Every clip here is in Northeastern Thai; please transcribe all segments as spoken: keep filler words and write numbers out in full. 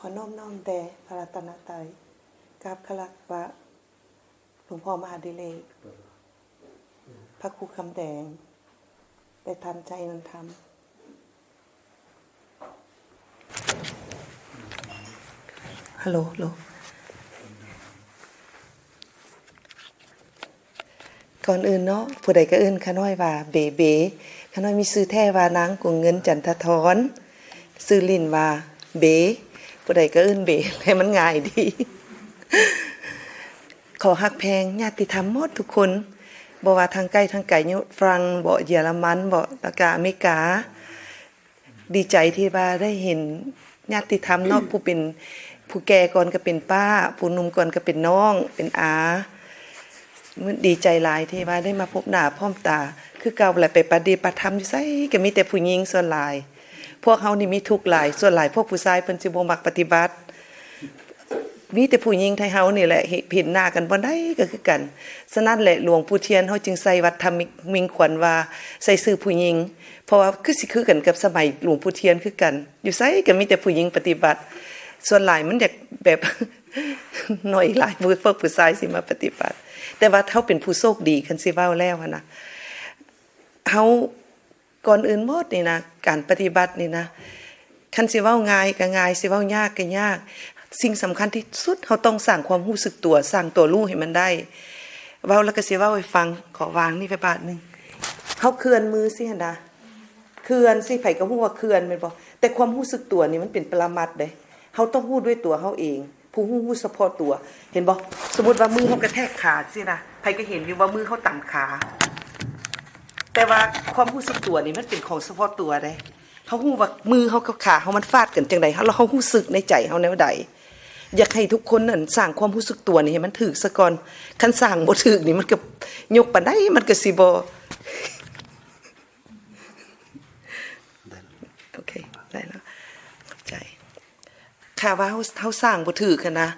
ขอน้อมน้อมแด่พระรัตนตรัย กราบขอรับพระหลวงพ่อมหาดิเรก พระครูคำแดง และท่านชัยนนท์ธรรม ฮัลโหล ฮัลโหล ก่อนอื่นเนาะ ผู้ใดก็เอิ้นข้าน้อยว่าเบเบ ข้าน้อยมีชื่อแท้ว่านางกวงเงิน จันทธร ชื่อเล่นว่าเบ ผู้ใดก็เอิ้นเบ ให้มันง่ายดี ขอฮักแพงญาติธรรมหมดทุกคน บ่ว่าทางใกล้ทางไกล อยู่ฝรั่งบ่ เยอรมันบ่ แล้วก็อเมริกา ดีใจที่ว่าได้เห็นญาติธรรมเนาะ ผู้เป็น ผู้แก่ก่อนก็เป็นป้า ผู้หนุ่มก่อนก็เป็นน้อง เป็นอา มันดีใจหลายที่ว่าได้มาพบหน้าพบตา คือเก่าแหละ ไปปฏิบัติธรรมอยู่ไสก็มีแต่ผู้หญิงส่วนหลาย พวกเฮานี่มีทุกข์หลาย ส่วนหลายพวกผู้ชายเพิ่นสิบ่มักปฏิบัติ มีแต่ผู้หญิงไทยเฮานี่แหละ เห็น เห็นหน้ากันบ่อนใดก็คือกัน ฉะนั้นแหละหลวงปู่เทียนเฮาจึงใส่วัดธรรมมิงขวัญว่าใส่ชื่อผู้หญิง เพราะว่าคือสิคือกันกับสมัยหลวงปู่เทียนคือกัน อยู่ไสก็มีแต่ผู้หญิงปฏิบัติ ส่วนหลายมันอยากแบบ น้อยหลายพวกผู้ชายสิมาปฏิบัติ แต่ว่าเฮาเป็นผู้โชคดี คันสิเว้าแล้วหั้นนะ เฮา ก่อนอื่นหมดนี่นะ การปฏิบัตินี่นะ คันสิเว้าง่ายก็ง่าย สิเว้ายากก็ยาก สิ่งสำคัญที่สุด เฮาต้องสร้างความรู้สึกตัว สร้างตัวรู้ให้มันได้ เว้าแล้วก็สิเว้าให้ฟัง ขอวางนี่ไปบาทหนึ่ง เฮาเคลื่อนมือสิหั่นนะ เคลื่อนสิ ไผก็ฮู้ว่าเคลื่อนแม่นบ่ แต่ความรู้สึกตัวนี่มันเป็นปรมัตถ์เด้ เฮาต้องฮู้ด้วยตัวเฮาเอง ผู้ฮู้ ฮู้เฉพาะตัว เห็นบ่ สมมุติว่ามือเฮากระแทกขาสินะ ไผก็เห็นอยู่ว่ามือเฮาตำขา แต่ว่าความรู้สึกตัวนี่มันเป็นของเฉพาะตัวเด้ เฮาฮู้ว่ามือเฮากับขาเฮามันฟาดกันจั่งใด เฮา แล้วเฮารู้สึกในใจเฮาแนวใด อยากให้ทุกคนนั่นสร้างความรู้สึกตัวนี่ให้มันถูกซะก่อน คันสร้างบ่ถูกนี่มันก็ยกปานใดมันก็สิบ่ โอเค ได้แล้ว ขอบใจ ค่ะ ว่าเฮา เฮาสร้างบ่ถูกหั้นนะ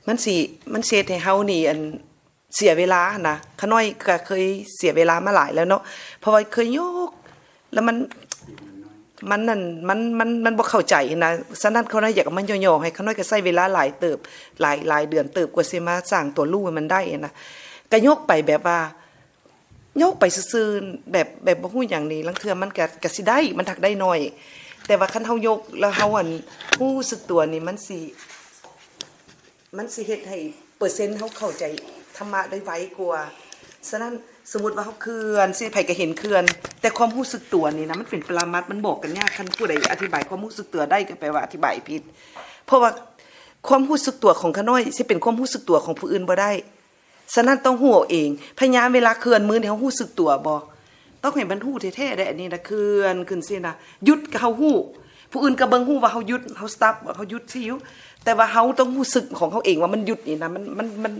มันสิ มันสิเฮ็ดให้เฮานี่ อัน เสียเวลาหั้นนะ ข้าน้อยก็เคยเสียเวลามาหลายแล้วเนาะ เพราะว่าเคยยก แล้วมัน มันนั่น มัน มัน มันบ่เข้าใจหั้นนะ ฉะนั้นข้าน้อยอยากเอามาย่อๆ ให้ ข้าน้อยก็ใช้เวลาหลายเติบ หลาย หลายเดือนเติบกว่าสิมาสร้างตัวรู้ให้มันได้หั้นนะ ก็ยกไปแบบว่า ยกไปซื่อๆ แบบ แบบบ่ฮู้หยังนี่ ลางเทื่อมันก็ ก็สิได้ มันหักได้น้อย แต่ว่าคันเฮายกแล้วเฮา อัน รู้สึกตัวนี่ มันสิ มันสิเฮ็ดให้เปอร์เซ็นต์เฮาเข้าใจธรรมะได้ไวกว่า ฉะนั้นสมมุติว่าเฮาเคลื่อนสิ ไผก็เห็นเคลื่อน แต่ความรู้สึกตัวนี่นะ มันเป็นปรมัตถ์ มันบอกกันยาก คันผู้ใดอธิบายความรู้สึกตัวได้ก็แปลว่าอธิบายผิด เพราะว่าความรู้สึกตัวของข้าน้อยสิเป็นความรู้สึกตัวของผู้อื่นบ่ได้ ฉะนั้นต้องฮู้เอาเอง พยายามเวลาเคลื่อนมือนี่ เฮารู้สึกตัวบ่ ต้องให้มันฮู้แท้ๆ เด้ อันนี้นะ เคลื่อนขึ้นสินะ หยุดก็เฮาฮู้ ผู้อื่นก็เบิ่งฮู้ว่าเฮาหยุด เฮา stop เฮาหยุดสิอยู่ แต่ว่าเฮาต้องรู้สึกของเฮาเองว่ามันหยุดนี่นะ มัน มัน มัน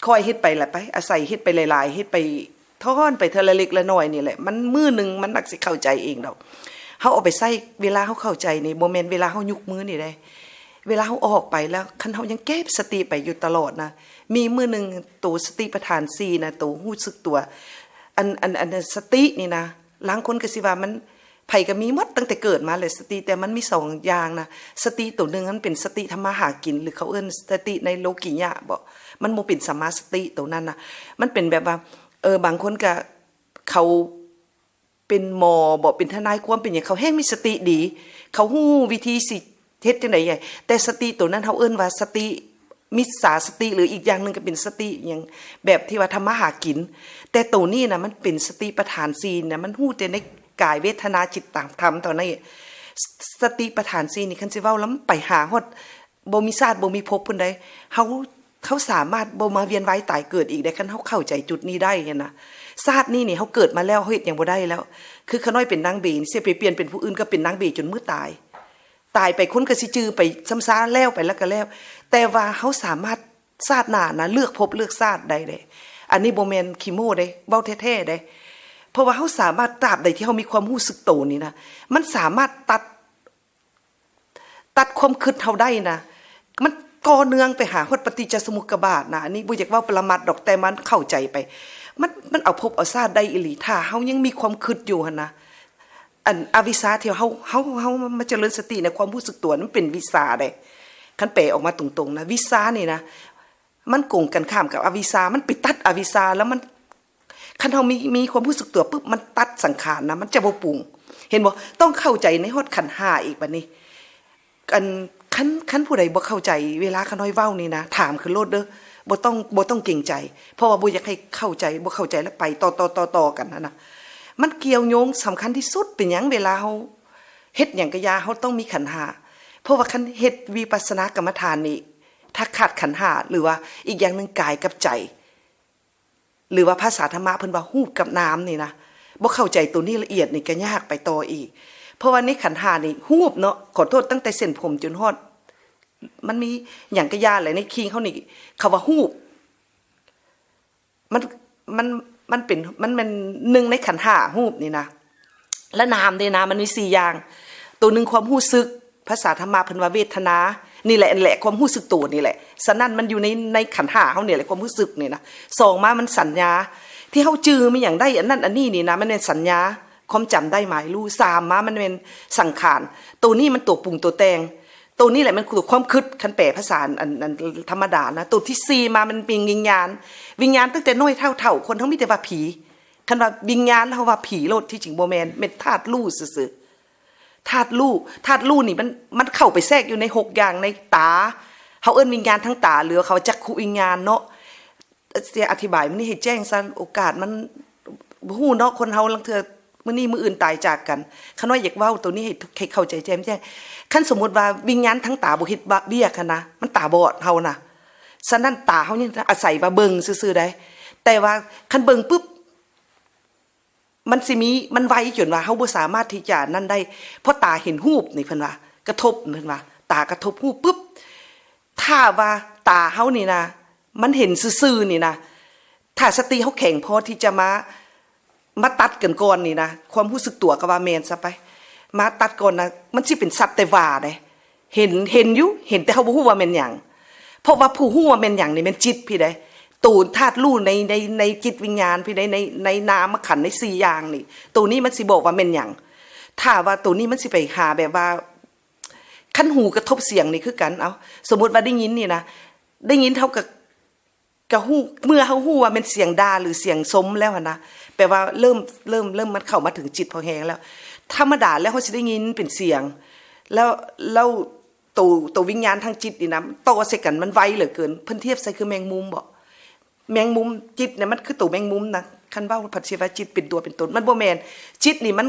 ค่อยเฮ็ดไปล่ะไป อาศัยเฮ็ดไปหลายๆ เฮ็ดไป ทอนไปเทื่อละเล็กละน้อยนี่แหละ มันมื้อหนึ่งมันนักสิเข้าใจเองดอก เฮาเอาไปใช้เวลาเฮาเข้าใจนี่ บ่แม่นเวลาเฮายกมือนี่เด้ เวลาเฮาออกไปแล้ว คันเฮายังเก็บสติไปอยู่ตลอดนะ มีมื้อหนึ่ง โตสติปัฏฐานสี่นะ โตรู้สึกตัว อัน อัน อันสตินี่นะ ลางคนก็สิว่ามัน ไผก็มีหมดตั้งแต่เกิดมาเลยสติ แต่มันมีสองอย่างนะ สติโตหนึ่งมันเป็นสติทำมาหากิน หรือเขาเอิ้นสติในโลกิยะบ่ มันบ่เป็นสัมมาสติโตนั้นนะ มันเป็นแบบว่า เออ บางคนก็ เขาเป็นหมอบ่ เป็นทนายความ เป็นหยัง เขาแฮ่งมีสติดี เขาฮู้วิธีสิเฮ็ดจั่งใด แต่สติโตนั้นเฮาเอิ้นว่าสติมิจฉาสติ หรืออีกอย่างหนึ่งก็เป็นสติหยัง แบบที่ว่าทำมาหากิน แต่โตนี้นะมันเป็นสติปัฏฐานสี่นะ มันฮู้แต่ในกายเวทนาจิตตังธรรมเท่านั้น สติปัฏฐานสี่นี่ คันสิเว้าแล้วมันไปหาฮอด บ่มีชาติบ่มีภพพุ้นใด เฮา เฮาสามารถบ่มาเวียนว่ายตายเกิดอีกได้ คันเฮาเข้าใจจุดนี้ได้หั้นนะ ชาตินี้นี่เฮาเกิดมาแล้ว เฮาเฮ็ดหยังบ่ได้แล้ว คือข้าน้อยเป็นนางเบนี่ สิไปเปลี่ยนเป็นผู้อื่นก็เป็นนางเบจนมื้อตาย ตายไปคนก็สิจื่อไปซ้ำซา แล้วไปแล้วก็แล้ว แต่ว่าเฮาสามารถชาติหน้านะ เลือกภพเลือกชาติได้เด้ อันนี้บ่แม่นขี้โม้เด้ เว้าแท้ๆเด้ เพราะว่าเฮาสามารถ ตราบใดที่เฮามีความรู้สึกโตนี่นะ มันสามารถตัด ตัดความคิดเฮาได้นะ มันก่อเนื่องไปหาฮอดปฏิจจสมุปบาทนะ อันนี้บ่อยากเว้าปรมัตถ์ดอก แต่มันเข้าใจไป มัน มันเอาภพเอาชาติได้อีหลี ถ้าเฮายังมีความคิดอยู่หั้นนะ อันอวิชชาที่เฮา เฮา เฮามาเจริญสติในความรู้สึกตัวนั้นเป็นวิชชาเด้ คันแปลออกมาตรงๆนะ วิชชานี่นะ มันกงกันข้ามกับอวิชชา มันไปตัดอวิชชา แล้วมัน คันเฮามี มีความรู้สึกตัวปุ๊บ มันตัดสังขารนะ มันจะบ่ปรุง เห็นบ่ ต้องเข้าใจในฮอดขันธ์ห้าอีกบัดนี้ อัน คัน คันผู้ใดบ่เข้าใจ เวลาข้าน้อยเว้านี่นะ ถามขึ้นโลดเด้อ บ่ต้อง บ่ต้องเกรงใจ เพราะว่าบ่อยากให้เข้าใจ บ่เข้าใจแล้วไปต่อ ต่อ ต่อ ต่อกันหั้นนะ มันเกี่ยวโยงสำคัญที่สุด เป็นหยังเวลาเฮาเฮ็ดหยังก็อย่า เฮาต้องมีขันธ์ห้า เพราะว่าคันเฮ็ดวิปัสสนากรรมฐานนี่ ถ้าขาดขันธ์ห้า หรือว่าอีกอย่างหนึ่งกายกับใจ หรือว่าภาษาธรรมะเพิ่นว่ารูปกับนามนี่นะ บ่เข้าใจตัวนี้ละเอียดนี่ก็ยากไปต่ออีก เพราะว่าในขันธ์ห้านี่รูปเนาะ ขอโทษ ตั้งแต่เส้นผมจนฮอด มันมีหยังก็อย่าแหละ ในคิงเฮานี่ คำว่ารูป มัน มัน มันเป็น มันเป็นหนึ่งในขันธ์ห้า รูปนี่นะ และนามเด้นะ มันมีสี่อย่าง ตัวหนึ่งความรู้สึก ภาษาธรรมะเพิ่นว่าเวทนา นี่แหละ อันแหละ ความรู้สึกตัวนี่แหละ ฉะนั้นมันอยู่ใน ในขันธ์ห้าเฮานี่แหละ ความรู้สึกนี่นะ สองมามันสัญญา ที่เฮาจื่อมีหยังได้ อันนั้นอันนี้นี่นะ มันเป็นสัญญา ความจำได้หมายรู้ สามมามันเป็นสังขาร ตัวนี้มันตัวปรุงตัวแต่ง ตัวนี้แหละมันคือความคิด คันแปลภาษาอัน อันธรรมดานะ ตัวที่สี่มามันเป็นวิญญาณ วิญญาณตั้งแต่น้อยเท่าเฒ่า คนเฮามีแต่ว่าผี คันว่าวิญญาณแล้วเฮาว่าผีโลด ที่จริงบ่แม่น แม่นธาตุรู้ซื่อๆ ธาตุรู้ ธาตุรู้นี่มัน มันเข้าไปแทรกอยู่ในหกอย่างในตา เฮาเอิ้นวิญญาณทางตา หรือเขาจักขุวิญญาณเนาะ สิอธิบายมื้อนี้ให้แจ้งซะ โอกาสมัน บ่ฮู้เนาะ คนเฮาลางเทื่อมื้อนี้มื้ออื่นตายจากกัน ข้าน้อยอยากเว้าตัวนี้ให้ ให้เข้าใจแจ่มแจ้ง คันสมมุติว่าวิญญาณทางตาบ่เฮ็ดเวียกหั้นนะ มันตาบอดเฮานะ ฉะนั้นตาเฮายังอาศัยว่าเบิ่งซื่อๆ ได้ แต่ว่าคันเบิ่งปุ๊บ มันสิมี มันไวจนว่าเฮาบ่สามารถที่จะนั่นได้ เพราะตาเห็นรูปนี่เพิ่นว่า กระทบ เพิ่นว่า ตากระทบรูปปุ๊บ ถ้าว่าตาเฮานี่นะ มันเห็นซื่อๆ นี่นะ ถ้าสติเฮาแข็งพอที่จะมา มาตัดกันก่อนนี่นะ ความรู้สึกตัวก็ว่าแม่นซะไป มาตัดก่อนนะ มันสิเป็นสักแต่ว่าเด้ เห็น เห็นอยู่ เห็นแต่เฮาบ่ฮู้ว่าแม่นหยัง เพราะว่าผู้ฮู้ว่าแม่นหยังนี่แม่นจิตพี้เด้ ตัวธาตุรู้ใน ใน ในจิตวิญญาณพี้เด้ ใน ในนามขันธ์ในสี่อย่างนี่ ตัวนี้มันสิบอกว่าแม่นหยัง ถ้าว่าตัวนี้มันสิไปหาแบบว่า คันหูกระทบเสียงนี่คือกัน เอ้า สมมุติว่าได้ยินนี่นะ ได้ยินเฮาก็ ก็ฮู้ เมื่อเฮาฮู้ว่าแม่นเสียงด่าหรือเสียงชมแล้วหั้นนะ แปลว่าเริ่ม เริ่ม เริ่มมันเข้ามาถึงจิตพอแฮงแล้ว ธรรมดาแล้วเฮาสิได้ยินเป็นเสียง แล้ว แล้วโต โตวิญญาณทางจิตนี่นะ ต่อใส่กันมันไวเหลือเกิน เพิ่นเทียบใส่คือแมงมุมบ่ แมงมุม จิตเนี่ยมันคือโตแมงมุมนะ คันเว้าผัดสิว่าจิตเป็นตัวเป็นตน มันบ่แม่น จิตนี่มัน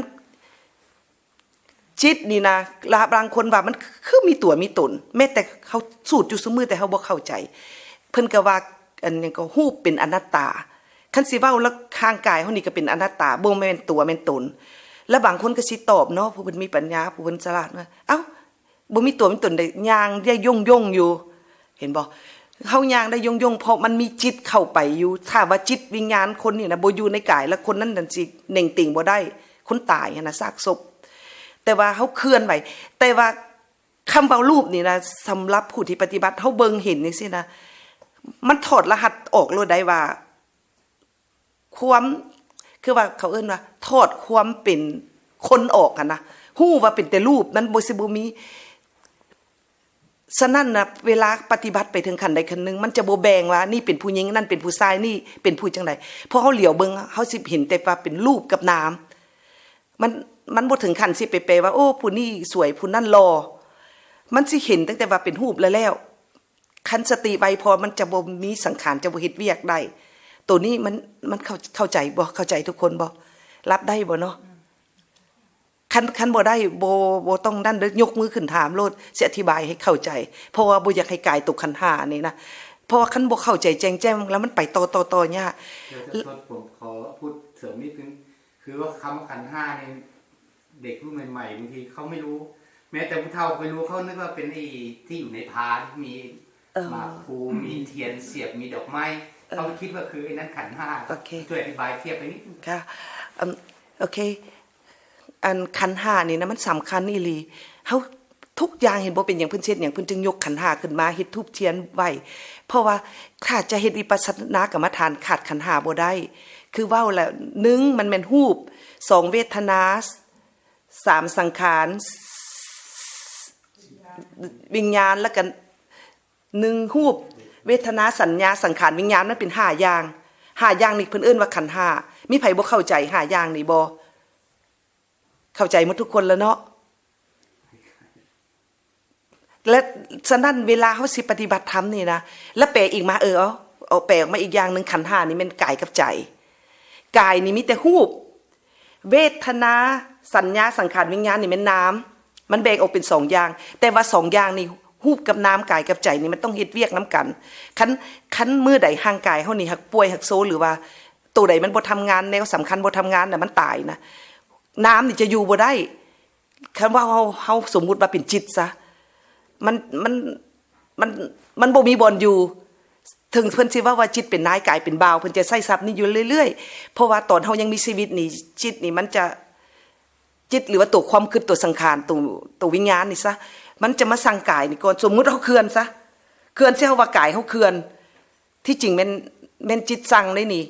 จิตนี่นะ ลาบางคนว่ามันคือมีตัวมีตน แม้แต่เฮาสูตรอยู่ซุมื้อแต่เฮาบ่เข้าใจ เพิ่นก็ว่า อันหยังก็รูปเป็นอนัตตา คันสิเว้าแล้วร่างกายเฮานี่ก็เป็นอนัตตา บ่แม่นตัวแม่นตน แล้วบางคนก็สิตอบเนาะ ผู้เพิ่นมีปัญญา ผู้เพิ่นฉลาดว่า เอ้า บ่มีตัวมีตนได้ ย่างได้ย่งๆ อยู่ เห็นบ่ เฮาย่างได้ย่งๆ เพราะมันมีจิตเข้าไปอยู่ ถ้าว่าจิตวิญญาณคนนี่นะ บ่อยู่ในกาย แล้วคนนั้นนั่นสิเน่งติ่งบ่ได้ คนตายหั้นนะ ซากศพ แต่ว่าเฮาเคลื่อนไหว แต่ว่าคำว่ารูปนี่นะ สำหรับผู้ที่ปฏิบัติ เฮาเบิ่งเห็นจั่งซี้นะ มันถอดรหัสออกโลดได้ว่า ความ คือว่าเขาเอิ้นว่า ถอดความเป็นคนออกหั้นนะ ฮู้ว่าเป็นแต่รูป มันบ่ สิบ่มี ฉะนั้นนะ เวลาปฏิบัติไปถึงขั้นใดขั้นหนึ่ง มันจะบ่แบ่งว่านี่เป็นผู้หญิง นั่นเป็นผู้ชาย นี่เป็นผู้จั่งใด เพราะเฮาเหลียวเบิ่ง เฮาสิเห็นแต่ว่าเป็นรูปกับนาม มัน มันบ่ถึงขั้นสิไปแปลว่า โอ้ ผู้นี้สวย ผู้นั้นหล่อ มันสิเห็นตั้งแต่ว่าเป็นรูปแล้วแล้ว คันสติไวพอมันจะบ่มีสังขาร จะบ่เฮ็ดเวียกได้ ตัวนี้มัน มันเข้า เข้าใจบ่ เข้าใจทุกคนบ่ รับได้บ่เนาะ คัน คันบ่ได้ บ่ บ่ต้องนั่นเด้อ ยกมือขึ้นถามโลด สิอธิบายให้เข้าใจ เพราะว่าบ่อยากให้กายตกขันธ์ห้านี่นะ เพราะว่าคันบ่เข้าใจแจ่มแจ้งแล้วมันไปต่อ ต่อ ต่อยาก เดี๋ยวจะทด ผมขอพูดเสริมนิดนึง คือว่าคำว่าขันธ์ห้านี่ เด็กรุ่นใหม่ๆ บางทีเขาไม่รู้ แม้แต่ผู้เฒ่าไม่รู้ เขานึกว่าเป็นไอ้ที่อยู่ในพาน มี เออ หมากพลู มีเทียนเสียบ มีดอกไม้ เออ เขาคิดว่าคือไอ้นั้นขันธ์ห้า โอเค ช่วยอธิบายเทียบไปนิดนึง ค่ะ อืม โอเค อันขันธ์ห้านี่นะ มันสำคัญอีหลี เฮา ทุกอย่างเห็นบ่ เป็นหยังเพิ่นสิเฮ็ดหยัง เพิ่นจึงยกขันธ์ห้าขึ้นมาเฮ็ดธูปเทียนไหว้ เพราะว่าถ้าจะเฮ็ดวิปัสสนากรรมฐานขาดขันธ์ห้าบ่ได้ คือเว้าแล้ว หนึ่ง มันแม่นรูป สอง เวทนา สามสังขาร วิญญาณ แล้วกันหนึ่งรูป เวทนา สัญญา สังขาร วิญญาณ มันเป็นห้าอย่าง ห้าอย่างนี่เพิ่นเอิ้นว่าขันธ์ห้า มีไผบ่เข้าใจห้าอย่างนี่บ่ เข้าใจหมดทุกคนแล้วเนาะ และฉะนั้นเวลาเฮาสิปฏิบัติธรรมนี่นะ แล้วแปลอีกมา เออ เอา เอาแปลออกมาอีกอย่างหนึ่ง ขันธ์ห้านี่แม่นกายกับใจ กายนี่มีแต่รูป เวทนา สัญญา สังขาร วิญญาณนี่แม่นนาม มันแบ่งออกเป็นสองอย่าง แต่ว่าสองอย่างนี่ รูปกับนาม กายกับใจนี่มันต้องเฮ็ดเวียกนำกัน คัน คันมื้อใดร่างกายเฮานี่หากป่วยหากโซ หรือว่าตัวใดมันบ่ทำงาน แนวสำคัญบ่ทำงานน่ะ มันตายนะ นามนี่จะอยู่บ่ได้ คันว่าเฮา เฮาสมมุติว่าเป็นจิตซะ มัน มัน มัน มันบ่มีบ่อนอยู่ ถึงเพิ่นสิว่า ว่าจิตเป็นนาย กายเป็นบ่าว เพิ่นจะใช้ศัพท์นี้อยู่เรื่อยๆ เพราะว่าตอนเฮายังมีชีวิตนี่ จิตนี่มันจะ จิตหรือว่าตัวความคิด ตัวสังขาร ตัว ตัววิญญาณนี่ซะ มันจะมาสั่งกายนี่ก่อน สมมุติเฮาเคลื่อนซะ เคลื่อนซะ เฮาว่ากายเฮาเคลื่อน ที่จริงแม่น แม่นจิตสั่งได้นี่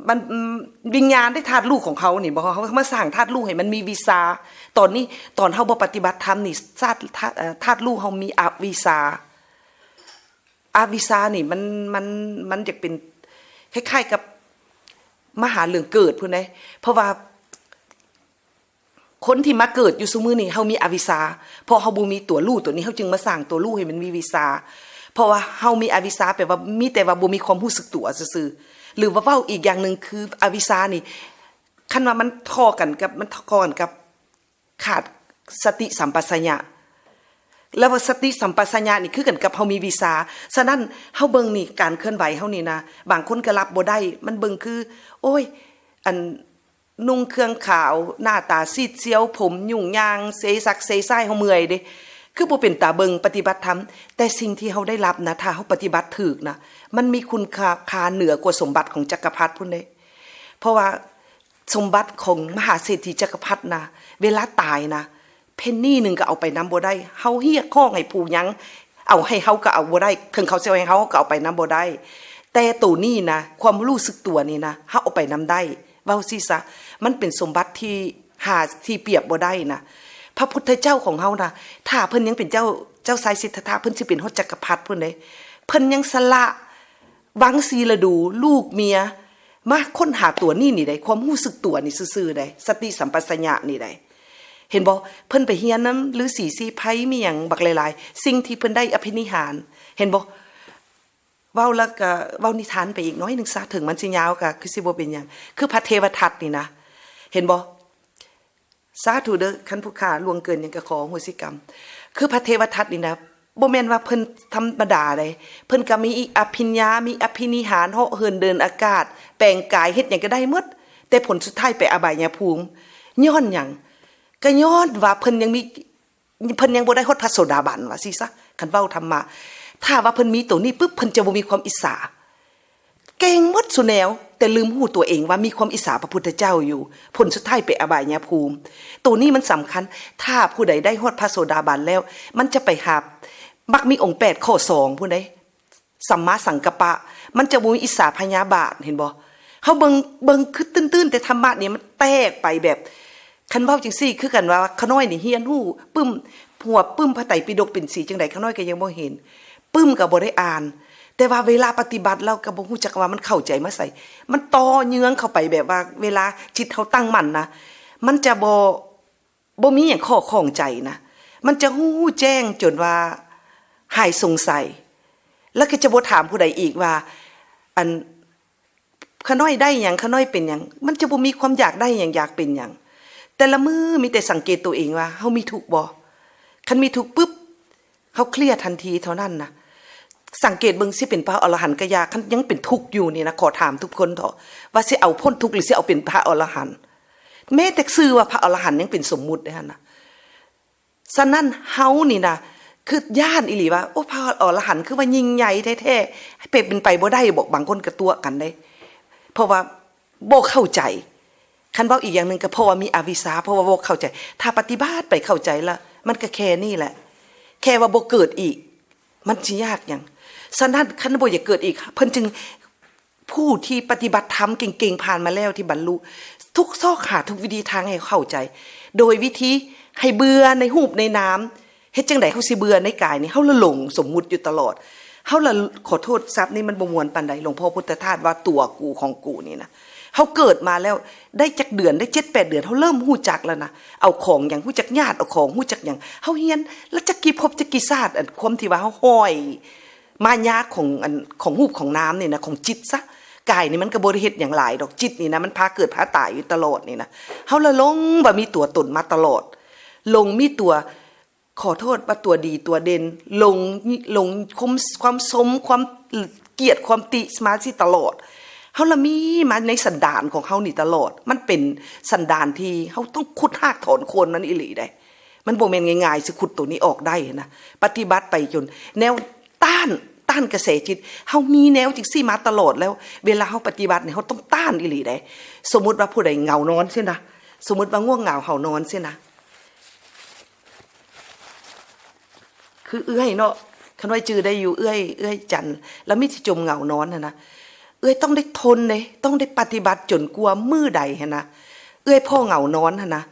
มัน อืม วิญญาณได้ธาตุรู้ของเขานี่ บ่ เขามาสร้างธาตุรู้ให้มันมีวิชชา ตอนนี้ ตอนเฮาบ่ปฏิบัติธรรมนี่ ธาตุ ธาตุ เอ่อ ธาตุรู้เฮามีอวิชชา อวิชชานี่มัน มัน มันอยากเป็นคล้ายๆกับมาหาเรื่องเกิดพู้นเด้ เพราะว่า คนที่มาเกิดอยู่ซุมื้อนี้ เฮามีอวิชชา เพราะเฮาบ่มีตัวรู้ตัวนี้ เฮาจึงมาสร้างตัวรู้ให้มันมีวิชชา เพราะว่าเฮามีอวิชชา แปลว่ามีแต่ว่าบ่มีความรู้สึกตัวซื่อๆ หรือว่าเว้าอีกอย่างหนึ่งคืออวิชชานี่ คันว่ามันท่อกันกับ มันท่อกันกับขาดสติสัมปชัญญะ แล้วว่าสติสัมปชัญญะนี่คือกันกับเฮามีวิชชา ฉะนั้นเฮาเบิ่งนี่ การเคลื่อนไหวเฮานี่นะ บางคนก็รับบ่ได้ มันเบิ่งคือ โอ้ย อัน นุ่งเครื่องขาว หน้าตาซีดเซียว ผมยุ่งยาง เซซักเซซ้าย เฮาเมื่อยเด้ คือบ่เป็นตาเบิ่ง ปฏิบัติธรรม แต่สิ่งที่เฮาได้รับนะ ถ้าเฮาปฏิบัติถูกนะ มันมีคุณค่า ค่าเหนือกว่าสมบัติของจักรพรรดิพู้นเด้ เพราะว่าสมบัติของมหาเศรษฐีจักรพรรดินะ เวลาตายนะ เพนนีหนึ่งก็เอาไปนำบ่ได้ เฮาเรียกร้องให้ผู้หยัง เอาให้เฮาก็เอาบ่ได้ ถึงเขาสิเอาให้เฮา เฮาก็เอาไปนำบ่ได้ แต่ตัวนี้นะ ความรู้สึกตัวนี่นะ เฮาเอาไปนำได้ เว้าซี้ซะ มันเป็นสมบัติที่หาที่เปรียบบ่ได้นะ พระพุทธเจ้าของเฮานะ ถ้าเพิ่นยังเป็นเจ้า เจ้าชายสิทธัตถะ เพิ่นสิเป็นฮอดจักรพรรดิพู้นเด้ เพิ่นยังสละวังสีฤดู ลูกเมีย มาค้นหาตัวนี้นี่ได้ ความรู้สึกตัวนี่ซื่อๆได้ สติสัมปชัญญะนี่ได้ เห็นบ่ เพิ่นไปเรียนนำฤๅษีชีไพร มีหยังบักหลายๆ สิ่งที่เพิ่นได้อภินิหาร เห็นบ่ เว้าแล้วก็เว้านิทานไปอีกน้อยหนึ่งซะ ถึงมันสิยาวก็คือสิบ่เป็นหยัง คือพระเทวทัตนี่นะ เห็นบ่ สาธุเด้อ คันผู้ข้าล่วงเกินหยังก็ขออโหสิกรรม คือพระเทวทัตนี่นะ บ่แม่นว่าเพิ่นธรรมดาเด้ เพิ่นก็มีอภิญญา มีอภินิหาร เหาะเหินเดินอากาศ แปลงกาย เฮ็ดหยังก็ได้หมด แต่ผลสุดท้ายไปอบายภูมิ ย้อนหยัง ก็ย้อนว่าเพิ่นยังมี เพิ่นยังบ่ได้ฮอดพระโสดาบัน ว่าซี้ซะ คันเว้าธรรมะ ถ้าว่าเพิ่นมีตัวนี้ปุ๊บ เพิ่นจะบ่มีความอิจฉา เก่งหมดซุแนว แต่ลืมรู้ตัวเองว่ามีความอิจฉาพระพุทธเจ้าอยู่ ผลสุดท้ายไปอบายภูมิ ตัวนี้มันสำคัญ ถ้าผู้ใดได้ฮอดพระโสดาบันแล้ว มันจะไปหา มักมีองค์แปดข้อสองพู้นเด้ สัมมาสังกัปปะ มันจะบ่มีอิจฉาพยาบาท เห็นบ่ เฮาเบิ่ง เบิ่งคือตื้นๆ แต่ธรรมะนี่มันแตกไปแบบ คันเว้าจั่งซี้ คือกันว่าข้าน้อยนี่เรียนรู้ปึ้ม หัวปึ้มพระไตรปิฎกเป็นสีจั่งใด ข้าน้อยก็ยังบ่เห็น ปึ้มก็บ่ได้อ่าน แต่ว่าเวลาปฏิบัติแล้วก็บ่รู้จักว่ามันเข้าใจมาไส มันต่อเยื้องเข้าไปแบบว่าเวลาจิตเฮาตั้งมั่นนะ มันจะบ่ บ่มีหยังข้อข้องใจนะ มันจะรู้แจ้งจนว่าหายสงสัย แล้วก็จะบ่ถามผู้ใดอีกว่า อัน ข้าน้อยได้หยัง ข้าน้อยเป็นหยัง มันจะบ่มีความอยากได้หยัง อยากเป็นหยัง แต่ละมื้อมีแต่สังเกตตัวเองว่าเฮามีทุกข์บ่ คันมีทุกข์ปุ๊บ เฮาเคลียร์ทันทีเท่านั้นนะ สังเกตเบิ่ง สิเป็นพระอรหันต์ก็อยาก คันยังเป็นทุกข์อยู่นี่นะ ขอถามทุกคนเถาะ ว่าสิเอาพ้นทุกข์หรือสิเอาเป็นพระอรหันต์ แม้แต่ชื่อว่าพระอรหันต์ยังเป็นสมมุติเด้หั่นนะ ฉะนั้นเฮานี่นะ คือย้านอีหลีว่า โอ้ พระอรหันต์คือว่ายิ่งใหญ่แท้ๆ เป็นไปบ่ได้ บอกบางคนก็ตั๋วกันเด้ เพราะว่าบ่เข้าใจ คันเว้าอีกอย่างหนึ่งก็เพราะว่ามีอวิชชา เพราะว่าบ่เข้าใจ ถ้าปฏิบัติไปเข้าใจละ มันก็แค่นี้แหละ แค่ว่าบ่เกิดอีก มันสิยากหยัง ฉะนั้นคันบ่อยากเกิดอีก เพิ่นจึง ผู้ที่ปฏิบัติธรรมเก่งๆ ผ่านมาแล้วที่บรรลุ ทุกซอกหาทุกวิธีทางให้เข้าใจ โดยวิธีให้เบื่อในรูปในนาม เฮ็ดจั่งใดเฮาสิเบื่อในกายนี่ เฮาละหลงสมมุติอยู่ตลอด เฮาละ ขอโทษ ศัพท์นี่มันบ่ม่วนปานใด หลวงพ่อพุทธทาสว่าตัวกูของกูนี่นะ เฮาเกิดมาแล้วได้จักเดือน ได้เจ็ดแปดเดือน เฮาเริ่มฮู้จักแล้วนะ เอาของหยัง ฮู้จักหยาด เอาของ ฮู้จักหยัง เฮาเฮียน แล้วจักกี่ภพจักกี่ชาติ อันความที่ว่าเฮาห้อย มายาของอัน ของรูปของนามนี่นะ ของจิตซะ กายนี่มันก็บ่ได้เฮ็ดหยังหลายดอก จิตนี่นะ มันพาเกิดพาตายอยู่ตลอดนี่นะ เฮาละหลงว่ามีตัวตนมาตลอด หลงมีตัว ขอโทษ ว่าตัวดีตัวเด่น หลง หลงความ ความชม ความเกลียด ความติมาสิตลอด เฮาละมีมาในสันดานของเฮานี่ตลอด มันเป็นสันดานที่เฮาต้องขุดฮากถอนโคนมันอีหลีเด้ มันบ่แม่นง่ายๆ สิขุดตัวนี้ออกได้นะ ปฏิบัติไปจนแนวต้าน ต้านกระแสจิต เฮามีแนวจั่งซี้มาตลอดแล้ว เวลาเฮาปฏิบัตินี่ เฮาต้องต้านอีหลีเด้ สมมุติว่าผู้ใดเหงานอนซี้นะ สมมุติว่าง่วงเหงาเหานอนซี้นะ คือเอื้อยเนาะ คันว่าจื่อได้อยู่ เอื้อย เอื้อยจันทร์ แล้วมีแต่จมเหงานอนหั้นนะ เอื้อยต้องได้ทนเด้ ต้องได้ปฏิบัติจนกว่ามื้อใดหั้นนะ เอื้อยพ้อเหงานอนหั้นนะ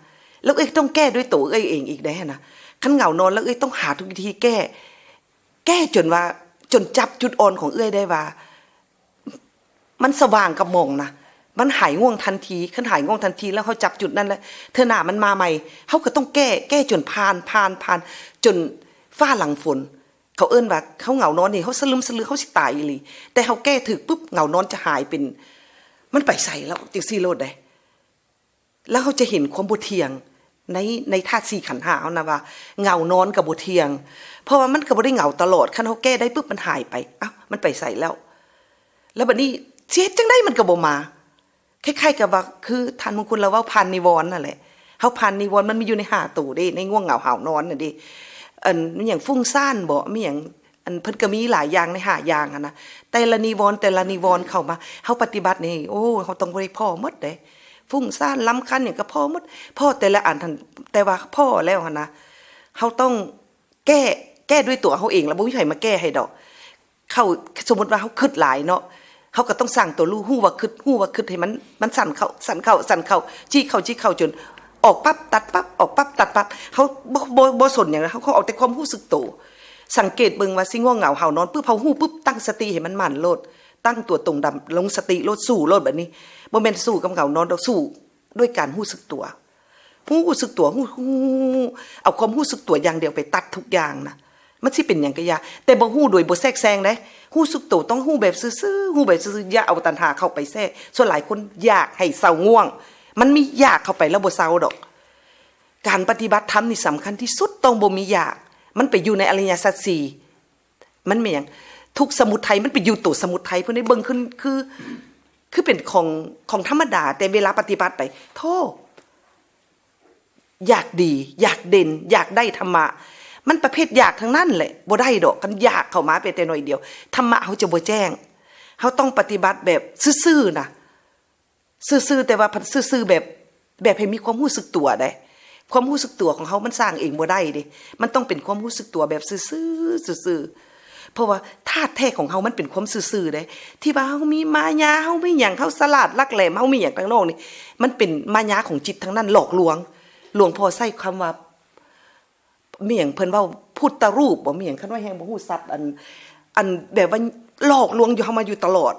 แล้วเอื้อยต้องแก้ด้วยตัวเอื้อยเองอีกได้หั้นนะ คันเหงานอนแล้วเอื้อยต้องหาทุกวิธีแก้ แก้จนว่า จนจับจุดอ่อนของเอื้อยได้ว่า มันสว่างกะหม่องนะ มันหายง่วงทันที คันหายง่วงทันทีแล้วเฮาจับจุดนั้นแล้ว เทื่อหน้ามันมาใหม่ เฮาก็ต้องแก้ แก้จนผ่าน ผ่าน ผ่าน จนฟ้าหลังฝน เขาเอิ้นว่าเฮาเหงานอนนี่ เฮาสลึมสลือ เฮาสิตายอีหลี แต่เฮาแก้ถูกปุ๊บ เหงานอนจะหายเป็น มันไปไสแล้ว จั่งซี้โลดเด้ แล้วเฮาจะเห็นความบ่เที่ยงใน ในธาตุสี่ขันธ์ห้าเฮานะว่า เหงานอนก็บ่เที่ยง เพราะว่ามันก็บ่ได้เหงาตลอด คันเฮาแก้ได้ปุ๊บมันหายไป อ้าว มันไปไสแล้ว แล้วบัดนี้สิเฮ็ดจั่งใดมันก็บ่มา คล้ายๆกับว่า คือท่านมงคลลาวเว้าผ่านนิวรณ์นั่นแหละ เฮาผ่านนิวรณ์ มันมีอยู่ในห้าตัวเด้ ในง่วงเหงาหาวนอนน่ะเด้ อัน มีหยังฟุ้งซ่านบ่ มีหยัง อัน เพิ่นก็มีหลายอย่างในห้าอย่างหั้นนะ แต่ละนิวรณ์ แต่ละนิวรณ์เข้ามา เฮาปฏิบัตินี่ โอ้ เฮาต้องได้พ้อหมดเด้ ฟุ้งซ่าน รำคาญหยังก็พ้อหมด พ้อแต่ละอันหั้น แต่ว่าพ้อแล้วหั้นนะ เฮาต้องแก้ แก้ด้วยตัวเฮาเอง แล้วบ่มีไผมาแก้ให้ดอก เข้า สมมุติว่าเฮาคิดหลายเนาะ เฮาก็ต้องสร้างตัวรู้ รู้ว่าคิด รู้ว่าคิดให้มัน มันสั้นเข้า สั้นเข้า สั้นเข้า จี้เข้า จี้เข้า จนออกปั๊บตัดปั๊บ ออกปั๊บตัดปั๊บ เฮาบ่ บ่ บ่สนหยัง เฮาก็เอาแต่ความรู้สึกโต สังเกตเบิ่งว่าสิง่วงเหงาหาวนอนปุ๊บ เฮารู้ปุ๊บ ตั้งสติให้มันมั่นโลด ตั้งตัวตรงดำรงสติโลด สู้โลดบัดนี้ บ่แม่นสู้กับเหงานอนดอก สู้ด้วยการรู้สึกตัว รู้สึกตัว รู้ รู้ เอาความรู้สึกตัวอย่างเดียวไปตัดทุกอย่างนะ มันสิเป็นหยังก็อย่า แต่บ่รู้โดยบ่แทรกแซงเด้ รู้สึกตัวต้องรู้แบบซื่อๆ รู้แบบซื่อๆ อย่าเอาตัณหาเข้าไปแทรก ส่วนหลายคนอยากให้เซาง่วง มันมีอยากเข้าไปแล้วบ่เซาดอก การปฏิบัติธรรมนี่สำคัญที่สุด ต้องบ่มีอยาก มันไปอยู่ในอริยสัจสี่ มันแม่นหยัง ทุกข์สมุทัย มันไปอยู่ตัวสมุทัย เพิ่นได้เบิ่งขึ้น คือ คือเป็นของ ของธรรมดา แต่เวลาปฏิบัติไป โธ่ อยากดี อยากเด่น อยากได้ธรรมะ มันประเภทอยากทั้งนั้นแหละ บ่ได้ดอก คันอยากเข้ามาแม้แต่น้อยเดียว ธรรมะเฮาจะบ่แจ้ง เฮาต้องปฏิบัติแบบซื่อๆ นะ ซื่อๆ แต่ว่าพันซื่อๆ แบบ แบบให้มีความรู้สึกตัวเด้ ความรู้สึกตัวของเฮามันสร้างเองบ่ได้เด้ มันต้องเป็นความรู้สึกตัวแบบซื่อๆ ซื่อๆ เพราะว่าธาตุแท้ของเฮามันเป็นความซื่อๆ เด้ ที่ว่าเฮามีมายา เฮามีหยัง เฮาฉลาดลักแหลม เฮามีหยังทางนอกนี่ มันเป็นมายาของจิตทั้งนั้น หลอกลวง หลวงพ่อใช้คำว่า มีหยังเพิ่นเว้า พุทธรูปบ่ มีหยัง คันว่าแฮงบ่ฮู้ศัพท์ อัน อันแบบว่าหลอกลวงอยู่เฮามาอยู่ตลอด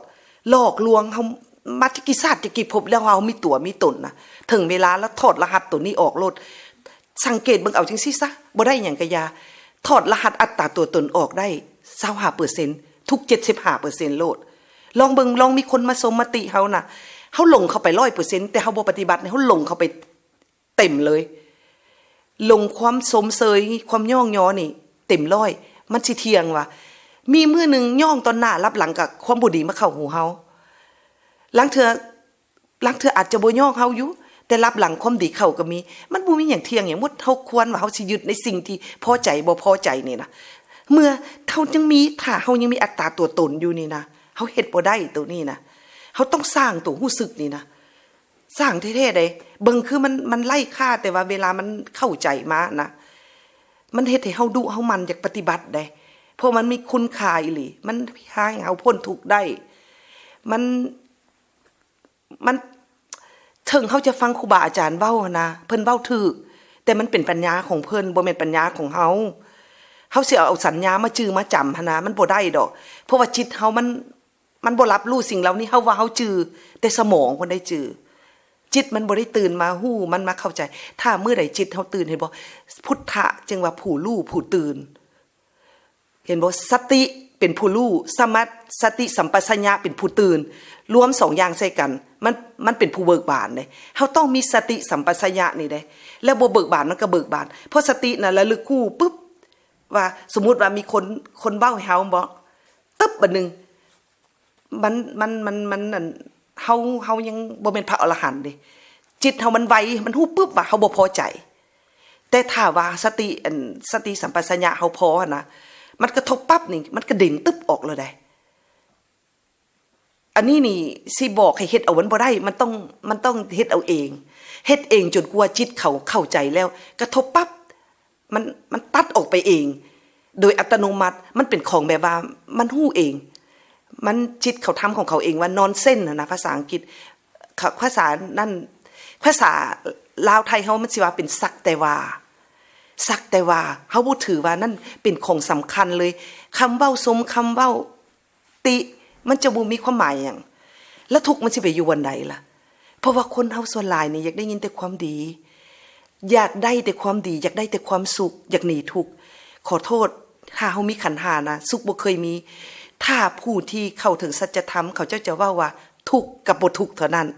หลอกลวงเฮามาจักกี่ชาติจักกี่ภพแล้ว เฮามีตัวมีตนนะ ถึงเวลาแล้วถอดรหัสตัวนี้ออกโลด สังเกตเบิ่งเอาจั่งซี้ซะ บ่ได้หยังก็อย่า ถอดรหัสอัตตาตัวตนออกได้ซาวห้าเปอร์เซ็นต์ ทุกเจ็ดสิบห้าเปอร์เซ็นต์ โลด ลองเบิ่ง ลองมีคนมาชมมาติเฮานะ เฮาหลงเข้าไปร้อยเปอร์เซ็นต์ แต่เฮาบ่ปฏิบัตินี่ เฮาหลงเข้าไป เต็มเลย หลงความชมเชย ความย่องยอนี่ เต็มร้อย มันสิเที่ยงวะ มีมื้อหนึ่งย่องต่อหน้า ลับหลังก็ความบ่ดีมาเข้าหูเฮา ลางเทื่อ ลางเทื่ออาจจะบ่ย่องเฮาอยู่ แต่ลับหลังความดีเข้าก็มี มันบ่มีหยังเที่ยงหยังหมด เฮาควรว่าเฮาสิยึดในสิ่งที่พอใจบ่พอใจนี่นะ เมื่อเฮายังมี ถ้าเฮายังมีอัตตาตัวตนอยู่นี่นะ เฮาเฮ็ดบ่ได้ตัวนี้นะ เฮาต้องสร้างตัวรู้สึกนี่นะ สร้างแท้ๆ เด้ เบิ่งคือมัน มันไร้ค่า แต่ว่าเวลามันเข้าใจมานะ มันเฮ็ดให้เฮาดุเฮาหมั่นอยากปฏิบัติเด้ เพราะมันมีคุณค่าอีหลี มันพาให้เฮาพ้นทุกข์ได้ มัน มัน เถิงเฮาจะฟังครูบาอาจารย์เว้าหั้นนะ เพิ่นเว้าถูก แต่มันเป็นปัญญาของเพิ่น บ่แม่นปัญญาของเฮา เฮาสิเอาสัญญามาจื่อมาจำหั้นนะ มันบ่ได้ดอก เพราะว่าจิตเฮามัน มันบ่รับรู้สิ่งเหล่านี้ เฮาว่าเฮาจื่อ แต่สมองเพิ่นได้จื่อ จิตมันบ่ได้ตื่นมาฮู้ มันมาเข้าใจ ถ้ามื้อใดจิตเฮาตื่น เห็นบ่ พุทธะจึงว่าผู้รู้ผู้ตื่น เห็นบ่ สติเป็นผู้รู้ สมา สติสัมปชัญญะเป็นผู้ตื่น รวมสองอย่างใส่กัน มัน มันเป็นผู้เบิกบานเด้ เฮาต้องมีสติสัมปชัญญะนี่เด้ แล้วบ่เบิกบานมันก็เบิกบาน เพราะสติน่ะระลึกรู้ปุ๊บ ว่าสมมุติว่ามีคน คนเว้าให้เฮาบ่ ตึ๊บ บัดหนึ่ง มัน มัน มัน มัน อัน เฮา เฮายังบ่แม่นพระอรหันต์เด้ จิตเฮามันไว มันฮู้ปุ๊บว่าเฮาบ่พอใจ แต่ถ้าว่าสติ อัน สติสัมปชัญญะเฮาพอหั้นนะ มันกระทบปั๊บนี่ มันกระเด้งตึ๊บออกเลยได้ อันนี้นี่สิบอกให้เฮ็ดเอามันบ่ได้ มันต้อง มันต้องเฮ็ดเอาเอง เฮ็ดเองจนกว่าจิตเขาเข้าใจแล้ว กระทบปั๊บ มัน มันตัดออกไปเอง โดยอัตโนมัติ มันเป็นของแบบว่ามันฮู้เอง มันจิตเขาทำของเขาเองว่า นอนเซนส์ หั้นนะ ภาษาอังกฤษ เขา ภาษานั่น ภาษาลาวไทยเฮามันสิว่าเป็นสักแต่ว่า สักแต่ว่า เฮาบ่ถือว่านั่นเป็นของสำคัญเลย คำเว้าชม คำเว้าติ มันจะบ่มีความหมายหยัง แล้วทุกข์มันสิไปอยู่บ่อนใดล่ะ เพราะว่าคนเฮาส่วนหลายนี่อยากได้ยินแต่ความดี อยากได้แต่ความดี อยากได้แต่ความสุข อยากหนีทุกข์ ขอโทษ ถ้าเฮามีขันธ์ห้านะ สุขบ่เคยมี ถ้าผู้ที่เข้าถึงสัจธรรม เขาเจ้าจะเว้าว่าทุกข์กับบ่ทุกข์เท่านั้น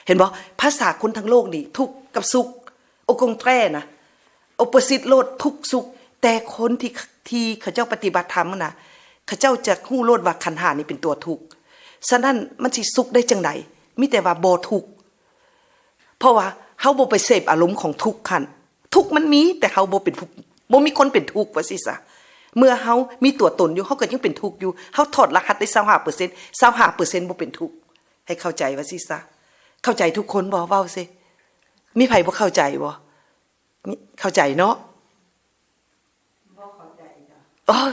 เห็นบ่ ภาษาคนทั้งโลกนี่ ทุกข์กับสุข โอคงแตรนะ โอปสิตโลด ทุกข์สุข แต่คนที่ ที่เขาเจ้าปฏิบัติธรรมนะ เขาเจ้าจะฮู้โลดว่าขันธ์ห้านี่เป็นตัวทุกข์ ฉะนั้นมันสิสุขได้จั่งใด มีแต่ว่าบ่ทุกข์ เพราะว่าเฮาบ่ไปเสพอารมณ์ของทุกข์หั้น ทุกข์มันมี แต่เฮาบ่เป็นผู้ บ่มีคนเป็นทุกข์ว่าซี่ซะ เมื่อเฮามีตัวตนอยู่ เฮาก็ยังเป็นทุกข์อยู่ เฮาถอดรหัสได้ซาวห้าเปอร์เซ็นต์ ซาวห้าเปอร์เซ็นต์ บ่เป็นทุกข์ ให้เข้าใจว่าซี่ซะ เข้าใจทุกคนบ่ เว้าซิ มีไผบ่เข้าใจบ่ มี เข้าใจเนาะ บ่เข้าใจจ้ะ โอ้ย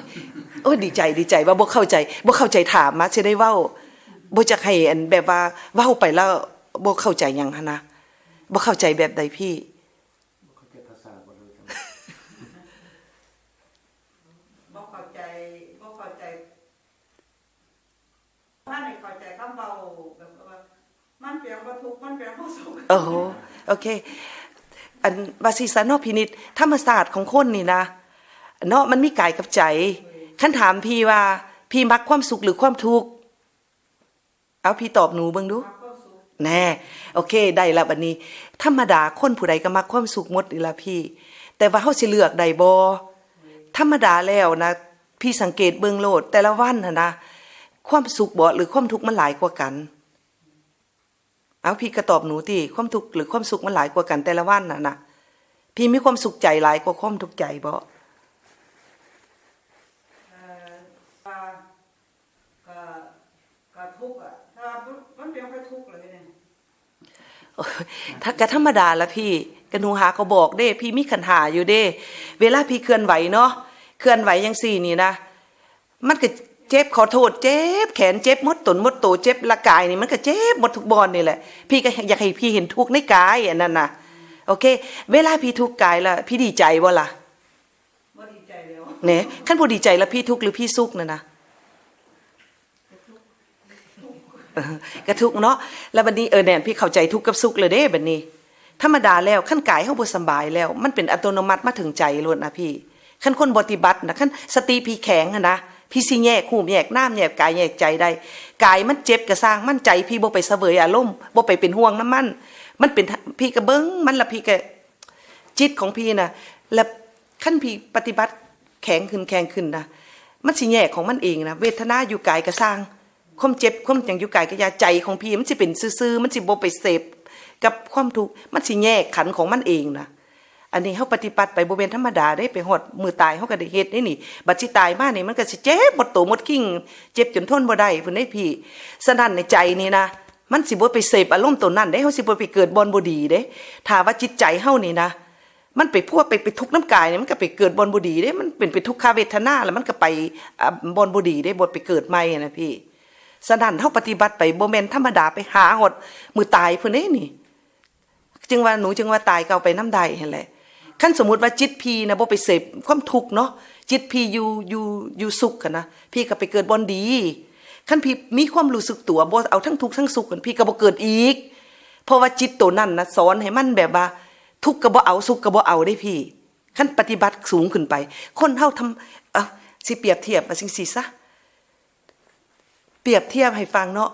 โอ้ย ดีใจ ดีใจว่าบ่เข้าใจ บ่เข้าใจถามมา สิได้เว้า บ่จักให้อันแบบว่าเว้าไปแล้วบ่เข้าใจหยังหั้นนะ บ่เข้าใจแบบใดพี่ บ่เข้าใจภาษาบ่เลยครับ บ่เข้าใจ บ่เข้าใจ ถ้าในเข้าใจคำเว้าแบบว่า มันเปรียงบ่ทุกข์ มันเปรียงบ่สุข โอ้โห โอเค อันว่าซี่ซะเนาะพี่นิด ธรรมชาติของคนนี่นะ เนาะ มันมีกายกับใจ คันถามพี่ว่า พี่มักความสุขหรือความทุกข์ เอาพี่ตอบหนูเบิ่งดู มักความสุข แน่ โอเค ได้ละบัดนี้ ธรรมดาคนผู้ใดก็มักความสุขหมดนี่ล่ะพี่ แต่ว่าเฮาสิเลือกได้บ่ ธรรมดาแล้วนะ พี่สังเกตเบิ่งโลด แต่ละวันหั้นนะ ความสุขบ่หรือความทุกข์มันหลายกว่ากัน เอาพี่ก็ตอบหนูติ ความทุกข์หรือความสุขมันหลายกว่ากันแต่ละวันน่ะนะ พี่มีความสุขใจหลายกว่าความทุกข์ใจบ่ เอ่อ ก็ ก็ ก็ทุกข์อะ ถ้ามัน มันเป็นความทุกข์เลยเนี่ย โอ้ย ถ้าก็ธรรมดาละพี่ ก็หนูหาก็บอกเด้ พี่มีขันธ์ห้าอยู่เด้ เวลาพี่เคลื่อนไหวเนาะ เคลื่อนไหวจั่งซี้นี่นะ มันก็เจ็บ ขอโทษ เจ็บแขน เจ็บหมดตนหมดโต เจ็บร่างกายนี่ มันก็เจ็บหมดทุกบ่อนนี่แหละ พี่ก็อยากให้พี่เห็นทุกข์ในกายอันนั้นน่ะ โอเค เวลาพี่ทุกข์กายแล้ว พี่ดีใจบ่ล่ะ บ่ดีใจแล้ว แหน่ คันบ่ดีใจแล้วพี่ทุกข์หรือพี่สุขนั่นน่ะ เออ ก็ทุกข์เนาะ แล้วบัดนี้ เออ แน่น พี่เข้าใจทุกข์กับสุขเลยเด้ บัดนี้ ธรรมดาแล้ว คันกายเฮาบ่สำบายแล้ว มันเป็นอัตโนมัติมาถึงใจโลดนะพี่ คันคนปฏิบัตินะ คันสติพี่แข็งหั้นนะ พี่สิแยกรูปแยกนาม แยกกายแยกใจได้ กายมันเจ็บก็ซ่างมัน ใจพี่บ่ไปเสวยอารมณ์ บ่ไปเป็นห่วงนำมัน มันเป็น พี่ก็เบิ่งมัน แล้วพี่ก็ จิตของพี่น่ะ แล้วคันพี่ปฏิบัติแข็งขึ้น แข็งขึ้นนะ มันสิแยกของมันเองนะ เวทนาอยู่กายก็ซ่าง ความเจ็บ ความหยังอยู่กายก็อย่า ใจของพี่มันสิเป็นซื่อๆ มันสิบ่ไปเสพกับความทุกข์ มันสิแยกขันธ์ของมันเองนะ อันนี้เฮาปฏิบัติไปบ่แม่นธรรมดาเด้ ไปฮอดมื้อตายเฮาก็ได้เฮ็ดเด้นี่ บัดสิตายมานี่มันก็สิเจ็บหมดโตหมดคิง เจ็บจนทนบ่ได้พุ้นเด้พี่ ฉะนั้นในใจนี่นะ มันสิบ่ไปเสพอารมณ์โตนั้นเด้ เฮาสิบ่ไปเกิดบ่อนบ่ดีเด้ ถ้าว่าจิตใจเฮานี่นะ มันไปพัวไป ไปทุกข์นำกายนี่ มันก็ไปเกิดบ่อนบ่ดีเด้ มันเป็นไปทุกขเวทนา แล้วมันก็ไป อ่า บ่อนบ่ดีเด้ บ่ไปเกิดใหม่หั้นนะพี่ ฉะนั้นเฮาปฏิบัติไปบ่แม่นธรรมดา ไปหาฮอดมื้อตายพุ้นเด้นี่ จึงว่าหนูจึงว่าตายก็เอาไปนำได้หั้นแหละ คันสมมุติว่าจิตพี่นะบ่ไปเสพความทุกข์เนาะ จิตพี่อยู่ อยู่ อยู่สุขหั้นนะ พี่ก็ไปเกิดบ่อนดี คันพี่มีความรู้สึกตัว บ่เอาทั้งทุกข์ทั้งสุขหั้น พี่ก็บ่เกิดอีก เพราะว่าจิตโตนั้นนะสอนให้มันแบบว่า ทุกข์ก็บ่เอา สุขก็บ่เอาเด้พี่ คันปฏิบัติสูงขึ้นไป คนเฮาทำ เอ้า สิเปรียบเทียบว่าจั่งซี้ซะ เปรียบเทียบให้ฟังเนาะ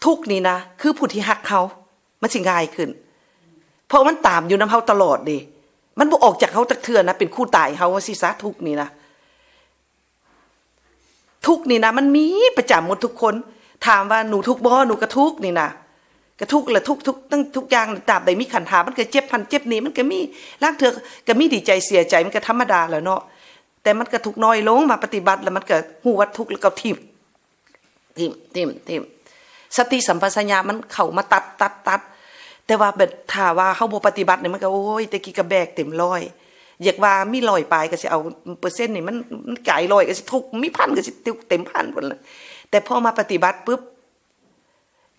ทุกข์นี่นะ คือผู้ที่ฮักเฮา มันสิง่ายขึ้น เพราะมันตามอยู่นำเฮาตลอดเด้ มันบ่ออกจากเฮาจักเทื่อนะ เป็นคู่ตายเฮาว่าสิซะ ทุกข์นี่นะ ทุกข์นี่นะ มันมีประจำหมดทุกคน ถามว่าหนูทุกข์บ่ หนูก็ทุกข์นี่นะ ก็ทุกข์แหละ ทุกข์ ทุกข์ ตั้งทุกอย่าง ตราบใดมีขันธ์ห้า มันก็เจ็บหั้นเจ็บนี่ มันก็มี ลางเทื่อก็มีดีใจเสียใจ มันก็ธรรมดาแหละเนาะ แต่มันก็ทุกข์น้อยลง มาปฏิบัติแล้วมันก็ฮู้ว่าทุกข์แล้วก็ถิ้ม ถิ้ม ถิ้ม ถิ้ม สติสัมปชัญญะมันเข้ามาตัด ตัด ตัด แต่ว่าแบบถ้าว่าเฮาบ่ปฏิบัตินี่มันก็ โอ้ย แต่กี้ก็แบกเต็มร้อย อยากว่ามีร้อยปลายก็สิเอาเปอร์เซ็นต์นี่มัน มันกายร้อยก็สิทุกข์ มีพันก็สิทุกข์เต็มพันพุ้นล่ะ แต่พอมาปฏิบัติปุ๊บ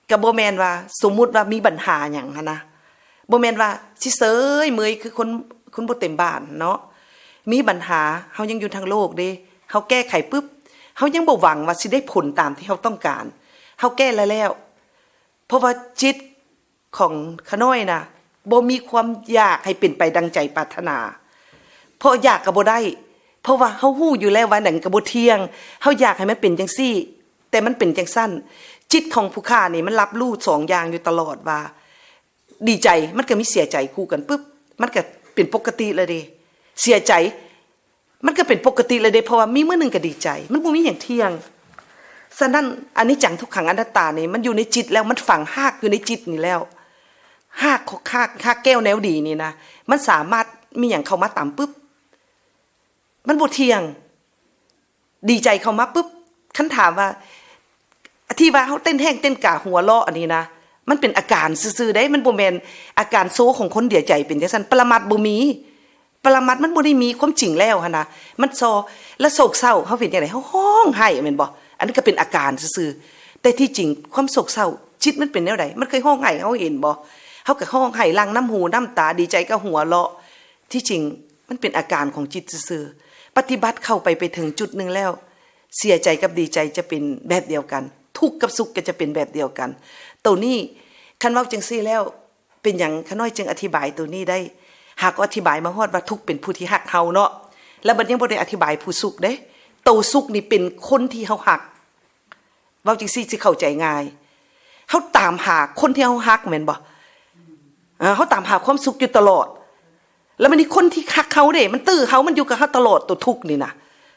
ก็บ่แม่นว่า สมมุติว่ามีปัญหาหยังหั้นนะ บ่แม่นว่าสิเซยเมยคือคน คนบ่เต็มบ้านเนาะ มีปัญหา เฮายังอยู่ทางโลกเด้ เฮาแก้ไขปุ๊บ เฮายังบ่หวังว่าสิได้ผลตามที่เฮาต้องการ เฮาแก้แล้วแล้ว เพราะว่าจิตของข้าน้อยน่ะ บ่มีความอยากให้เป็นไปดังใจปรารถนา เพราะอยากก็บ่ได้ เพราะว่าเฮาฮู้อยู่แล้วว่านั่นก็บ่เที่ยง เฮาอยากให้มันเป็นจั่งซี้ แต่มันเป็นจั่งซั้น จิตของผู้ข้านี่มันรับรู้สองอย่างอยู่ตลอดว่า ดีใจมันก็มีเสียใจคู่กันปุ๊บ มันก็เป็นปกติแล้วเด้ เสียใจ มันก็เป็นปกติแล้วเด้ เพราะว่ามีมื้อหนึ่งก็ดีใจ มันบ่มีหยังเที่ยง ฉะนั้นอนิจจังทุกขังอนัตตานี่มันอยู่ในจิตแล้ว มันฝังฮากอยู่ในจิตนี่แล้ว ฮากของฮาก ฮากแก้วแนวดีนี่นะ มันสามารถมีหยังเข้ามาตำปุ๊บ มันบ่เที่ยง ดีใจเข้ามาปุ๊บ คันถามว่า ที่ว่าเฮาเต้นแฮงเต้นกาหัวเราะอันนี้นะ มันเป็นอาการซื่อๆเด้ มันบ่แม่นอาการโซของคนเดียใจเป็นจั่งซั้น ปรมัตถ์บ่มี ปรมัตถ์มันบ่ได้มีความจริงแล้วหั้นนะ มันซอ แล้วโศกเศร้า เฮาเป็นจั่งใด เฮาฮ้องไห้แม่นบ่ อันนี้ก็เป็นอาการซื่อๆ แต่ที่จริงความโศกเศร้า จิตมันเป็นแนวใด มันเคยฮ้องไห้ เฮาเห็นบ่ เฮาก็ฮ้องไห้ หลั่งน้ำหูน้ำตา ดีใจก็หัวเราะ ที่จริงมันเป็นอาการของจิตซื่อๆ ปฏิบัติเข้าไป ไปถึงจุดหนึ่งแล้ว เสียใจกับดีใจจะเป็นแบบเดียวกัน ทุกข์กับสุขก็จะเป็นแบบเดียวกัน โตนี้ คันเว้าจั่งซี้แล้ว เป็นหยังข้าน้อยจึงอธิบายโตนี้ได้ หากอธิบายมาฮอดว่าทุกข์เป็นผู้ที่ฮักเฮาเนาะ แล้วบัดยังบ่ได้อธิบายผู้สุขเด้ โตสุขนี่เป็นคนที่เฮาฮัก เว้าจั่งซี้สิเข้าใจง่าย เฮาตามหาคนที่เฮาฮักแม่นบ่ เออ เฮาตามหาความสุขอยู่ตลอด แล้วมันนี่คนที่ฮักเฮาเด้ มันตื้อเฮา มันอยู่กับเฮาตลอด ตัวทุกข์นี่นะ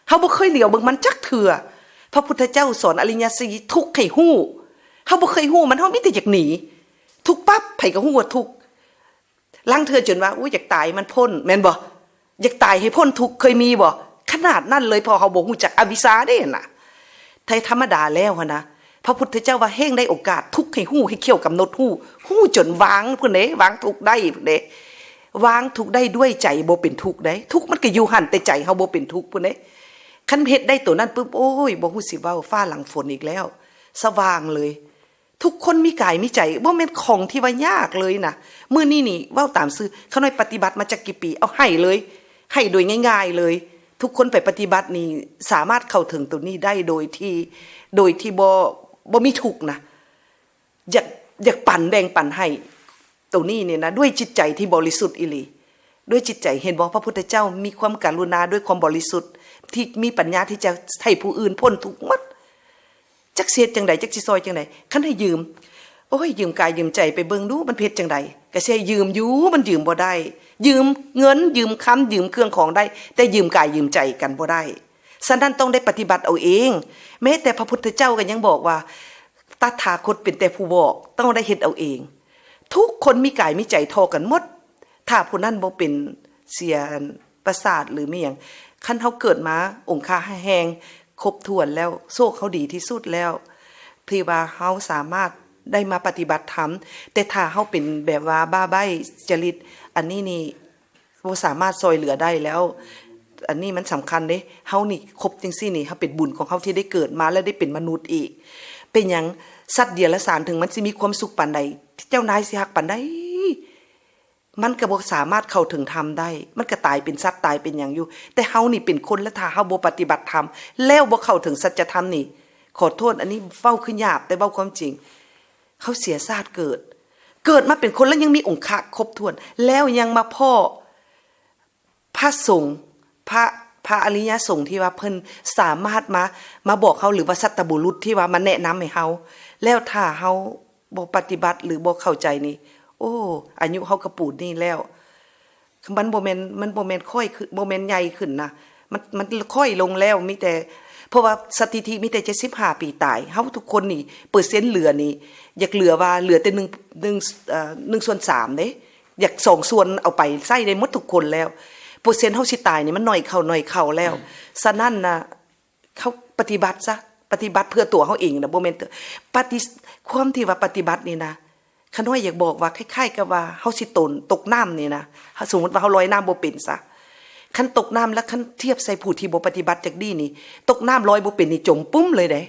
เฮาบ่เคยเหลียวเบิ่งมันจักเทื่อ พระพุทธเจ้าสอนอริยสัจสี่ ทุกข์ให้ฮู้ เฮาบ่เคยฮู้มัน เฮามีแต่อยากหนี ทุกข์ปั๊บ ไผก็ฮู้ว่าทุกข์ ลางเทื่อจนว่า อุ๊ย อยากตายมันพ้น แม่นบ่ อยากตายให้พ้นทุกข์ เคยมีบ่ ขนาดนั้นเลย เพราะเฮาบ่ฮู้จักอวิชชาเด้หั่นน่ะ ไทยธรรมดาแล้วหั่นนะ พระพุทธเจ้าว่าแฮ่งได้โอกาสทุกข์ให้ฮู้ ให้เคี่ยวกำหนดฮู้ ฮู้จนวางพุ้นเด้ วางทุกข์ได้พุ้นเด้ วางทุกข์ได้ด้วยใจบ่เป็นทุกข์เด้ ทุกข์มันก็อยู่หั่น แต่ใจเฮาบ่เป็นทุกข์พุ้นเด้ คันเฮ็ดได้โตนั้นปุ๊บ โอ้ย บ่ฮู้สิเว้า ฟ้าหลังฝนอีกแล้ว สว่างเลย ทุกคนมีกายมีใจ บ่แม่นของที่ว่ายากเลยนะ มื้อนี้นี่เว้าตามซื่อ ข้าน้อยปฏิบัติมาจักกี่ปี เอาไห้เลย ไห้โดยง่ายๆเลย ทุกคนไปปฏิบัตินี่สามารถเข้าถึงตัวนี้ได้โดยที่ โดยที่บ่ บ่มีทุกข์นะ อยาก อยากปันแบ่งปันให้ตัวนี้นี่นะ ด้วยจิตใจที่บริสุทธิ์อีหลี ด้วยจิตใจ เห็นบ่ พระพุทธเจ้ามีความกรุณาด้วยความบริสุทธิ์ ที่มีปัญญาที่จะให้ผู้อื่นพ้นทุกข์หมด จักสิเฮ็ดจั่งใด จักสิซอยจั่งใด คันให้ยืม โอ้ย ยืมกายยืมใจไปเบิ่งดู มันเฮ็ดจั่งใด ก็สิให้ยืมอยู่ มันยืมบ่ได้ ยืมเงิน ยืมคำ ยืมเครื่องของได้ แต่ยืมกายยืมใจกันบ่ได้ ฉะนั้นต้องได้ปฏิบัติเอาเอง แม้แต่พระพุทธเจ้าก็ยังบอกว่า ตถาคตเป็นแต่ผู้บอก ต้องได้เฮ็ดเอาเอง ทุกคนมีกายมีใจเท่ากันหมด ถ้าผู้นั้นบ่เป็นเสียประสาทหรือมีหยัง คันเฮาเกิดมาองคาแฮงครบถ้วนแล้ว โชคเฮาดีที่สุดแล้ว ที่ว่าเฮาสามารถได้มาปฏิบัติธรรม แต่ถ้าเฮาเป็นแบบว่าบ้าใบ้จริต อันนี้นี่บ่สามารถซอยเหลือได้แล้ว อันนี้มันสำคัญเด้ เฮานี่ครบจั่งซี้นี่ เฮาเป็นบุญของเฮาที่ได้เกิดมาและได้เป็นมนุษย์อีก เป็นหยังสัตว์เดรัจฉานถึงมันสิมีความสุขปานใด เจ้านายสิฮักปานใด มันก็บ่สามารถเข้าถึงธรรมได้ มันก็ตายเป็นสัตว์ตายเป็นหยังอยู่ แต่เฮานี่เป็นคน และถ้าเฮาบ่ปฏิบัติธรรม แล้วบ่เข้าถึงสัจธรรมนี่ ขอโทษ อันนี้เว้าคือหยาบ แต่เว้าความจริง เฮาเสียชาติเกิด เกิดมาเป็นคนแล้วยังมีองคะครบถ้วน แล้วยังมาพ้อพระสงฆ์ พระ พระอริยสงฆ์ที่ว่าเพิ่นสามารถมา มาบอกเฮา หรือว่าสัตบุรุษที่ว่ามาแนะนำให้เฮา แล้วถ้าเฮาบ่ปฏิบัติหรือบ่เข้าใจนี่ โอ้ อายุเฮาก็ปูนนี้แล้ว มันบ่แม่น มันบ่แม่นค่อยขึ้น บ่แม่นใหญ่ขึ้นนะ มัน มันค่อยลงแล้ว มีแต่ เพราะว่าสถิติมีแต่เจ็ดสิบห้าปีตาย เฮาทุกคนนี่ เปอร์เซ็นต์เหลือนี่ อยากเหลือว่าเหลือแต่หนึ่ง หนึ่ง เอ่อ หนึ่งส่วนสามเด้ อยากสองส่วนเอาไปใช้ได้หมดทุกคนแล้ว เปอร์เซ็นต์เฮาสิตายนี่มันน้อยเข้า น้อยเข้าแล้ว ฉะนั้นนะ เฮาปฏิบัติซะ ปฏิบัติเพื่อตัวเฮาเองนะ บ่แม่นเต- ปฏิ- ความที่ว่าปฏิบัตินี่นะ ข้าน้อยอยากบอกว่าคล้ายๆกับว่าเฮาสิตน ตกน้ำนี่นะ สมมุติว่าเฮาลอยน้ำบ่เป็นซะ คันตกน้ำแล้วคันเทียบใส่ผู้ที่บ่ปฏิบัติจักดีนี่ ตกน้ำลอยบ่เป็นนี่จมปุ้มเลยเด้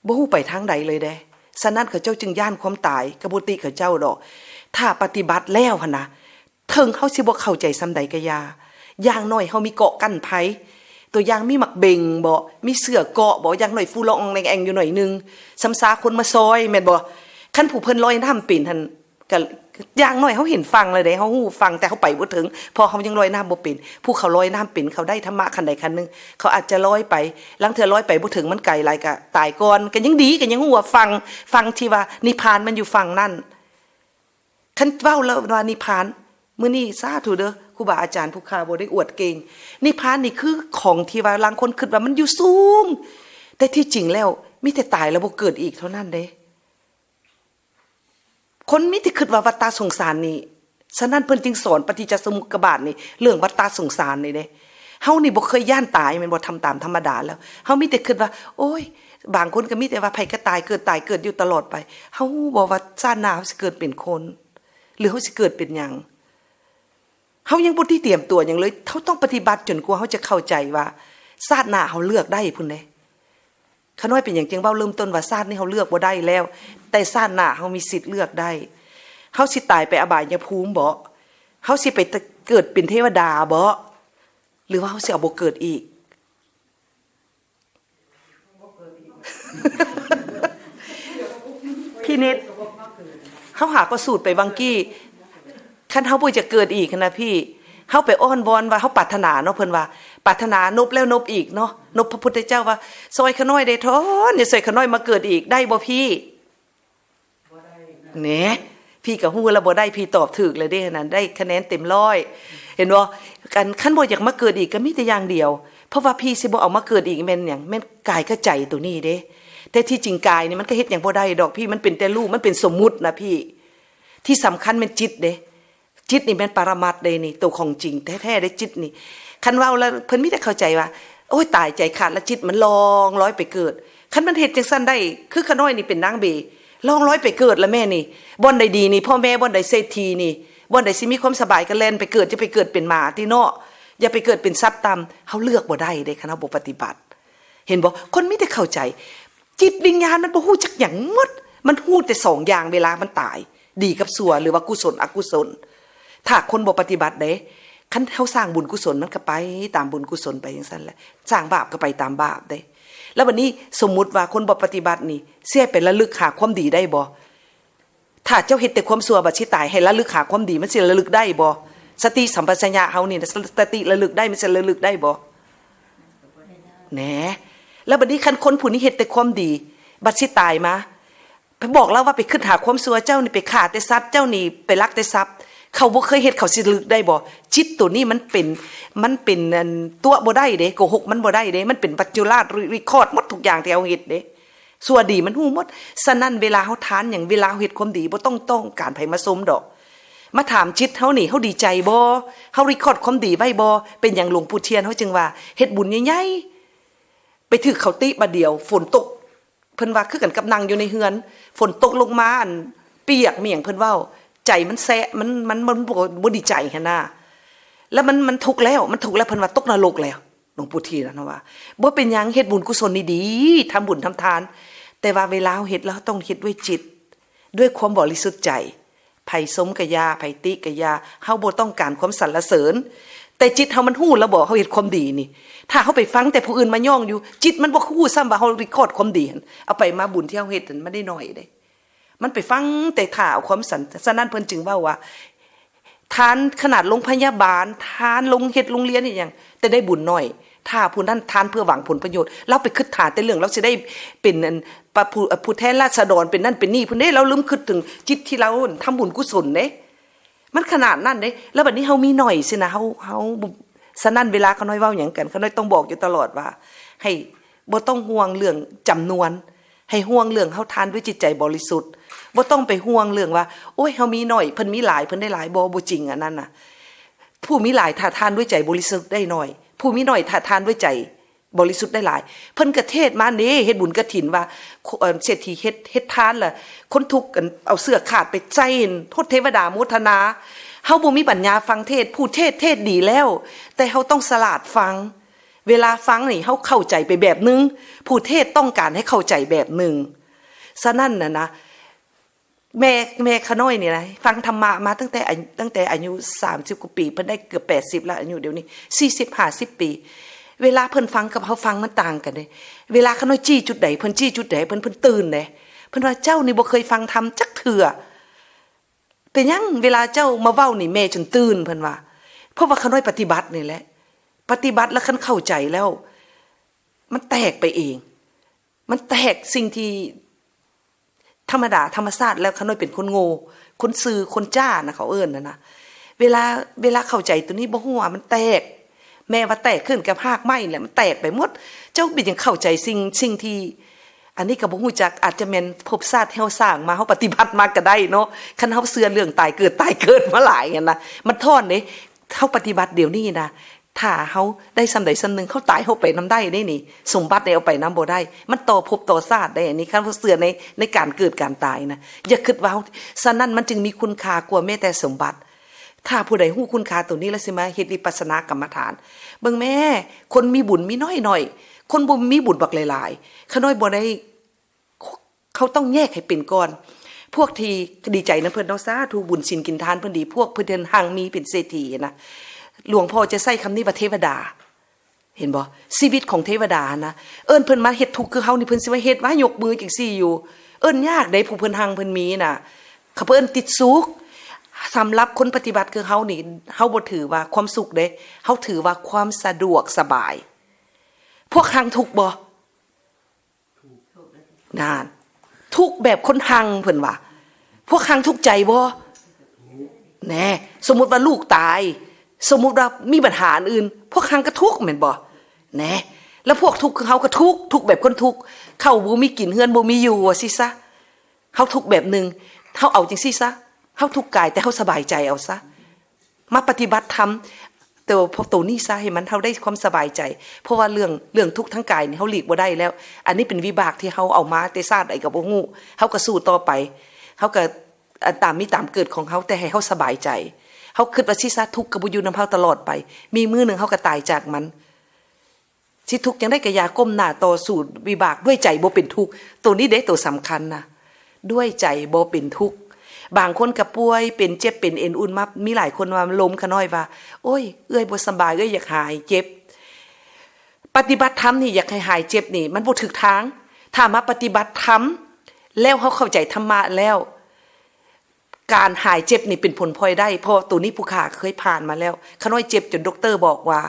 บ่ฮู้ไปทางใดเลยเด้ ฉะนั้นเขาเจ้าจึงย้านความตาย ก็บ่ติเขาเจ้าดอก ถ้าปฏิบัติแล้วหั้นนะ เถิงเฮาสิบ่เข้าใจส่ำใดก็อย่า อย่างน้อยเฮามีเกราะกั้นภัย ตัวอย่างมีหมากเบงบ่ มีเสื้อเกราะบ่ อย่างน้อยฟู่ละอ่องแลงแอ่งอยู่หน่อยหนึ่ง สำซาคนมาซอยแม่นบ่ คันผู้เพิ่นลอยน้ำเป็นหั่น ก็อย่างน้อยเฮาเห็นฝั่งแล้วเด้ เฮาฮู้ฝั่ง แต่เฮาไปบ่เถิง เพราะเฮายังลอยน้ำบ่เป็น ผู้เขาลอยน้ำเป็น เขาได้ธรรมะขั้นใดขั้นหนึ่ง เขาอาจจะลอยไป ลางเทื่อลอยไปบ่เถิง มันไกลหลาย ก็ตายก่อน ก็ยังดี ก็ยังฮู้ว่าฝั่ง ฝั่งที่ว่านิพพานมันอยู่ฝั่งนั้น คันเว้าแล้วว่านิพพาน มื้อนี้สาธุเด้อ ครูบาอาจารย์ผู้ข้าบ่ได้อวดเก่ง นิพพานนี่คือของที่ว่าลางคนคิดว่ามันอยู่สูง แต่ที่จริงแล้วมีแต่ตายแล้วบ่เกิดอีกเท่านั้นเด้ คนมีแต่คิดว่าวัฏฏะสงสารนี่ ฉะนั้นเพิ่นจึงสอนปฏิจจสมุปบาทนี่ เรื่องวัฏฏะสงสารนี่เด้ เฮานี่บ่เคยย้านตายแม่นบ่ ทำตามธรรมดาแล้ว เฮามีแต่คิดว่า โอ้ย บางคนก็มีแต่ว่าไผก็ตายเกิด ตายเกิดอยู่ตลอดไป เฮาฮู้บ่ว่าชาติหน้าเฮาสิเกิดเป็นคน หรือเฮาสิเกิดเป็นหยัง เฮายังบ่ได้เตรียมตัวหยังเลย เฮาต้องปฏิบัติจนกว่าเฮาจะเข้าใจว่าชาติหน้าเฮาเลือกได้พุ้นเด้ ข้าน้อยเป็นหยังจึงเว้าเริ่มต้นว่าชาตินี้เฮาเลือกบ่ได้แล้ว แต่ชาติหน้าเฮามีสิทธิ์เลือกได้ เฮาสิตายไปอบายภูมิบ่ เฮาสิไปเกิดเป็นเทวดาบ่ หรือว่าเฮาสิเอาบ่เกิดอีก พี่นิด เฮาหาก็สูตรไปวังกี้ คันเฮาบ่อยากเกิดอีกหั้นนะพี่ เฮาไปอ้อนวอนว่าเฮาปรารถนาเนาะ เพิ่นว่าปรารถนานบแล้วนบอีกเนาะ นบพระพุทธเจ้าว่า ซอยข้าน้อยได้ท้อน อย่าซอยข้าน้อยมาเกิดอีก ได้บ่พี่ แหน่ พี่ก็ฮู้แล้วบ่ได้ พี่ตอบถูกเลยเด้ นั่นได้คะแนนเต็มร้อย เห็นบ่ กัน คันบ่อยากมาเกิดอีกก็มีแต่อย่างเดียว เพราะว่าพี่สิบ่เอามาเกิดอีกแม่นหยัง แม่นกายกับใจตัวนี้เด้ แต่ที่จริงกายนี่มันก็เฮ็ดหยังบ่ได้ดอกพี่ มันเป็นแต่รูป มันเป็นสมมุตินะพี่ ที่สำคัญแม่นจิตเด้ จิตนี่แม่นปรมัตถ์เด้นี่ ตัวของจริงแท้ๆเด้ จิตนี่ คันเว้าแล้วเพิ่นมีแต่เข้าใจว่า โอ้ย ตายใจขาดแล้ว จิตมันล่องลอยไปเกิด คันมันเฮ็ดจังซั่นได้ คือข้าน้อยนี่เป็นนางเบ ล่องลอยไปเกิดละแม่นี่ บ่อนใดดีนี่ พ่อแม่บ่อนใดเศรษฐีนี่ บ่อนใดสิมีความสบายก็แล่นไปเกิด อย่าไปเกิดเป็นหมาติเนาะ อย่าไปเกิดเป็นสัตว์ต่ำ เฮาเลือกบ่ได้เด้ คันเฮาบ่ปฏิบัติ เห็นบ่ คนมีแต่เข้าใจ จิตวิญญาณมันบ่ฮู้จักหยังหมด มันฮู้แต่สองอย่างเวลามันตาย ดีกับชั่ว หรือว่ากุศลอกุศล ถ้าคนบ่ปฏิบัติเด้ คันเฮาสร้างบุญกุศลมันก็ไปตามบุญกุศลไปจังซั่นแหละ สร้างบาปก็ไปตามบาปเด้ แล้วบัดนี้สมมุติว่าคนบ่ปฏิบัตินี่ สิให้ไประลึกหาความดีได้บ่ ถ้าเจ้าเฮ็ดแต่ความชั่วบัดสิตาย ให้ระลึกหาความดี มันสิระลึกได้บ่ สติสัมปชัญญะเฮานี่นะ สติระลึกได้ มันสิระลึกได้บ่ แหน่ แล้วบัดนี้คันคนผู้นี้เฮ็ดแต่ความดี บัดสิตายมา ไปบอกลาวว่าไปคิดหาความชั่ว เจ้านี่ไปฆ่าแต่สัตว์ เจ้านี่ไปลักแต่ทรัพย์ เขาบ่เคยเฮ็ด เขาสิระลึกได้บ่ จิตตัวนี้มันเป็น มันเป็นอัน ตั๋วบ่ได้เด้ โกหกมันบ่ได้เด้ มันเป็นบัจจุราช รี- รีคอร์ดหมดทุกอย่างที่เฮาเฮ็ดเด้ ชั่วดีมันฮู้หมด ฉะนั้นเวลาเฮาทานหยัง เวลาเฮาเฮ็ดความดี บ่ต้องต้องการไผมาชมดอก มาถามจิตเฮานี่ เฮาดีใจบ่ เฮารีคอร์ดความดีไว้บ่ เป็นหยังหลวงปู่เทียนเฮาจึงว่า เฮ็ดบุญใหญ่ๆ ไปถืกเขาติบาดเดียว ฝนตก เพิ่นว่าคือกันกับนั่งอยู่ในเฮือน ฝนตกลงมา อัน เปียกเมียง เพิ่นเว้า ใจมันแสะ มัน มัน มันบ่ บ่ดีใจหั้นนะ แล้วมัน มันทุกข์แล้ว มันทุกข์แล้ว เพิ่นว่าตกนรกแล้ว หลวงปู่เทียนนะว่า บ่เป็นหยัง เฮ็ดบุญกุศลนี่ดี ทำบุญทำทาน แต่ว่าเวลาเฮาเฮ็ด เราต้องเฮ็ดด้วยจิต ด้วยความบริสุทธิ์ใจ ไผชมกะอย่า ไผติกะอย่า เฮาบ่ต้องการความสรรเสริญ แต่จิตเฮามันฮู้แล้วบ่ เฮาเฮ็ดความดีนี่ ถ้าเฮาไปฟังแต่ผู้อื่นมาย้องอยู่ จิตมันบ่ฮู้ซ้ำว่าเฮา record ความดีหั่น เอาไปมาบุญที่เฮาเฮ็ดหั่นมันได้น้อยเด้ มันไปฟังแต่ถ้าเอาความสรร ฉะนั้นเพิ่นจึงเว้าว่า ทานขนาดโรงพยาบาล ทานโรงเฮ็ดโรงเรียนอีหยัง แต่ได้บุญน้อย ถ้าผู้นั้นทานเพื่อหวังผลประโยชน์ ลาวไปคิดหาแต่เรื่องลาวสิได้เป็นอัน ปะ ผู้ เอ่อ ผู้แทนราษฎร เป็นนั่นเป็นนี่พุ้นเด้ ลาวลืมคิดถึงจิตที่ลาวทำบุญกุศลเด้ มันขนาดนั้นเด้ แล้วบัดนี้เฮามีน้อยสินะ เฮา เฮา ฉะนั้นเวลาข้าน้อยเว้าหยังกัน ข้าน้อยต้องบอกอยู่ตลอดว่า ให้ บ่ต้องห่วงเรื่องจำนวน ให้ห่วงเรื่องเฮาทานด้วยจิตใจบริสุทธิ์ บ่ต้องไปห่วงเรื่องว่า โอ้ย เฮามีน้อย เพิ่นมีหลาย เพิ่นได้หลาย บ่ บ่จริงอันนั้นน่ะ ผู้มีหลายถ้าทานด้วยใจบริสุทธิ์ได้น้อย ผู้มีน้อยถ้าทานด้วยใจบริสุทธิ์ได้หลาย เพิ่นกะเทศน์มาเด้ เฮ็ดบุญกฐินว่า เอ่อ เศรษฐีเฮ็ด เฮ็ดทานล่ะ คนทุกข์อันเอาเสื้อขาดไปใส่โทษเทวดาโมทนา เฮาบ่มีปัญญาฟังเทศน์ ผู้เทศน์เทศน์ดีแล้ว แต่เฮาต้องฉลาดฟัง เวลาฟังนี่เฮาเข้าใจไปแบบหนึ่ง ผู้เทศน์ต้องการให้เข้าใจแบบหนึ่ง ฉะนั้นน่ะนะ แม่ แม่ข้าน้อยนี่นะ ฟังธรรมะมาตั้งแต่อายุ ตั้งแต่อายุสามสิบกว่าปี เพิ่นได้เกือบแปดสิบแล้ว อายุเดี๋ยวนี้สี่สิบ ห้าสิบปี เวลาเพิ่นฟังกับเฮาฟังมันต่างกันเด้ เวลาข้าน้อยจี้จุดใด เพิ่นจี้จุดใด เพิ่น เพิ่นตื่นเด้ เพิ่นว่า เจ้านี่บ่เคยฟังธรรมจักเทื่อ เป็นหยังเวลาเจ้ามาเว้านี่แม่จนตื่น เพิ่นว่า เพราะว่าข้าน้อยปฏิบัตินี่แหละ ปฏิบัติแล้วคันเข้าใจแล้ว มันแตกไปเอง มันแตกสิ่งที่ธรรมดาธรรมชาติแล้ว ข้าน้อยเป็นคนโง่ คนซื่อ คนจ้านะเขาเอิ้นน่ะนะ เวลา เวลาเข้าใจตัวนี้บ่ฮู้ว่ามันแตก แม่ว่าแตกขึ้นกับฮากไม้แหละ มันแตกไปหมด เจ้าเป็นหยังเข้าใจสิ่ง สิ่งที่ อันนี้ก็บ่ฮู้จัก อาจจะแม่นภพชาติที่เฮาสร้างมา เฮาปฏิบัติมาก็ได้เนาะ คันเฮาเชื่อเรื่องตายเกิด ตายเกิดมาหลายหั้นนะ มันทอนเด้ เฮาปฏิบัติเดี๋ยวนี้นะ ถ้าเฮาได้ส่ำใดส่ำหนึ่ง เฮาตายเฮาไปนำได้เด้นี่ สมบัตินี่เอาไปนำบ่ได้ มันต่อภพต่อชาติได้ อันนี้คันเฮาเชื่อใน ในการเกิดการตายนะ อย่าคิดว่าเฮา ฉะนั้นมันจึงมีคุณค่ากว่าแม้แต่สมบัติ ถ้าผู้ใดฮู้คุณค่าตัวนี้แล้วสิมาเฮ็ดวิปัสสนากรรมฐาน เบิ่งแม่ คนมีบุญมีน้อยๆ คนบ่มีบุญบักหลายๆ ข้าน้อยบ่ได้ เขาต้องแยกให้เป็นก่อน พวกที่ดีใจนำเพิ่นเนาะ สาธุ บุญศีลกินทานเพิ่นดี พวกเพิ่นหังมีเป็นเศรษฐีนะ หลวงพ่อจะใช้คำนี้ว่าเทวดา เห็นบ่ ชีวิตของเทวดานะ เอิ้นเพิ่นมาเฮ็ดทุกข์คือเฮานี่ เพิ่นสิมาเฮ็ดว่ายกมือจั่งซี้อยู่ เอิ้นยากเด้ ผู้เพิ่นหังเพิ่นมีน่ะ เขาเพิ่นติดสุข สำหรับคนปฏิบัติคือเฮานี่ เฮาบ่ถือว่าความสุขเด้ เฮาถือว่าความสะดวกสบาย พวกหังทุกข์บ่ นั่น ทุกข์แบบคนหัง เพิ่นว่า พวกหังทุกข์ใจบ่ แหน่ สมมุติว่าลูกตาย สมมุติว่ามีปัญหาอันอื่น พวกหังก็ทุกข์แม่นบ่ แหน่ แล้วพวกทุกข์คือเฮาก็ทุกข์ ทุกข์แบบคนทุกข์ ข้าวบ่มีกิน เฮือนบ่มีอยู่ ว่าซี่ซะ เฮาทุกข์แบบหนึ่ง เฮาเอาจั่งซี่ซะ เฮาทุกข์กายแต่เฮาสบายใจเอาซะ มาปฏิบัติธรรม แต่ว่าพอตัวนี้ซะให้มัน เฮาได้ความสบายใจ เพราะว่าเรื่อง เรื่องทุกข์ทั้งกายนี่เฮาหลีกบ่ได้แล้ว อันนี้เป็นวิบากที่เฮาเอามาแต่ชาติใดก็บ่ฮู้ เฮาก็สู้ต่อไป เฮาก็ อ่ะ ตามมีตามเกิดของเฮา แต่ให้เฮาสบายใจ เฮาคิดว่าซี่ซะ ทุกข์ก็บ่อยู่นำเฮาตลอดไป มีมื้อหนึ่งเฮาก็ตายจากมัน สิทุกข์จั่งใดก็อย่า ก้มหน้าต่อสู้วิบากด้วยใจบ่เป็นทุกข์ ตัวนี้เด้ตัวสำคัญนะ ด้วยใจบ่เป็นทุกข์ บางคนก็ป่วยเป็นเจ็บเป็นเอ็นอุ่นมา มีหลายคนว่าล้ม ข้าน้อยว่า โอ้ย เอื้อยบ่สบาย เอื้อยอยากหายเจ็บ ปฏิบัติธรรมนี่อยากให้หายเจ็บนี่ มันบ่ถูกทาง ถ้ามาปฏิบัติธรรมแล้วเฮาเข้าใจธรรมะแล้ว การหายเจ็บนี่เป็นผลพลอยได้ เพราะตัวนี้ผู้ข้าเคยผ่านมาแล้ว ข้าน้อยเจ็บจนด็อกเตอร์บอกว่า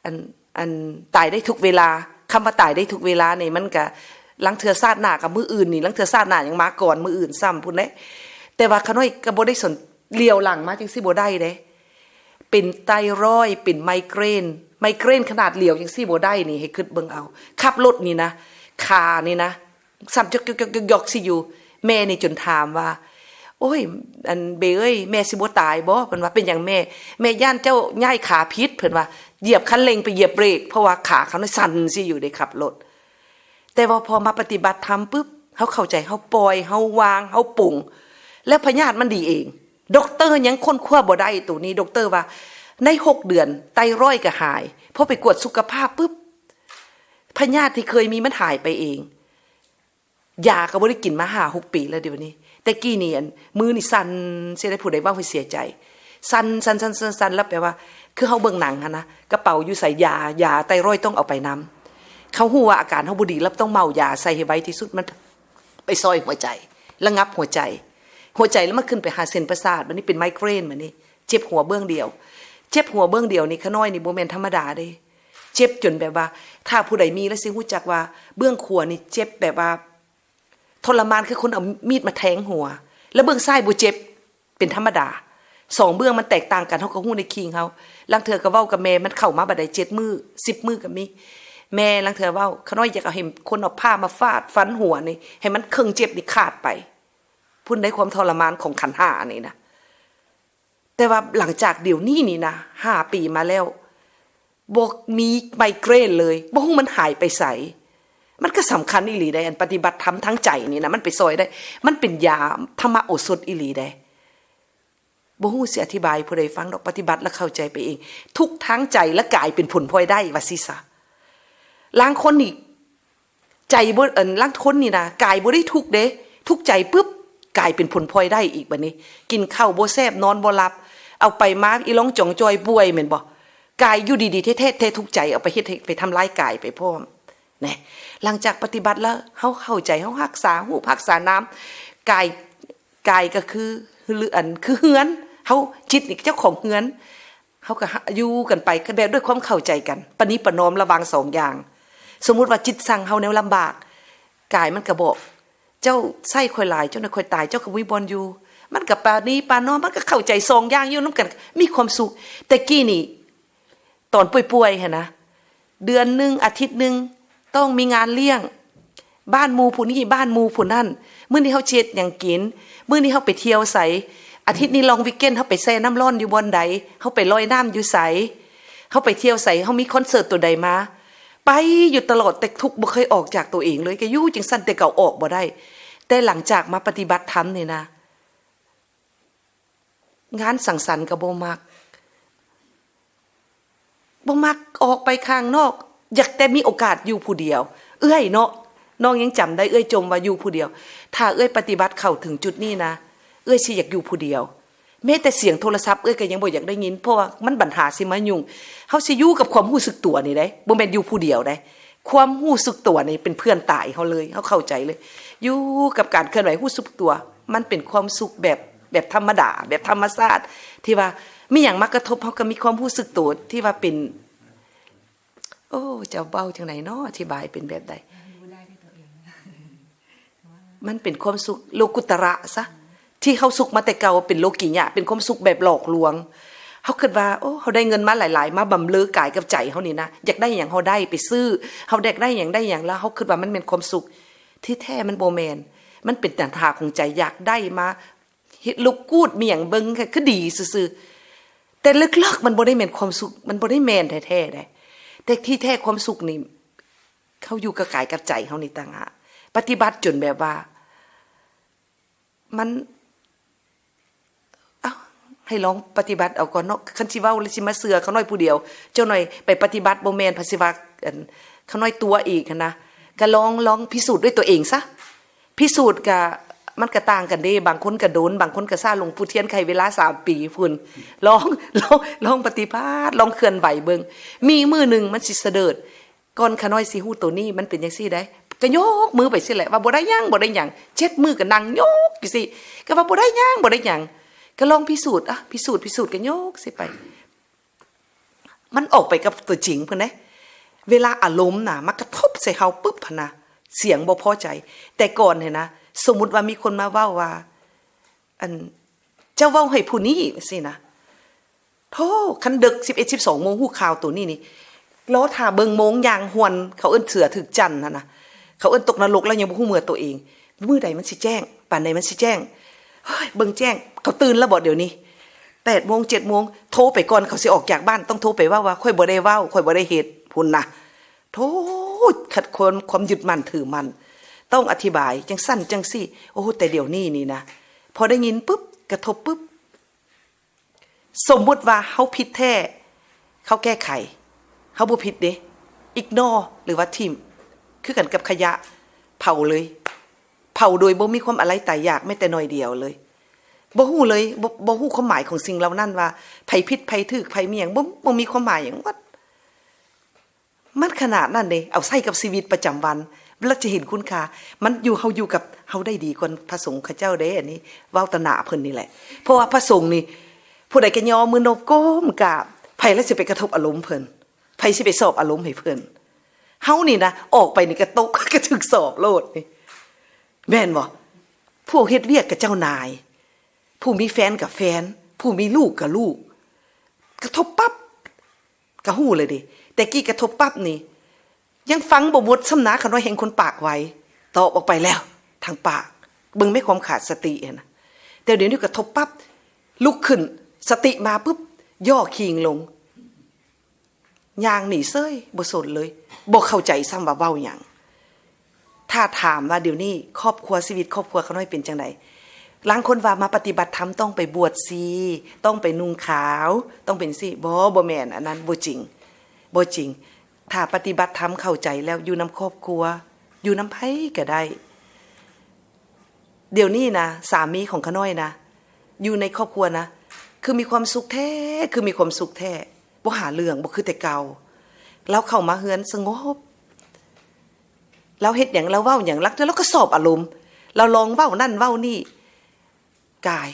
อัน อัน ตายได้ทุกเวลา คำว่าตายได้ทุกเวลานี่มันก็ ลางเทื่อชาติหน้ากับมื้ออื่นนี่ ลางเทื่อชาติหน้ายังมาก่อนมื้ออื่นซ้ำพุ้นเด้ แต่ว่าข้าน้อยก็บ่ได้สน เหลียวหลังมาจั่งซี้บ่ได้เด้ เป็นไทรอยด์ เป็นไมเกรน ไมเกรนขนาดเหลียวจั่งซี้บ่ได้นี่ ให้คิดเบิ่งเอา ขับรถนี่นะ ขานี่นะ สั่นยอกๆๆๆๆ สิอยู่ แม่นี่จนถามว่า โอ้ย อันเบเอ้ย แม่สิบ่ตายบ่ เพิ่นว่า เป็นหยังแม่ แม่ย้านเจ้าย้ายขาผิด เพิ่นว่า เหยียบคันเร่งไปเหยียบเบรก เพราะว่าขาเขานี่สั่นสิอยู่เด้ขับรถ แต่ว่าพอมาปฏิบัติธรรมปุ๊บ เฮาเข้าใจ เฮาปล่อย เฮาวาง เฮาปลง แล้วพยาธิมันดีเอง ด็อกเตอร์ยังค้นคว้าบ่ได้ตัวนี้ ด็อกเตอร์ว่า ในหกเดือน ไทรอยด์ก็หาย พอไปกวดสุขภาพปุ๊บ พยาธิที่เคยมีมันหายไปเอง ยาก็บ่ได้กินมาห้าหกปีแล้วเดี๋ยวนี้ แต่กี้นี่อันมือนี่สั่น เสียได้ผู้ใดเว้าให้เสียใจ สั่นสั่นสั่นสั่นสั่นแล้วแปลว่า คือเฮาเบิ่งหนังหั้นนะ กระเป๋าอยู่ใส ยายาไทรอยด์ต้องเอาไปนำ เขาฮู้ว่าอาการเฮาบ่ดีแล้วต้องเหมายาใส่ให้ไวที่สุด มันไปซอยหัวใจ ระงับหัวใจ หัวใจแล้วมันขึ้นไปหาเส้นประสาท บัดนี้เป็นไมเกรน บัดนี้เจ็บหัวเบื้องเดียว เจ็บหัวเบื้องเดียวนี่ ขาน้อยนี่บ่แม่นธรรมดาเด้ เจ็บจนแบบว่า ถ้าผู้ใดมีแล้วสิฮู้จักว่า เบื้องขวานี่เจ็บแบบว่า ทรมานคือคนเอามีดมาแทงหัว แล้วเบื้องซ้ายบ่เจ็บ เป็นธรรมดา สองเบื้องมันแตกต่างกัน เฮาก็ฮู้ในคิงเฮา ลางเทื่อก็เว้ากับแม่ มันเข้ามาบ่ได้เจ็ดมื้อ สิบมื้อก็มี แม่ลางเทื่อเว้า ขาน้อยอยากเอาให้คนเอาผ้ามาฟาดฟันหัวนี่ ให้มันเครื่องเจ็บนี่ขาดไป พุ้นได้ความทรมานของขันธ์ห้านี่นะ แต่ว่าหลังจากเดี๋ยวนี้นี่นะ ห้าปีมาแล้ว บ่มีไมเกรนเลย บ่ฮู้มันหายไปไส มันก็สำคัญอีหลีได้ อันปฏิบัติธรรมทางใจนี่นะ มันไปซอยได้ มันเป็นยาธรรมโอสถอีหลีได้ บ่ฮู้สิอธิบายผู้ใดฟังดอก ปฏิบัติแล้วเข้าใจไปเอง ทุกข์ทางใจและกายเป็นผลพลอยได้ ว่าซิซะ ลางคนนี่ ใจบ่ อัน ลางคนนี่นะ กายบ่ได้ทุกข์เด้ ทุกข์ใจปุ๊บ กายเป็นผลพลอยได้อีกบัดนี้ กินข้าวบ่แซ่บ นอนบ่หลับ เอาไปมา อีหลองจองจอยป่วยแม่นบ่ กายอยู่ดีๆ แท้ๆ แต่ทุกข์ใจเอาไปเฮ็ดให้ ไปทำร้ายกายไปพร้อม แหน่ หลังจากปฏิบัติแล้ว เฮาเข้าใจ เฮารักษารูปรักษานาม กาย กายก็คือ หรืออัน คือเฮือน เฮา จิตนี่เจ้าของเฮือน เฮาก็อยู่กันไป ก็แบบด้วยความเข้าใจกัน ประนีประนอมระหว่างสองอย่าง สมมุติว่าจิตสั่งเฮาแนวลำบาก กายมันก็บอก เจ้าใส่ข้อยหลาย เจ้าน่ะข้อยตาย เจ้าก็บ่มีบ่อนอยู่ มันก็ประนีประนอม มันก็เข้าใจสองอย่างอยู่นำกัน มีความสุข แต่กี้นี่ ตอนป่วยๆ หั้นนะ เดือนหนึ่ง อาทิตย์หนึ่ง ต้องมีงานเลี้ยง บ้านหมู่ผู้นี้ บ้านหมู่ผู้นั้น มื้อนี้เฮาสิเฮ็ดหยังกิน มื้อนี้เฮาไปเที่ยวไส อาทิตย์นี้ลองวีคเอนด์ เฮาไปแช่น้ำร้อนอยู่บ่อนใด เฮาไปลอยน้ำอยู่ไส เฮาไปเที่ยวไส เฮามีคอนเสิร์ตตัวใดมา ไปอยู่ตลอด แต่ทุกข์บ่เคยออกจากตัวเองเลย ก็อยู่จังซั่นแต่เก่า ออกบ่ได้ แต่หลังจากมาปฏิบัติธรรมนี่นะ งานสังสรรค์ก็บ่มัก บ่มักออกไปข้างนอก อยากแต่มีโอกาสอยู่ผู้เดียว เอื้อยเนาะ น้องยังจำได้ เอื้อยจมว่าอยู่ผู้เดียว ถ้าเอื้อยปฏิบัติเข้าถึงจุดนี้นะ เอื้อยสิอยากอยู่ผู้เดียว แม้แต่เสียงโทรศัพท์เอื้อยก็ยังบ่อยากได้ยิน เพราะว่ามันบัญหาสิมายุ่ง เฮาสิอยู่กับความรู้สึกตัวนี่เด้ บ่แม่นอยู่ผู้เดียวเด้ ความรู้สึกตัวนี่เป็นเพื่อนตายเฮาเลย เฮาเข้าใจเลย อยู่กับการเคลื่อนไหวรู้สึกตัว มันเป็นความสุขแบบ แบบธรรมดา แบบธรรมชาติ ที่ว่ามีหยังมากระทบ เฮาก็มีความรู้สึกตัวที่ว่าเป็น โอ้ จะเว้าจั่งใดน้อ อธิบายเป็นแบบใด มันเป็นความสุขโลกุตระซะ ที่เฮาสุขมาแต่เก่าเป็นโลกิยะ เป็นความสุขแบบหลอกลวง เฮาคิดว่า โอ้ เฮาได้เงินมาหลายๆ มาบำเรอกายกับใจเฮานี่นะ อยากได้หยังเฮาได้ไปซื้อ เฮาอยากได้หยังได้หยัง แล้วเฮาคิดว่ามันเป็นความสุข ที่แท้มันบ่แม่น มันเป็นตัณหาของใจ อยากได้มา เฮ็ดลูกกูดมีหยังเบิ่ง คือดีซื่อๆ แต่ลึกๆ มันบ่ได้แม่นความสุข มันบ่ได้แม่นแท้ๆ เด้ แต่ที่แท้ความสุขนี่ เฮาอยู่กับกายกับใจเฮานี่ต่างหาก ปฏิบัติจนแบบว่า มัน เอ้า ให้ลองปฏิบัติเอาก่อนเนาะ คันสิเว้าแล้วสิมาเชื่อขาน้อยผู้เดียว เจ้าน้อยไปปฏิบัติบ่แม่น ไผสิว่า อัน ขาน้อยตั๋วอีกหั้นนะ ก็ลอง ลองพิสูจน์ด้วยตัวเองซะ พิสูจน์ก็ มันก็ต่างกันเด้ บางคนก็โดน บางคนก็ช้า หลวงปู่เทียนให้เวลาสามปีพุ้น ลอง ลอง ลองปฏิบัติ ลองเคลื่อนไหวเบิ่ง มีมื้อหนึ่งมันสิเสดิร์ด ก่อนขาน้อยสิฮู้ตัวนี้ มันเป็นจั่งซี้เด้ ก็ยกมือไปซี้แหละ ว่าบ่ได้หยัง บ่ได้หยัง เจ็ดมื้อก็นั่งยกอยู่ซี้ ก็ว่าบ่ได้หยัง บ่ได้หยัง ก็ลองพิสูจน์ อ่ะ พิสูจน์ พิสูจน์ ก็ยกซี้ไป มันออกไปกับตัวจริงพุ้นเด้ เวลาอารมณ์น่ะ มากระทบใส่เฮาปุ๊บหั้นนะ เสียงบ่พอใจ แต่ก่อนหั้นนะ สมมุติว่ามีคนมาเว้าว่า อัน เจ้าเว้าให้ผู้นี้ซี้นะ โธ่ คันดึก สิบเอ็ด สิบสองโมง ฮู้ข่าวตัวนี้นี่ รอท่าเบิ่งโมงย่างฮวน เขาเอิ้นเสือถืกจั่นหั้นนะ เขาเอิ้นตกนรกแล้วยังบ่ฮู้เมื่อตัวเอง มื้อใดมันสิแจ้ง ปานใดมันสิแจ้ง เฮ้ย เบิ่งแจ้ง เขาตื่นแล้วบ่เดี๋ยวนี้ แปดโมง เจ็ดโมง โทรไปก่อนเขาสิออกจากบ้าน ต้องโทรไปเว้าว่า ข้อยบ่ได้เว้า ข้อยบ่ได้เฮ็ด พุ้นนะ โธ่ ขัดความ ความยึดมั่นถือมั่น ต้องอธิบาย จั่งซั้นจั่งซี้ โอ้ แต่เดี๋ยวนี้นี่นะ พอได้ยินปุ๊บ กระทบปุ๊บ สมมุติว่าเฮาผิดแท้ เขาแก้ไข เฮาบ่ผิดเด้ อิกนอร์ หรือว่าถิ้ม คือกันกับขยะ เผาเลย เผ เผาโดยบ่มีความอาลัยตายอยากแม้แต่น้อยเดียวเลย บ่ฮู้เลย บ่ บ่ฮู้ความหมายของสิ่งเหล่านั้นว่าไผผิดไผถูกไผมีหยัง บ่ บ่มีความหมายหยังหมด มันขนาดนั้นเด้ เอาใส่กับชีวิตประจำวัน แล้วจะเห็นคุณค่า มันอยู่ เฮาอยู่กับ เฮาได้ดีกว่าพระสงฆ์เขาเจ้าเด้ อันนี้เว้าต่อหน้าเพิ่นนี่แหละ เพราะว่าพระสงฆ์นี่ ผู้ใดก็ย่อมือนบก้มกราบ ไผแล้วสิไปกระทบอารมณ์เพิ่น ไผสิไปสอบอารมณ์ให้เพิ่น เฮานี่นะ ออกไปนี่กระตก กระถูกสอบโลดนี่ แม่นบ่ พวกเฮ็ดเวียกกับเจ้านาย ผู้มีแฟนกับแฟน ผู้มีลูกกับลูก กระทบปั๊บ ก็ฮู้เลยเด้ แต่กี้กระทบปั๊บนี่ ยังฟังบ่หมดซ้ำนะ คันว่าแฮงคนปากไว ตอบออกไปแล้ว ทางปาก เบิ่งแม่ความขาดสติหั้นนะ แต่เดี๋ยวนี้กระทบปั๊บ ลุกขึ้น สติมาปุ๊บ ย่อคิงลง ย่างหนีเซ้ย บ่สนเลย บ่เข้าใจซ้ำว่าเว้าหยัง ถ้าถามว่าเดี๋ยวนี้ครอบครัว ชีวิตครอบครัวข้าน้อยเป็นจั่งใด ลางคนว่ามาปฏิบัติธรรมต้องไปบวชชี ต้องไปนุ่งขาว ต้องเป็นจั่งซี้ บ่ บ่แม่น อันนั้นบ่จริง บ่จริง ถ้าปฏิบัติธรรมเข้าใจแล้วอยู่นำครอบครัว อยู่นำไผก็ได้ เดี๋ยวนี้นะ สามีของข้าน้อยนะ อยู่ในครอบครัวนะ คือมีความสุขแท้ คือมีความสุขแท้ บ่หาเรื่อง บ่คือแต่เก่า ลาวเข้ามาเฮือนสงบ ลาวเฮ็ดหยัง ลาวเว้าหยัง ลางเทื่อลาวก็สอบอารมณ์ ลาวลองเว้านั่นเว้านี่ กาย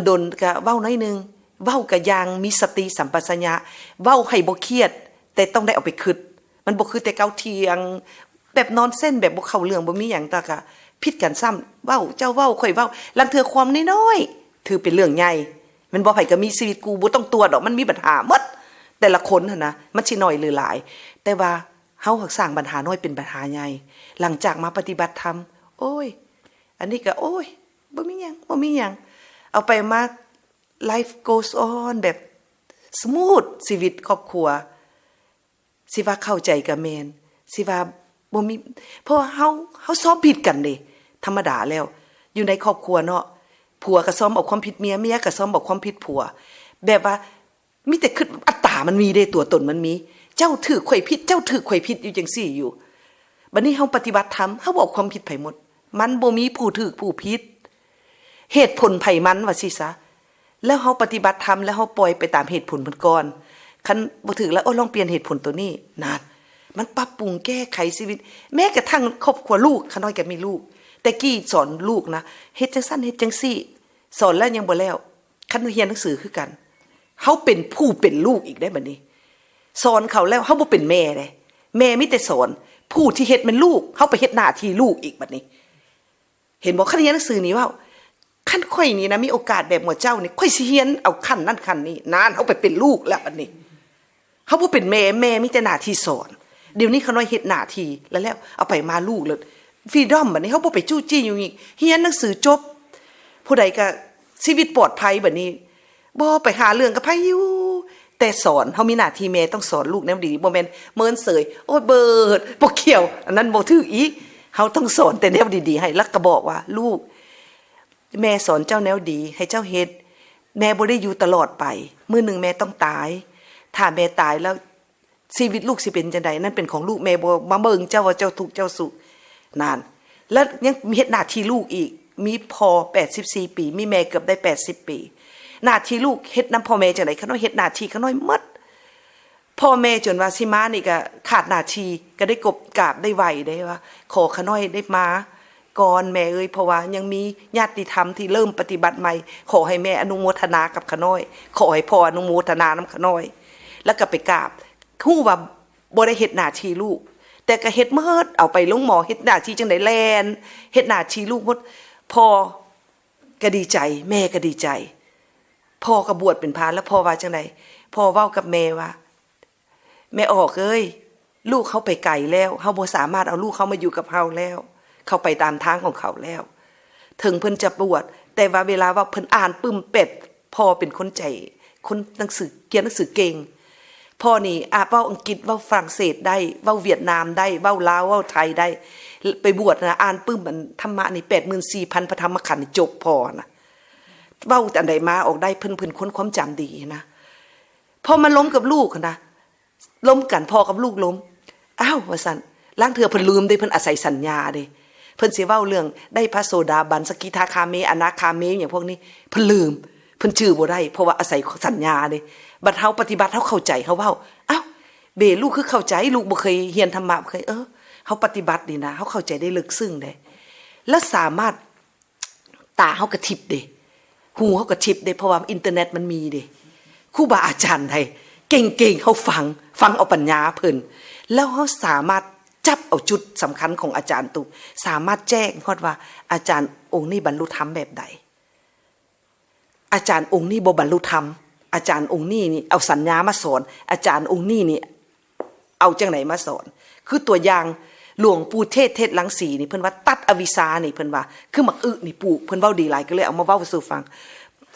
ดนๆ ก็เว้าน้อยหนึ่ง เว้าก็อย่างมีสติสัมปชัญญะ เว้าให้บ่เครียด แต่ต้องได้เอาไปคิด มันบ่คือแต่เก่าเถียง แบบนอนเซน แบบบ่เข้าเรื่อง บ่มีหยัง แต่ก็ผิดกันซ้ำ เว้า เจ้าเว้า ข้อยเว้า ลางเทื่อความน้อยๆ ถือเป็นเรื่องใหญ่ แม่นบ่ ไผก็มีชีวิต กูบ่ต้องตรวจดอก มันมีปัญหาหมด แต่ละคนหั้นนะ มันสิน้อยหรือหลาย แต่ว่าเฮาหักสร้างปัญหาน้อยเป็นปัญหาใหญ่ หลังจากมาปฏิบัติธรรม โอ้ย อันนี้ก็ โอ้ย บ่มีหยัง บ่มีหยัง เอาไปมา life goes on แบบ smooth ชีวิตครอบครัว สิว่าเข้าใจก็แม่น สิว่าบ่มี เพราะว่าเฮา เฮาซ้อมผิดกันเด้ ธรรมดาแล้ว อยู่ในครอบครัวเนาะ ผัวก็ซ้อมเอาความผิดเมีย เมียก็ซ้อมเอาความผิดผัว แบบว่ามีแต่คิด อัตตามันมีเด้ ตัวตนมันมี เจ้าถืกข้อยผิด เจ้าถืกข้อยผิดอยู่จั่งซี้อยู่ บัดนี้เฮาปฏิบัติธรรม เฮาบ่เอาความผิดไผหมด มันบ่มีผู้ถืกผู้ผิด เหตุผลไผมันว่าซี้ซะ แล้วเฮาปฏิบัติธรรม แล้วเฮาปล่อยไปตามเหตุผลเพิ่นก่อน คันบ่ถืกแล้ว โอ้ ลองเปลี่ยนเหตุผลตัวนี้ นั่น มันปรับปรุงแก้ไขชีวิต แม้กระทั่งครอบครัวลูก ข้าน้อยก็มีลูก แต่กี้สอนลูกนะ เฮ็ดจั่งซั้น เฮ็ดจั่งซี้ สอนแล้วยังบ่แล้ว คันเรียนหนังสือคือกัน เฮาเป็นผู้เป็นลูกอีกได้บัดนี้ สอนเขาแล้ว เฮาบ่เป็นแม่เด้ แม่มีแต่สอน ผู้ที่เฮ็ดแม่นลูก เฮาไปเฮ็ดหน้าที่ลูกอีกบัดนี้ เห็นบ่ คันเรียนหนังสือนี่เว้า คันข้อยนี่นะ มีโอกาสแบบหมู่เจ้านี่ ข้อยสิเรียนเอาขั้นนั้นขั้นนี้ นั่น เฮาไปเป็นลูกแล้วบัดนี้ เฮาบ่เป็นแม่ แม่มีแต่หน้าที่สอน เดี๋ยวนี้ข้าน้อยเฮ็ดหน้าที่แล้ว แล้วเอาไปมาลูกเลย freedom บัดนี้ เฮาบ่ไปจู้จี้หยุ่งหยิง เรียนหนังสือจบ ผู้ใดก็ชีวิตปลอดภัยบัดนี้ บ่ไปหาเรื่องกับไผอยู่ แต่สอน เฮามีหน้าที่แม่ต้องสอนลูกแนวดี บ่แม่นเมินเฉย โอ้ย เบิด บ่เกี่ยว อันนั้นบ่ถืกอีก เฮาต้องสอนแต่แนวดีๆ ให้ แล้วก็บอกว่า ลูก แม่สอนเจ้าแนวดี ให้เจ้าเฮ็ด แม่บ่ได้อยู่ตลอดไป มื้อหนึ่งแม่ต้องตาย ถ้าแม่ตายแล้ว ชีวิตลูกสิเป็นจั่งใด นั่นเป็นของลูก แม่บ่มาเบิ่งเจ้าว่าเจ้าทุกข์เจ้าสุข นั่น แล้วยังเฮ็ดหน้าที่ลูกอีก มีพ่อแปดสิบสี่ปี มีแม่เกือบได้แปดสิบปี หน้าที่ลูกเฮ็ดนำพ่อแม่จั่งใด ข้าน้อยเฮ็ดหน้าที่ข้าน้อยหมด พ่อแม่จนว่าสิมานี่ก็ขาดหน้าที่ ก็ได้กบกราบได้ไหว้ได้ว่า ขอข้าน้อยได้มาก่อนแม่เอ้ย เพราะว่ายังมีญาติธรรมที่เริ่มปฏิบัติใหม่ ขอให้แม่อนุโมทนากับข้าน้อย ขอให้พ่ออนุโมทนานำข้าน้อย แล้วก็ไปกราบ ฮู้ว่าบ่ได้เฮ็ดหน้าที่ลูก แต่ก็เฮ็ดหมด เอาไปโรงหมอ เฮ็ดหน้าที่จั่งใด แล่น เฮ็ดหน้าที่ลูกหมด พ่อก็ดีใจ แม่ก็ดีใจ พ่อก็บวชเป็นพระ แล้วพ่อว่าจั่งใด พ่อเว้ากับแม่ว่า แม่ออกเอ้ย ลูกเฮาไปไกลแล้ว เฮาบ่สามารถเอาลูกเฮามาอยู่กับเฮาแล้ว เขาไปตามทางของเขาแล้ว ถึงเพิ่นจะบวช แต่ว่าเวลาเว้าเพิ่นอ่านปึ้มแป๊ด พ่อเป็นคนใจ คนหนังสือ เขียนหนังสือเก่ง พ่อนี่ อ่ะ เว้าอังกฤษ เว้าฝรั่งเศสได้ เว้าเวียดนามได้ เว้าลาว เว้าไทยได้ ไปบวชนะ อ่านปึ้ม อันธรรมะนี่ แปดหมื่นสี่พันพระธรรมขันธ์นี่จบพ่อนะ เว้าอันใดมาออกได้ เพิ่น เพิ่นค้นความจำดีนะ พอมาล้มกับลูกหั้นนะ ล้มกัน พ่อกับลูกล้ม อ้าว ว่าซั่น ลางเทื่อเพิ่นลืมเด้ เพิ่นอาศัยสัญญาเด้ เพิ่นสิเว้าเรื่องได้พระโสดาบัน สกิทาคามี อนาคามี หยังพวกนี้ เพิ่นลืม เพิ่นจื่อบ่ได้ เพราะว่าอาศัยสัญญาเด้ บัดเฮาปฏิบัติ เฮาเข้าใจ เฮาเว้า อ้าว เบ ลูกคือเข้าใจ ลูกบ่เคยเรียนธรรมะ บ่เคย เออ เฮาปฏิบัตินี่นะ เฮาเข้าใจได้ลึกซึ้งเด้ แล้วสามารถ ตาเฮากะทิพย์เด้ หูเฮากะทิพย์เด้ เพราะว่าอินเทอร์เน็ตมันมีเด้ ครูบาอาจารย์ใดเก่งๆ เฮาฟัง ฟังเอาปัญญาเพิ่น แล้วเฮาสามารถจับเอาจุดสำคัญของอาจารย์ตุ สามารถแจ้งฮอดว่าอาจารย์องค์นี้บรรลุธรรมแบบใด อาจารย์องค์นี้บ่บรรลุธรรม อาจารย์องค์นี้นี่เอาสัญญามาสอน อาจารย์องค์นี้นี่เอาจั่งใดมาสอน คือตัวอย่างหลวงปู่เทศ เทศรังสีนี่ เพิ่นว่าตัดอวิชชานี่ เพิ่นว่า คือหมากอึนี่ปลูก เพิ่นเว้าดีหลาย ก็เลยเอามาเว้าสู่ฟัง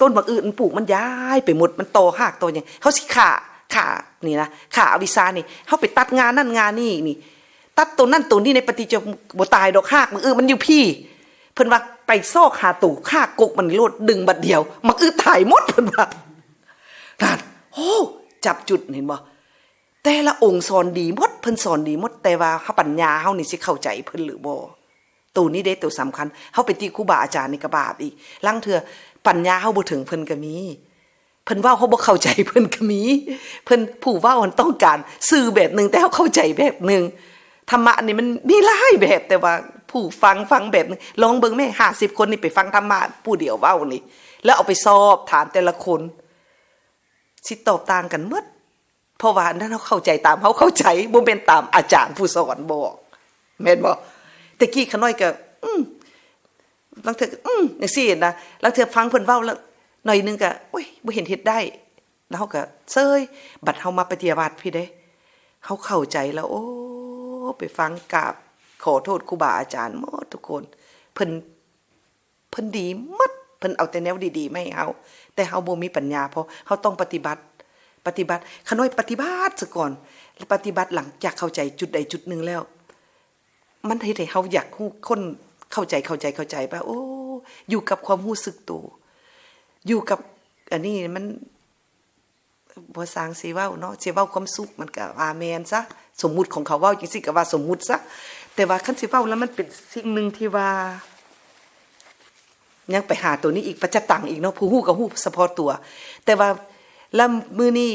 ต้นหมากอึมันปลูกมันย้ายไปหมด มันต่อฮากต่อหยัง เฮาสิฆ่า ฆ่านี่นะ ฆ่าอวิชชานี่ เฮาไปตัดงานั่นงานี่นี่ ตัดตัวนั่นตัวนี้ในปฏิจจสมุปบาท บ่ตายดอก ฮากหมากอึมันอยู่พี้ เพิ่นว่าไปซอกหาตัว ฆ่ากกมันโลด ดึงบัดเดียว หมากอึตายหมด เพิ่นว่า นั่น โอ้ จับจุด เห็นบ่ แต่ละองค์สอนดีหมด เพิ่นสอนดีหมด แต่ว่าปัญญาเฮานี่สิเข้าใจเพิ่นหรือบ่ ตัวนี้เด้ตัวสำคัญ เฮาไปติครูบาอาจารย์นี่ก็บาปอีก ลางเทื่อปัญญาเฮาบ่ถึงเพิ่นก็มี เพิ่นเว้าเฮาบ่เข้าใจเพิ่นก็มี เพิ่นผู้เว้ามันต้องการสื่อแบบหนึ่ง แต่เฮาเข้าใจแบบหนึ่ง ธรรมะนี่มันมีหลายแบบ แต่ว่าผู้ฟังฟังแบบหนึ่ง ลองเบิ่งแม่ ห้าสิบคนนี่ไปฟังธรรมะผู้เดียวเว้านี่ แล้วเอาไปสอบถามแต่ละคน สิตอบต่างกันหมด เพราะว่าอันนั้นเฮาเข้าใจตามเฮาเข้าใจ บ่แม่นตามอาจารย์ผู้สอนบอก แม่นบ่ แต่กี้ขาน้อยก็ อืม ลางเทื่อก็ อืม จั่งซี้นะ ลางเทื่อฟังเพิ่นเว้าแล้ว หน่อยหนึ่งก็ โอ๊ย บ่เห็นเฮ็ดได้ แล้วเฮาก็เซย บัดเฮามาปฏิบัติพี้เด้ เฮาเข้าใจแล้ว โอ้ ไปฟังกราบขอโทษครูบาอาจารย์หมดทุกคน เพิ่น เพิ่นดีหมด เพิ่นเอาแต่แนวดีๆ มาให้เฮา แต่เฮาบ่มีปัญญาพอ เฮาต้องปฏิบัติ ปฏิบัติ ขาน้อยปฏิบัติซะก่อน ปฏิบัติหลังจากเข้าใจจุดใดจุดหนึ่งแล้ว มันเฮ็ดให้เฮาอยากฮู้ คนเข้าใจ เข้าใจ เข้าใจว่า โอ้ อยู่กับความรู้สึกตัว อยู่กับอันนี้มัน บ่สร้างสิเว้าเนาะ สิเว้าความสุขมันก็ว่าแม่นซะ สมมุติของเขาเว้าจั่งซี้ก็ว่าสมมุติซะ แต่ว่าคันสิเว้าแล้วมันเป็นสิ่งหนึ่งที่ว่า ยังไปหาตัวนี้อีก ปัจจตังอีกเนาะ ผู้ฮู้ก็ฮู้เฉพาะตัว แต่ว่า แล้วมื้อนี้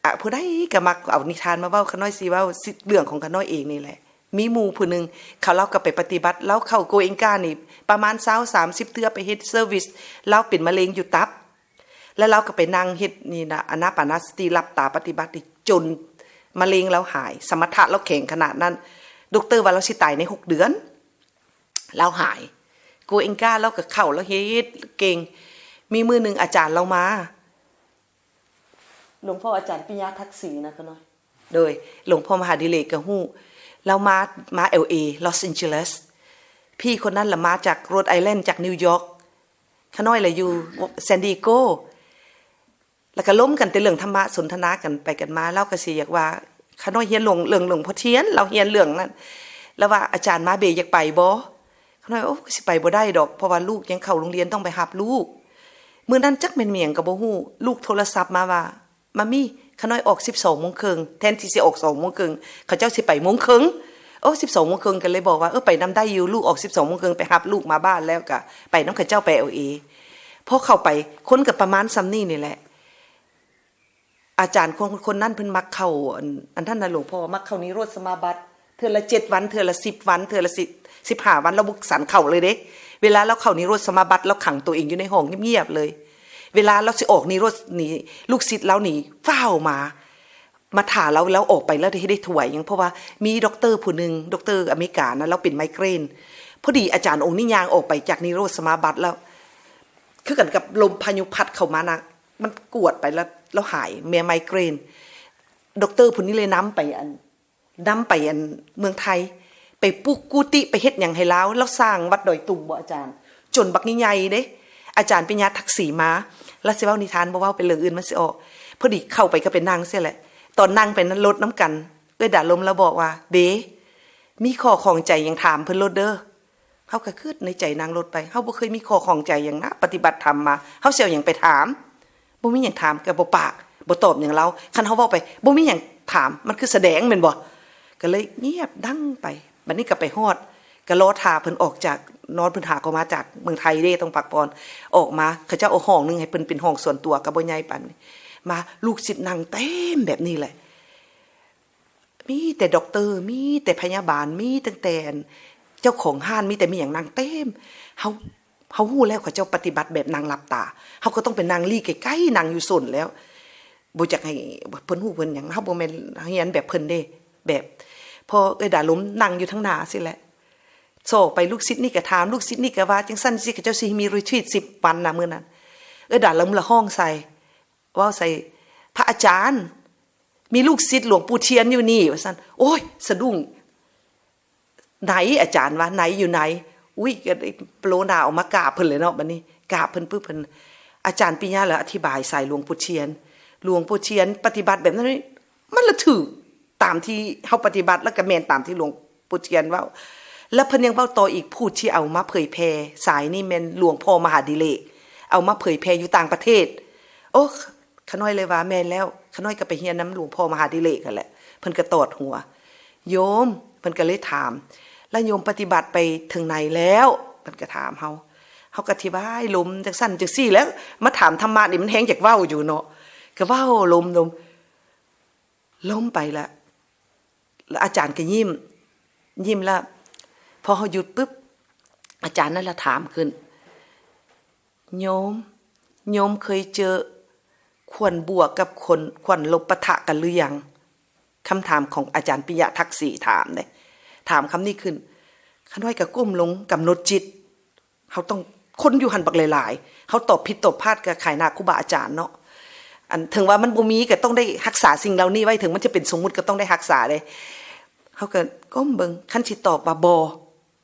อ่ะ ผู้ใดก็มักเอานิทานมาเว้า ขาน้อยสิเว้าสิ เรื่องของขาน้อยเองนี่แหละ มีหมู่ผู้หนึ่ง เขา ลาวก็ไปปฏิบัติ ลาวเข้าโกเอนกานี่ ประมาณซาว สามสิบเทื่อ ไปเฮ็ดเซอร์วิส ลาวเป็นมะเร็งอยู่ตับ แล้วลาวก็ไปนั่งเฮ็ดนี่นะ อานาปานสติ หลับตาปฏิบัตินี่ จนมะเร็งลาวหาย สมถะลาวแข็งขนาดนั้น ด็อกเตอร์ว่าลาวสิตายในหกเดือน ลาวหาย โกเอนกาลาวก็เข้า ลาวเฮ็ดเก่ง มีมื้อหนึ่งอาจารย์ลาวมา หลวงพ่ออาจารย์ปิยะทักษิณนะคะเนาะ โดยหลวงพ่อมหาดิเรกก็ฮู้ ลาวมา มา แอล เอ ลอสแอนเจลิส พี่คนนั้นละมาจากโรดไอแลนด์ จากนิวยอร์ก ขาน้อยละอยู่ซานดิเอโก แล้วก็ล้มกันแต่เรื่องธรรมะ สนทนากันไปกันมา ลาวก็สิอยากว่า ขาน้อยเฮียนเรื่อง เรื่องหลวงพ่อเทียน ลาวเฮียนเรื่องนั้น แล้วว่า อาจารย์มาเบ อยากไปบ่ ขาน้อย โอ้ ก็สิไปบ่ได้ดอก เพราะว่าลูกยังเข้าโรงเรียน ต้องไปรับลูก มื้อนั้นจักแม่นมีหยังก็บ่ฮู้ ลูกโทรศัพท์มาว่า มามี่ ขาน้อยออกสิบสองโมงครึ่ง แทนที่สิออกสองโมงครึ่ง เขาเจ้าสิไปโมงครึ่ง โอ้ สิบสองโมงครึ่ง ก็เลยบอกว่า เออ ไปนำได้อยู่ ลูกออกสิบสองโมงครึ่ง ไปรับลูกมาบ้านแล้วก็ไปนำเขาเจ้าไปแอลเอ พอเข้าไป คนก็ประมาณส่ำนี้นี่แหละ อาจารย์คน คนนั้นเพิ่นมักเข้า อัน อันนั้นน่ะ หลวงพ่อมักเข้านิโรธสมาบัติ เทื่อละเจ็ดวัน เทื่อละสิบวัน เทื่อละสิบ สิบห้าวัน ลาวบ่ซันเข้าเลยเด้ เวลาลาวเข้านิโรธสมาบัติ ลาวขังตัวเองอยู่ในห้องเงียบๆเลย เวลาลาวสิออกนิโรธนี่ ลูกศิษย์ลาวนี่ฟ้าวมา มาถ่าลาว ลาวออกไปลาวได้ ได้ถวายหยัง เพราะว่ามีด็อกเตอร์ผู้หนึ่ง ด็อกเตอร์อเมริกานะ ลาวเป็นไมเกรน พอดีอาจารย์องค์นี้ย่างออกไปจากนิโรธสมาบัติแล้ว คือกันกับลมพายุพัดเข้ามานะ มันกวดไปแล้ว ลาวหาย แม่ไมเกรน ด็อกเตอร์ผู้นี้เลยนำไปอัน นำไปอันเมืองไทย ไปปลูกกุฏิ ไปเฮ็ดหยังให้ลาว ลาวสร้างวัดดอยตุงบ่อาจารย์ จนบักใหญ่ๆเด้ อาจารย์ปิยะทักษิณมา ลาวสิเว้านิทาน บ่เว้าเป็นเรื่องอื่นมันสิออก พอดีเข้าไปก็ไปนั่งเสียแหละ ตอนนั่งไปนั่นรถนำกัน เอื้อยดาลมลาวบอกว่า เบ มีข้อข้องใจหยังถามเพิ่นโลดเด้อ เฮาก็คิดในใจนั่งรถไป เฮาบ่เคยมีข้อข้องใจหยังนะ ปฏิบัติธรรมมา เฮาสิเอาหยังไปถาม บ่มีหยังถามก็บ่ปาก บ่ตอบหยังลาว คันเฮาเว้าไป บ่มีหยังถาม มันคือแสดงแม่นบ่ ก็เลยเงียบดังไป บัดนี้ก็ไปฮอด ก็รอท่าเพิ่นออกจาก นอน เพิ่นหาก็มาจากเมืองไทยเด้ ต้องพักผ่อน ออกมา เขาเจ้าเอาห้องหนึ่งให้เพิ่นเป็นห้องส่วนตัว ก็บ่ใหญ่ปานนี้ มา ลูกศิษย์นั่งเต็มแบบนี้แหละ มีแต่ด็อกเตอร์ มีแต่พยาบาล มีตั้งแต่เจ้าของร้าน มีแต่มีหยังนั่งเต็ม เฮา เฮาฮู้แล้วเขาเจ้าปฏิบัติแบบนั่งหลับตา เฮาก็ต้องไปนั่งลี้ใกล้ๆ นั่งอยู่ซนแล้ว บ่อยากให้เพิ่นฮู้เพิ่นหยัง เฮาบ่แม่นเฮียนแบบเพิ่นเด้ แบบ พอเอื้อยดาล้มนั่งอยู่ทางหน้าซี้แหละ ซ้อไปลูกศิษย์นี่ก็ถาม ลูกศิษย์นี่ก็ว่าจั่งซั้นซี้ เขาเจ้าสิมีรีทรีตสิบวันนะมื้อนั้น เอื้อยดาล้มละฮ้องใส่ เว้าใส่ พระอาจารย์ มีลูกศิษย์หลวงปู่เทียนอยู่นี่ ว่าซั่น โอ้ย สะดุ้ง ไหน อาจารย์ว่า ไหน อยู่ไหน อุ๊ย ก็ได้โปรหน้าออกมากราบเพิ่นเลยเนาะ บัดนี้ กราบเพิ่นปุ๊บ เพิ่น อาจารย์ปิยะแล้วอธิบายสายหลวงปู่เทียน หลวงปู่เทียนปฏิบัติแบบนั้น มันละถืกตามที่เฮาปฏิบัติ แล้วก็แม่นตามที่หลวงปู่เทียนเว้า แล้วเพิ่นยังเว้าต่ออีก ผู้ที่เอามาเผยแผ่สายนี่แม่นหลวงพ่อมหาดิเรก เอามาเผยแผ่อยู่ต่างประเทศ โอ้ ข้าน้อยเลยว่า แม่นแล้ว ข้าน้อยก็ไปเฮียนนำหลวงพ่อมหาดิเรกหั้นแหละ เพิ่นก็ตอดหัว โยม เพิ่นก็เลยถาม แล้วโยมปฏิบัติไปถึงไหนแล้ว เพิ่นก็ถามเฮา เฮาก็อธิบาย ล้มจั่งซั้นจั่งซี้ แล้วมาถามธรรมะนี่มันแฮงอยากเว้าอยู่เนาะ ก็เว้า ล้ม ล้ม ล้มไปละ แล้วอาจารย์ก็ยิ้ม ยิ้มละ พอเฮาหยุดปุ๊บ อาจารย์นั่นละถามขึ้น โยม โยมเคยเจอขวัญบวกกับขวัญ ขวัญลบปะทะกันหรือยัง คำถามของอาจารย์ปิยะทักษิถามเด้ ถามคำนี้ขึ้น ข้าน้อยก็ก้มลงกำหนดจิต เฮาต้อง คนอยู่หั่นบักหลายๆ เฮาตอบผิดตอบพลาดก็ขายหน้าครูบาอาจารย์เนาะ อัน ถึงว่ามันบ่มีก็ต้องได้รักษาสิ่งเหล่านี้ไว้ ถึงมันจะเป็นสมมุติก็ต้องได้รักษาเด้ เฮาก็ก้มเบิ่ง คันสิตอบว่าบ่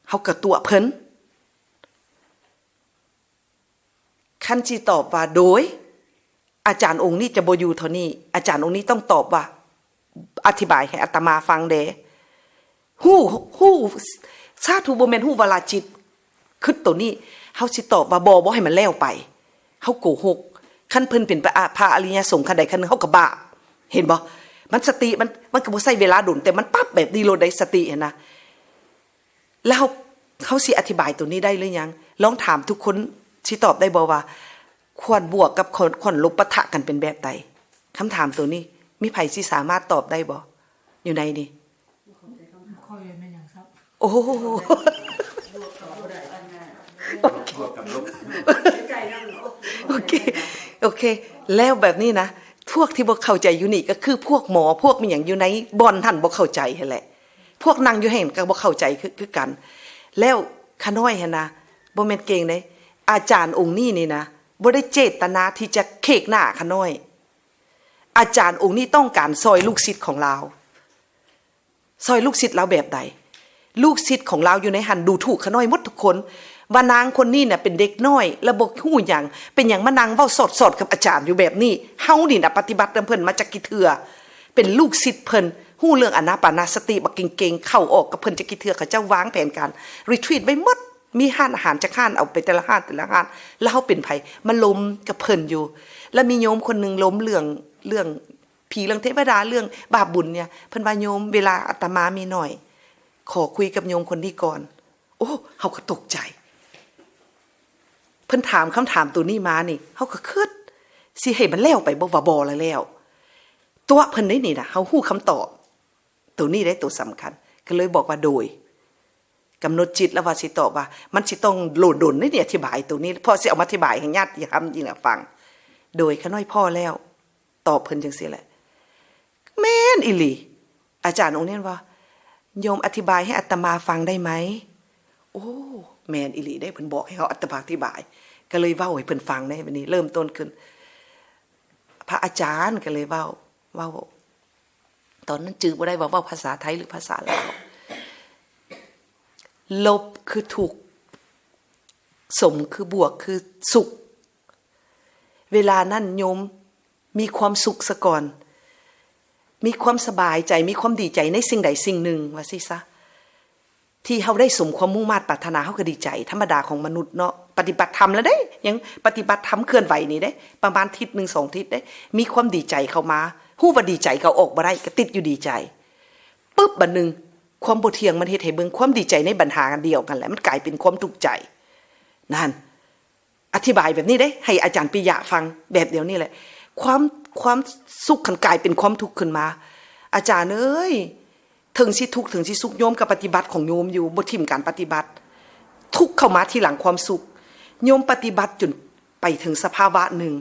เฮาก็ตั๋วเพิ่น คันสิตอบว่าโดย อาจารย์องค์นี้จะบ่อยู่เท่านี้ อาจารย์องค์นี้ต้องตอบว่า อธิบายให้อาตมาฟังแด่ ฮู้ ฮู้ สาธุ บ่แม่นฮู้วาลาจิต คือตัวนี้ เฮาสิตอบว่าบ่ บ่ให้มันแล้วไป เฮาโกหก คันเพิ่นเป็นพระ พระอริยสงฆ์คันใดคันหนึ่ง เฮาก็บาป เห็นบ่ มันสติ มัน มันก็บ่ใช้เวลาโดน แต่มันปั๊บแบบนี้โลดได้สติหั้นนะ แล้วเฮา เฮาสิอธิบายตัวนี้ได้หรือยัง ลองถามทุกคน สิตอบได้บ่ว่า ขวัญบวกกับขวัญ ขวัญลบปะทะกันเป็นแบบใด คำถามตัวนี้ มีไผสิสามารถตอบได้บ่ อยู่ในนี้ ข้อเรียนเป็นอย่างครับ โอ้โห บวกกับลบ โอเค โอเค แล้วแบบนี้นะ พวกที่บ่เข้าใจอยู่นี่ก็คือพวกหมอ พวกมีหยังอยู่ในบ่อนหั่นบ่เข้าใจหั้นแหละ พวกนั่งอยู่หั่นก็บ่เข้าใจคือ คือกัน แล้วข้าน้อยหั้นนะ บ่แม่นเก่งเด้ อาจารย์องค์นี้นี่นะ บ่ได้เจตนาที่จะเขกหน้าข้าน้อย อาจารย์องค์นี้ต้องการซอยลูกศิษย์ของลาว ซอยลูกศิษย์ลาวแบบใด ลูกศิษย์ของลาวอยู่ในหั่นดูถูกข้าน้อยหมดทุกคน ว่านางคนนี้น่ะเป็นเด็กน้อย แล้วบ่ฮู้หยัง เป็นหยังมานั่งเว้าสอดๆ กับอาจารย์อยู่แบบนี้ เฮานี่น่ะปฏิบัตินำเพิ่นมาจักกี่เทื่อ เป็นลูกศิษย์เพิ่น ฮู้เรื่องอานาปานสติบักเก่งๆ เข้าออกกับเพิ่นจักกี่เทื่อ เขาเจ้าวางแผนการรีทรีตไว้หมด มีร้านอาหารจักร้าน เอาไปแต่ละร้านแต่ละร้าน แล้วเฮาเป็นไผ มาล้มกับเพิ่นอยู่ แล้วมีโยมคนหนึ่งล้มเรื่อง เรื่องผีเรื่องเทวดา เรื่องบาปบุญเนี่ย เพิ่นว่า โยม เวลาอาตมามีหน่อย ขอคุยกับโยมคนนี้ก่อน โอ้ เฮาก็ตกใจ เพิ่นถามคำถามตัวนี้มานี่ เฮาก็คิด สิให้มันแล้วไปบ่ ว่าบ่แล้วแล้ว ตั๋วเพิ่นได้นี่นะ เฮาฮู้คำตอบ ตัวนี้ได้ตัวสำคัญ ก็เลยบอกว่าโดย กำหนดจิตแล้วว่าสิตอบว่า มันสิต้องโลดโดนนี่ อธิบายตัวนี้ เพราะสิเอามาอธิบายให้ญาติธรรมยิ่งฟัง โดยข้าน้อยพอแล้ว ตอบเพิ่นจั่งซี้แหละ แม่นอีหลี อาจารย์องค์นี้ว่า โยมอธิบายให้อาตมาฟังได้ไหม โอ้ แม่นอีหลีเด้ เพิ่นบอกให้เฮาอาตมาอธิบาย ก็เลยเว้าให้เพิ่นฟังเด้ บัดนี้เริ่มต้นขึ้น พระอาจารย์ก็เลยเว้า เว้า ตอนนั้นจื่อบ่ได้ว่าเว้าภาษาไทยหรือภาษาลาว ลบคือทุกข์ สมคือบวกคือสุข เวลานั้นโยมมีความสุขซะก่อน มีความสบายใจ มีความดีใจในสิ่งใดสิ่งหนึ่ง ว่าซี้ซะ ที่เฮาได้สมความมุ่งมาดปรารถนา เฮาก็ดีใจ ธรรมดาของมนุษย์เนาะ ปฏิบัติธรรมแล้วเด้ ยังปฏิบัติธรรมเคลื่อนไหวนี่เด้ ประมาณทิศหนึ่งสองทิศเด้ มีความดีใจเข้ามา ฮู้ว่าดีใจก็ออกบ่ได้ ก็ติดอยู่ดีใจ ปึ๊บ บัดหนึ่ง ความบ่เที่ยงมันเฮ็ดให้เบิ่งความดีใจในบัญหาเดียวกันแหละ มันกลายเป็นความทุกข์ใจ นั่น อธิบายแบบนี้เด้ ให้อาจารย์ปิยะฟังแบบเดียวนี่แหละ ความ ความสุขคันกลายเป็นความทุกข์ขึ้นมา อาจารย์เอ้ย ถึงสิทุกข์ถึงสิสุข โยมก็ปฏิบัติของโยมอยู่ บ่ถิ่มการปฏิบัติ ทุกข์เข้ามาทีหลังความสุข โยมปฏิบัติจนไปถึงสภาวะหนึ่ง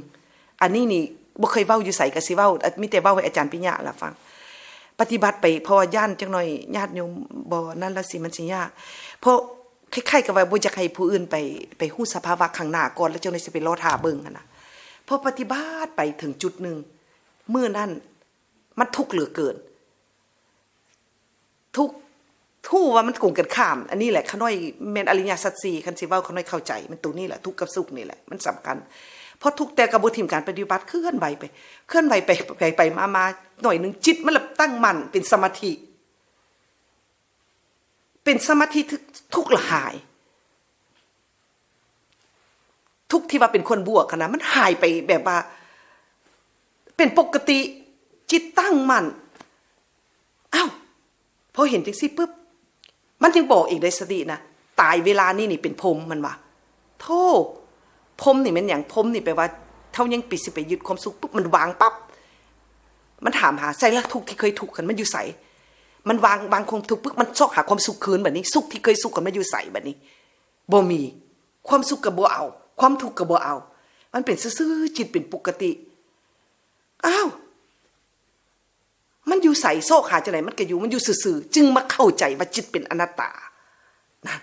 อันนี้นี่บ่เคยเว้าอยู่ไสก็สิเว้า มีแต่เว้าให้อาจารย์ปิยะล่ะฟัง ปฏิบัติไป เพราะว่าย้านจักหน่อยญาติโยมบ่นั่นละสิ มันสิยาก เพราะคล้ายๆกับว่าบ่อยากให้ผู้อื่นไป ไปฮู้สภาวะข้างหน้าก่อน แล้วจักหน่อยสิไปรอท่าเบิ่งหั้นนะ พอปฏิบัติไปถึงจุดหนึ่ง มื้อนั้นมันทุกข์เหลือเกิน ทุกข์ ฮู้ว่ามันตรงกันข้าม อันนี้แหละ ข้าน้อยแม่นอริยสัจสี่ คันสิเว้าข้าน้อยเข้าใจ มันตัวนี้แหละ ทุกข์กับสุขนี่แหละ มันสำคัญ เพราะทุกข์แต่ก็บ่ถิ่มการปฏิบัติ เคลื่อนไหวไป เคลื่อนไหวไป ไป ไปมามาหน่อยหนึ่ง จิตมันละตั้งมั่น เป็นสมาธิ เป็นสมาธิ ทุกข์ ทุกข์ละหาย ทุกข์ที่ว่าเป็นคนบวกหั้นนะ มันหายไปแบบว่า เป็นปกติ จิตตั้งมั่น อ้าว พอเห็นจังซี่ปุ๊บ มันยังบอกอีกได้สตินะ ตายเวลานี้นี่เป็นพรหม มันว่า โธ่ พรหมนี่แม่นหยัง พรหมนี่แปลว่า เฮายังไปสิไปยึดความสุขปุ๊บ มันวางปั๊บ มันถามหา ใส่ละทุกข์ที่เคยทุกข์กัน มันอยู่ไส มันวาง วางความทุกข์ปุ๊บ มันซอกหาความสุขคืนบัดนี้ สุขที่เคยสุขกัน มันอยู่ไสบัดนี้ บ่มี ความสุขก็บ่เอา ความทุกข์ก็บ่เอา มันเป็นซื่อๆ จิตเป็นปกติ อ้าว มันอยู่ไส ซอกหาจังได๋ มันก็อยู่ มันอยู่ซื่อๆ จึงมาเข้าใจว่าจิตเป็นอนัตตา นะ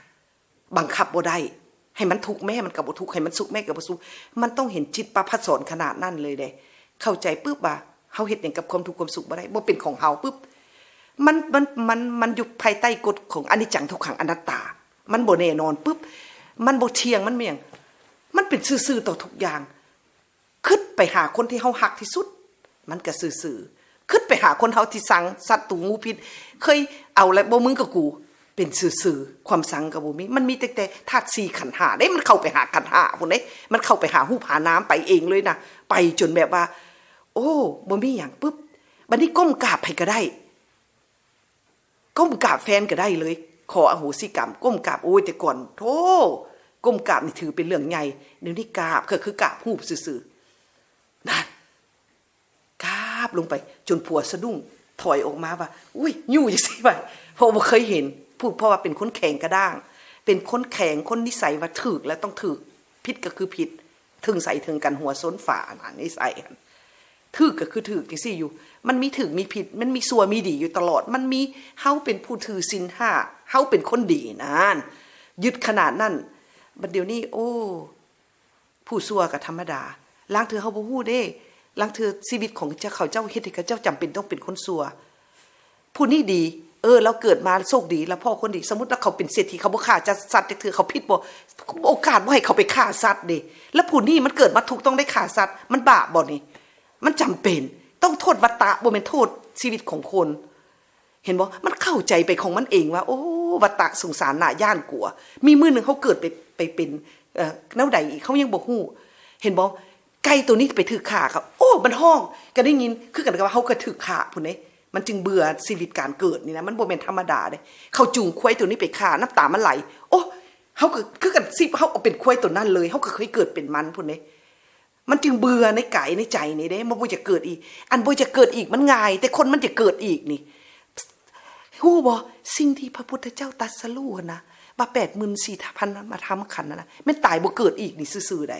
บังคับบ่ได้ ให้มันทุกข์แม่มันก็บ่ทุกข์ ให้มันสุขแม่ก็บ่สุข มันต้องเห็นจิตประภัสสรขนาดนั้นเลยเด้ เข้าใจปุ๊บว่า เฮาเฮ็ดหยังกับความทุกข์ความสุขบ่ได้ บ่เป็นของเฮาปุ๊บ มัน มัน มัน มันอยู่ภายใต้กฎของอนิจจังทุกขังอนัตตา มันบ่แน่นอนปุ๊บ มันบ่เที่ยง มันบ่หยัง มันเป็นซื่อๆ ต่อทุกอย่าง คิดไปหาคนที่เฮาฮักที่สุด มันก็ซื่อๆ คิดไปหาคนเฮาที่ซัง ศัตรู งูพิษ เคยเอาแล้วบ่มึงกับกู เป็นซื่อๆ ความซังก็บ่มี มันมีแต่ แต่ธาตุสี่ขันธ์ห้าเด้ มันเข้าไปหาขันธ์ห้าพุ้นเด้ มันเข้าไปหารูปหานามไปเองเลยนะ ไปจนแบบว่า โอ้ บ่มีหยังปุ๊บ บัดนี้ก้มกราบไผก็ได้ ก้มกราบแฟนก็ได้เลย ขออโหสิกรรม ก้มกราบ โอ้ย แต่ก่อน โธ่ ก้มกราบนี่ถือเป็นเรื่องใหญ่ เดี๋ยวนี้กราบก็คือกราบรูปซื่อๆ นั่น กราบลงไป จนผัวสะดุ้ง ถอยออกมาว่า อุ้ย อยู่จังซี่ว่า เพราะบ่เคยเห็น พูดเพราะว่าเป็นคนแข็งกระด้าง เป็นคนแข็ง คนนิสัยว่าถืกแล้วต้องถืก ผิดก็คือผิด ถึงใสถึงกันหัวซนฝา อันนี้ใส่หั้น ถืกก็คือถืกจังซี่อยู่ มันมีถืกมีผิด มันมีชั่วมีดีอยู่ตลอด มันมี เฮาเป็นผู้ถือศีลห้า เฮาเป็นคนดีนั่น ยึดขนาดนั้น บัดเดี๋ยวนี้ โอ้ ผู้ชั่วก็ธรรมดา ลางเทื่อเฮาบ่ฮู้เด้ ลางเทื่อชีวิตของเจ้า เขาเจ้าเฮ็ดให้เขาเจ้าจำเป็นต้องเป็นคนชั่ว ผู้นี้ดี เออ เราเกิดมาโชคดี แล้วพ้อคนดี สมมุติว่าเขาเป็นเศรษฐี เขาบ่ฆ่าจัดสัตว์จักเทื่อ เขาผิดบ่ โอกาสบ่ให้เขาไปฆ่าสัตว์เด้ แล้วผู้นี้มันเกิดมาทุกข์ต้องได้ฆ่าสัตว์ มันบาปบ่นี่ มันจำเป็น ต้องโทษวัตตะ บ่แม่นโทษชีวิตของคน เห็นบ่ มันเข้าใจไปของมันเองว่า โอ้ วัตตะสงสาร น่าย้านกลัว มีมื้อหนึ่งเฮาเกิดไป ไปเป็น เอ่อ แนวใดอีก เฮายังบ่ฮู้ เห็นบ่ ไก่ตัวนี้ไปถืกฆ่าเขา โอ้ มันฮ้อง ก็ได้ยิน คือกันกับว่าเฮาก็ถืกฆ่าพุ้นเด้ มันจึงเบื่อชีวิตการเกิดนี่นะ มันบ่แม่นธรรมดาเด้ เขาจูงควายตัวนี้ไปฆ่า น้ำตามันไหล โอ้ เฮาก็คือกันสิ เฮาเอาเป็นควายตัวนั้นเลย เฮาก็เคยเกิดเป็นมันพุ้นเด้ มันจึงเบื่อในกายในใจนี่เด้ มันบ่อยากเกิดอีก อันบ่อยากเกิดอีกมันง่าย แต่คนมันอยากเกิดอีกนี่ ฮู้บ่ สิ่งที่พระพุทธเจ้าตรัสรู้หั้นนะ ว่าแปดหมื่นสี่พันนามธรรมขันธ์นั่นนะ แม่นตายบ่เกิดอีกนี่ซื่อๆ ใด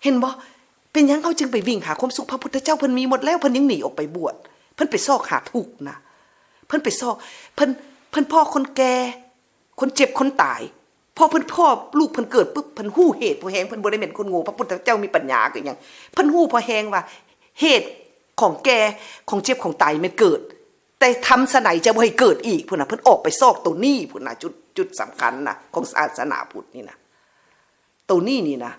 เห็นบ่ เป็นหยังเฮาจึงไปวิ่งหาความสุข พระพุทธเจ้าเพิ่นมีหมดแล้ว เพิ่นยังหนีออกไปบวช เพิ่นไปซอกหาทุกข์นะ เพิ่นไปซอก เพิ่น เพิ่นพ้อคนแก่ คนเจ็บ คนตาย พอเพิ่นพ้อลูกเพิ่นเกิดปุ๊บ เพิ่นฮู้เหตุผู้แฮง เพิ่นบ่ได้แม่นคนโง่ พระพุทธเจ้ามีปัญญาคือหยัง เพิ่นฮู้พอแฮงว่า เหตุของแก่ ของเจ็บ ของตายแม่นเกิด แต่ทำไสจะบ่ให้เกิดอีกพุ้นน่ะ เพิ่นออกไปซอกตัวนี้พุ้นน่ะ จุด จุดสำคัญน่ะ ของศาสนาพุทธนี่นะ ตัวนี้นี่นะ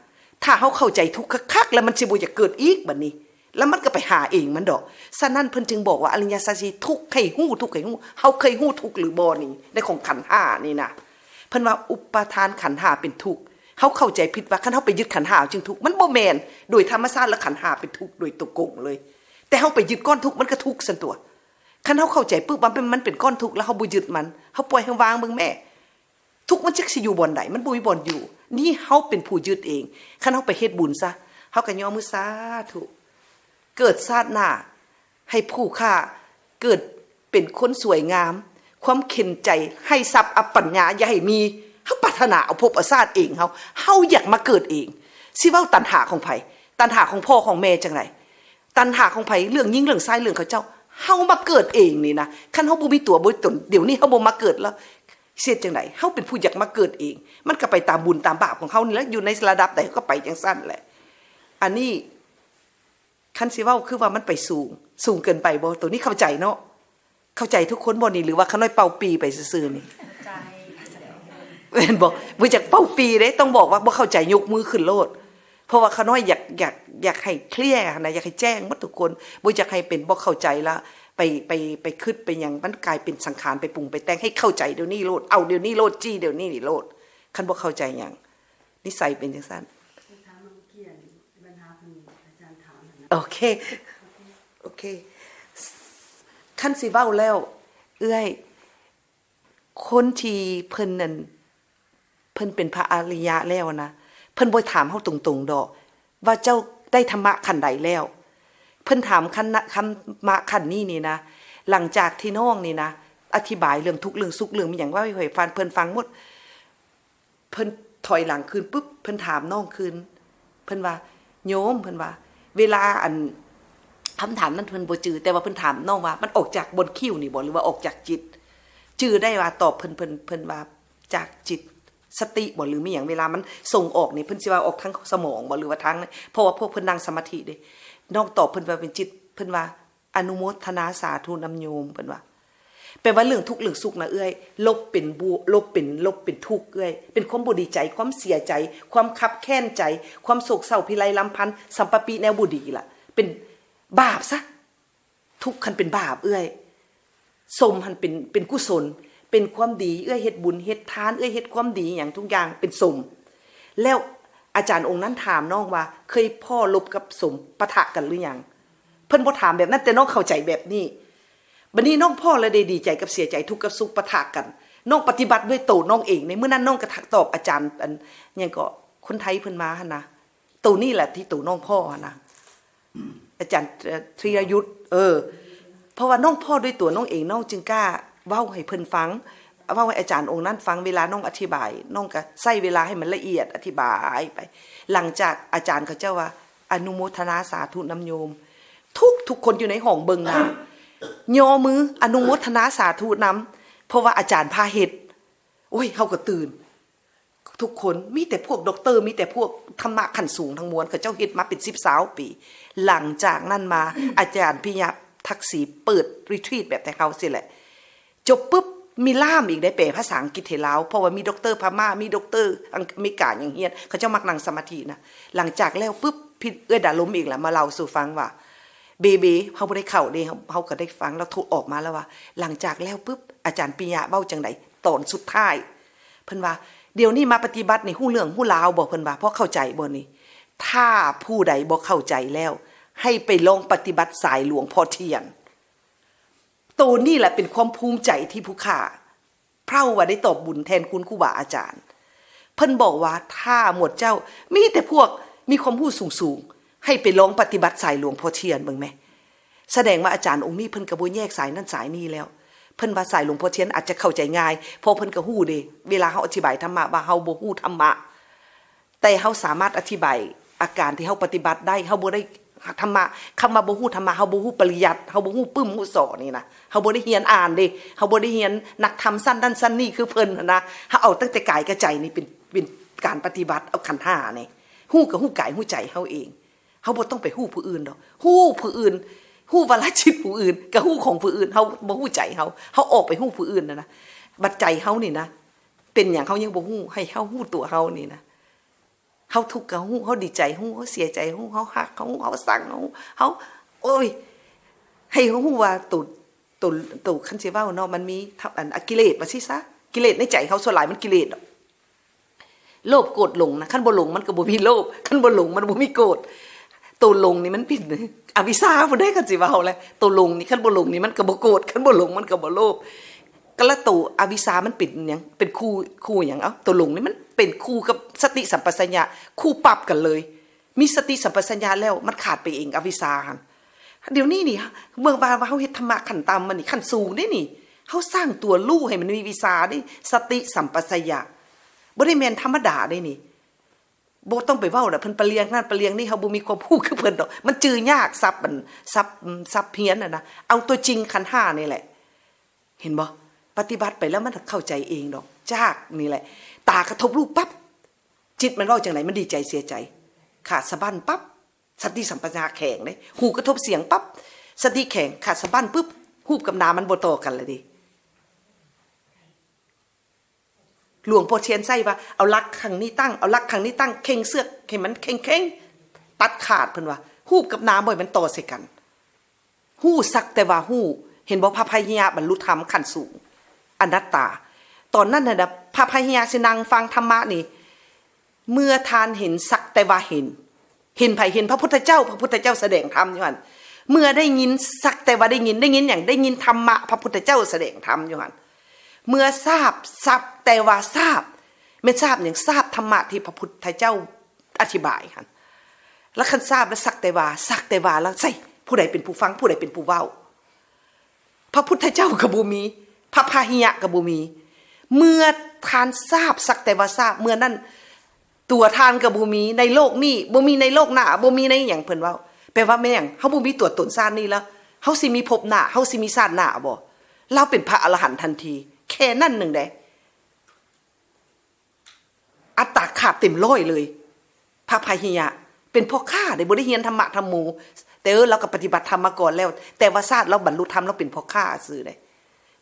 ถ้าเฮาเข้าใจทุกข์คักๆ แล้วมันสิบ่อยากเกิดอีกบัดนี้ แล้วมันก็ไปหาเองมันดอก ฉะนั้นเพิ่นจึงบอกว่าอริยสัจสี่ ทุกข์ให้ฮู้ ทุกข์ให้ฮู้ เฮาเคยฮู้ทุกข์หรือบ่นี่ ในของขันธ์ห้านี่นะ เพิ่นว่าอุปาทานขันธ์ห้าเป็นทุกข์ เฮาเข้าใจผิดว่าคันเฮาไปยึดขันธ์ห้าจึงทุกข์ มันบ่แม่น โดยธรรมชาติแล้วขันธ์ห้าเป็นทุกข์โดยตรงเลย แต่เฮาไปยึดก้อนทุกข์มันก็ทุกข์ซั่นตั่ว คันเฮาเข้าใจปุ๊บว่ามัน มันเป็นก้อนทุกข์แล้วเฮาบ่ยึดมัน เฮาปล่อยให้วางเบิ่งแม่ ทุกข์มันจักสิอยู่บ่อนใด มันบ่มีบ่อนอยู่ นี่เฮาเป็นผู้ยึดเอง คันเฮาไปเฮ็ดบุญซะ เฮาก็ยอมมือสาธุ เกิดชาติหน้า ให้ผู้ข้าเกิดเป็นคนสวยงาม ความเข็ญใจ ให้ทรัพย์อัปปัญญาอย่าให้มี เฮาปรารถนาเอาภพเอาชาติเอง เฮา เฮาอยากมาเกิดเอง สิเว้าตัณหาของไผ ตัณหาของพ่อของแม่จั่งใด ตัณหาของไผ เรื่องหญิงเรื่องชายเรื่องเขาเจ้า เฮามาเกิดเองนี่นะ คันเฮาบ่มีตัวบ่มีตน เดี๋ยวนี้เฮาบ่มาเกิดแล้ว สิเฮ็ดจั่งใด เฮาเป็นผู้อยากมาเกิดเอง มันก็ไปตามบุญตามบาปของเฮานี่แหละ อยู่ในระดับใดเฮาก็ไปจั่งซั่นแหละ อันนี้ คันสิเว้าคือว่ามันไปสูง สูงเกินไปบ่ ตัวนี้เข้าใจเนาะ เข้าใจทุกคนบ่นี่ หรือว่าข้าน้อยเป่าปีไปซื่อๆนี่ ใจ แม่นบ่ บ่อยากเป่าปีเด้ ต้องบอกว่าบ่เข้าใจยกมือขึ้นโลด เพราะว่าข้าน้อยอยาก อยาก อยากให้เคลียร์นะ อยากให้แจ้งหมดทุกคน บ่อยากให้เป็นบ่เข้าใจละ ไป ไป ไปคิดไปหยัง มันกลายเป็นสังขาร ไปปรุงไปแต่ง ให้เข้าใจเดี๋ยวนี้โลด เอาเดี๋ยวนี้โลด จี้เดี๋ยวนี้นี่โลด คันบ่เข้าใจหยัง นิสัยเป็นจั่งซั่น ถามเมื่อกี้ปัญหาเพิ่นอาจารย์ถามหั่นนะ โอเค โอเค คันสิเว้าแล้ว เอื้อย คนที่เพิ่นนั่น เพิ่นเป็นพระอริยะแล้วนะ เพิ่นบ่ถามเฮาตรงๆดอก ว่าเจ้าได้ธรรมะขั้นใดแล้ว เพิ่นถามขั้นนะ ธรรมะขั้นนี้นี่นะ หลังจากที่น้องนี่นะ อธิบายเรื่องทุกข์เรื่องสุขเรื่องมีหยังเว้าให้ฟัง เพิ่นฟังหมด เพิ่นถอยหลังคืนปุ๊บ เพิ่นถามน้องคืน เพิ่นว่า โยม เพิ่นว่า เวลาอัน คำถามนั้นเพิ่นบ่จื่อ แต่ว่าเพิ่นถามน้องว่า มันออกจากบนคิ้วนี่บ่ หรือว่าออกจากจิต จื่อได้ว่าตอบเพิ่น เพิ่น เพิ่นว่า จากจิต สติบ่ หรือมีหยัง เวลามันส่งออกนี่ เพิ่นสิว่าออกทางสมองบ่ หรือว่าทาง เพราะว่าพวกเพิ่นนั่งสมาธิเด้ น้องตอบเพิ่นว่าเป็นจิต เพิ่นว่า อนุโมทนาสาธุนำโยม เพิ่นว่า แปลว่าเรื่องทุกข์เรื่องสุขนะเอื้อย ลบเป็นบวก ลบเป็น ลบเป็นทุกข์เอื้อย เป็นความบ่ดีใจ ความเสียใจ ความคับแค้นใจ ความโศกเศร้าพิไรรำพัน สัมปะปีแนวบ่ดีล่ะ เป็นบาปซะ ทุกข์คันเป็นบาปเอื้อย สมหันเป็น เป็นกุศล เป็นความดี เอื้อยเฮ็ดบุญเฮ็ดทาน เอื้อยเฮ็ดความดีหยังทุกอย่างเป็นสม แล้วอาจารย์องค์นั้นถามน้องว่า เคยพ้อรบกับสมปะทะกันหรือยัง เพิ่นบ่ถามแบบนั้น แต่น้องเข้าใจแบบนี้ บัดนี้น้องพ้อแล้วได้ดีใจกับเสียใจ ทุกข์กับสุขปะทะกัน น้องปฏิบัติด้วยโตน้องเอง ในมื้อนั้นน้องก็ทักตอบอาจารย์ อัน หยังก็ คนไทยเพิ่นมาหั่นนะ โตนี่แหละที่โตน้องพ้อหั่นนะ อาจารย์ เอ่อ ธีรยุทธ เออ เพราะว่าน้องพ้อด้วยตัวน้องเอง น้องจึงกล้าเว้าให้เพิ่นฟัง เว้าให้อาจารย์องค์นั้นฟัง เวลาน้องอธิบาย น้องก็ใช้เวลาให้มันละเอียดอธิบายไป หลังจากอาจารย์เขาเจ้าว่า อนุโมทนาสาธุนำโยม ทุก ทุกคนอยู่ในห้องเบิ่งหน้า ยอมืออนุโมทนาสาธุนำ เพราะว่าอาจารย์พาเฮ็ด โอ้ย เฮาก็ตื่น ทุกคน มีแต่พวกด็อกเตอร์ มีแต่พวกธรรมะขั้นสูงทั้งมวล เขาเจ้าเฮ็ดมาเป็นสิบซาวปี หลังจากนั้นมา อาจารย์ปิยะทักษิณเปิดรีทรีตแบบไทยเฮาสิแหละ จบปุ๊บ มีล่ามอีกได้ แปลภาษาอังกฤษให้ลาว เพราะว่ามีด็อกเตอร์พม่า มีด็อกเตอร์อเมริกาหยังเฮียน เขาเจ้ามักนั่งสมาธินะ หลังจากแล้วปุ๊บ พี่เอื้อยดาลมอีกล่ะ มาเล่าสู่ฟังว่า เบเบ เฮาบ่ได้เข้าเด้ เฮา เฮาก็ได้ฟังแล้วโทรออกมาแล้วว่า หลังจากแล้วปุ๊บ อาจารย์ปิยะเว้าจั่งใด ตอนสุดท้าย เพิ่นว่า เดี๋ยวนี้มาปฏิบัตินี่ฮู้เรื่องฮู้ราวบ่ เพิ่นว่า พอเข้าใจบ่นี่ ถ้าผู้ใดบ่เข้าใจแล้ว ให้ไปลองปฏิบัติสายหลวงพ่อเทียน โตนี่แหละเป็นความภูมิใจที่ผู้ข้า เพราะว่าได้ตอบบุญแทนคุณครูบาอาจารย์ เพิ่นบอกว่าถ้าหมวดเจ้า มีแต่พวกมีความรู้สูงๆ ให้ไปลองปฏิบัติสายหลวงพ่อเทียนเบิ่งแหม แสดงว่าอาจารย์องค์นี้เพิ่นก็บ่แยกสายนั่นสายนี่แล้ว เพิ่นว่าสายหลวงพ่อเทียนอาจจะเข้าใจง่าย เพราะเพิ่นก็ฮู้เด้ เวลาเฮาอธิบายธรรมะว่าเฮาบ่ฮู้ธรรมะ แต่เฮาสามารถอธิบายอาการที่เฮาปฏิบัติได้ เฮาบ่ได้ธรรมะ คำว่าบ่ฮู้ธรรมะ เฮาบ่ฮู้ปริยัติ เฮาบ่ฮู้ปึ้มฮู้สอนี่นะ เฮาบ่ได้เรียนอ่านเด้ เฮาบ่ได้เรียนนักธรรมชั้นนั้นชั้นนี้คือเพิ่นหั้นนะ เฮาเอาตั้งแต่กายกับใจนี่เป็น เป็นการปฏิบัติ เอาขันธ์ห้านี่ ฮู้ก็ฮู้กายฮู้ใจเฮาเอง เฮาบ่ต้องไปฮู้ผู้อื่นดอก ฮู้ผู้อื่น ฮู้วาระจิตผู้อื่น ก็ฮู้ของผู้อื่น เฮาบ่ฮู้ใจเฮา เฮาออกไปฮู้ผู้อื่นนะนะ บัดใจเฮานี่นะ เป็นหยังเฮายังบ่ฮู้ ให้เฮาฮู้ตัวเฮานี่นะ เฮาทุกข์ก็ฮู้ เฮาดีใจฮู้ เฮาเสียใจฮู้ เฮาฮักฮู้ เฮาซังฮู้ เฮา โอ้ย ให้เฮาฮู้ว่าตัว ตัว ตัว คันสิเว้าเนาะ มันมี อัน กิเลสว่าซี่ซะ กิเลสในใจเฮาส่วนหลายมันกิเลสดอก โลภโกรธหลงนะ คันบ่หลงมันก็บ่มีโลภ คันบ่หลงมันบ่มีโกรธ ตัวหลงนี่มันเป็นอวิชชาพุ้นเด้ คันสิเว้าแล้ว ตัวหลงนี่ คันบ่หลงนี่มันก็บ่โกรธ คันบ่หลงมันก็บ่โลภ ก็ละตัวอวิชชามันเป็นหยัง เป็นคู่ คู่หยัง เอ้า ตัวหลงนี่มันเป็นคู่กับสติสัมปชัญญะ คู่ปรับกันเลย มีสติสัมปชัญญะแล้วมันขาดไปเอง อวิชชาหั่น เดี๋ยวนี้นี่ เบิ่งว่า ว่าเฮาเฮ็ดธรรมะขั้นต่ำมานี่ ขั้นสูงเด้นี่ เฮาสร้างตัวรู้ให้มันมีวิชชาเด้ สติสัมปชัญญะ บ่ได้แม่นธรรมดาเด้นี่ บ่ต้องไปเว้าดอก เพิ่นปะเลียงนั่นปะเลียงนี่ เฮาบ่มีความรู้คือเพิ่นดอก มันจื่อยาก ศัพท์มัน ศัพท์ ศัพท์เพี้ยนน่ะนะ เอาตัวจริงขันธ์ห้านี่แหละ เห็นบ่ ปฏิบัติไปแล้วมันเข้าใจเองดอก จากนี่แหละ ตากระทบรูปปั๊บ จิตมันเว้าจั่งใด มันดีใจเสียใจ ขาดสะบั้นปั๊บ สติสัมปชัญญะแข็งเด้ หูกระทบเสียงปั๊บ สติแข็ง ขาดสะบั้นปุ๊บ รูปกับนามมันบ่ต่อกันเลยเด้ หลวงพ่อเทียนไส้ว่า เอาหลักข้างนี้ตั้ง เอาหลักข้างนี้ตั้ง เข่งเชือกให้มันเข่งๆ ตัดขาด เพิ่นว่า รูปกับนามบ่ให้มันต่อใส่กัน ฮู้สักแต่ว่าฮู้ เห็นบ่ พระพาหิยะบรรลุธรรมขั้นสูง อนัตตา ตอนนั้นน่ะนะ พระพาหิยะสินั่งฟังธรรมะนี่ เมื่อท่านเห็นสักแต่ว่าเห็น เห็นไผ เห็นพระพุทธเจ้า พระพุทธเจ้าแสดงธรรมอยู่หั่น เมื่อได้ยินสักแต่ว่าได้ยิน ได้ยินหยัง ได้ยินธรรมะ พระพุทธเจ้าแสดงธรรมอยู่หั่น เมื่อทราบสักแต่ว่าทราบ แม่นทราบหยัง ทราบธรรมะที่พระพุทธเจ้าอธิบายหั่น แล้วคันทราบแล้วสักแต่ว่า สักแต่ว่าแล้วใส่ ผู้ใดเป็นผู้ฟัง ผู้ใดเป็นผู้เว้า พระพุทธเจ้าก็บ่มี พระพาหิยะก็บ่มี เมื่อท่านทราบสักแต่ว่าทราบ เมื่อนั้น ตัวท่านก็บ่มีในโลกนี้ บ่มีในโลกหน้า บ่มีในหยัง เพิ่นเว้า แปลว่าแม่นหยัง เฮาบ่มีตัวตนชาตินี้แล้ว เฮาสิมีภพหน้า เฮาสิมีชาติหน้าบ่ ลาวเป็นพระอรหันต์ทันที แค่นั้นหนึ่งเด้ อัตตาขาดเต็มร้อยเลย พระพาหิยะ เป็นพ่อค้าเด้ บ่ได้เรียนธรรมะธรรมโม แต่เออ ลาวก็ปฏิบัติธรรมมาก่อนแล้ว แต่ว่าชาติลาวบรรลุธรรม ลาวเป็นพ่อค้าซื่อเด้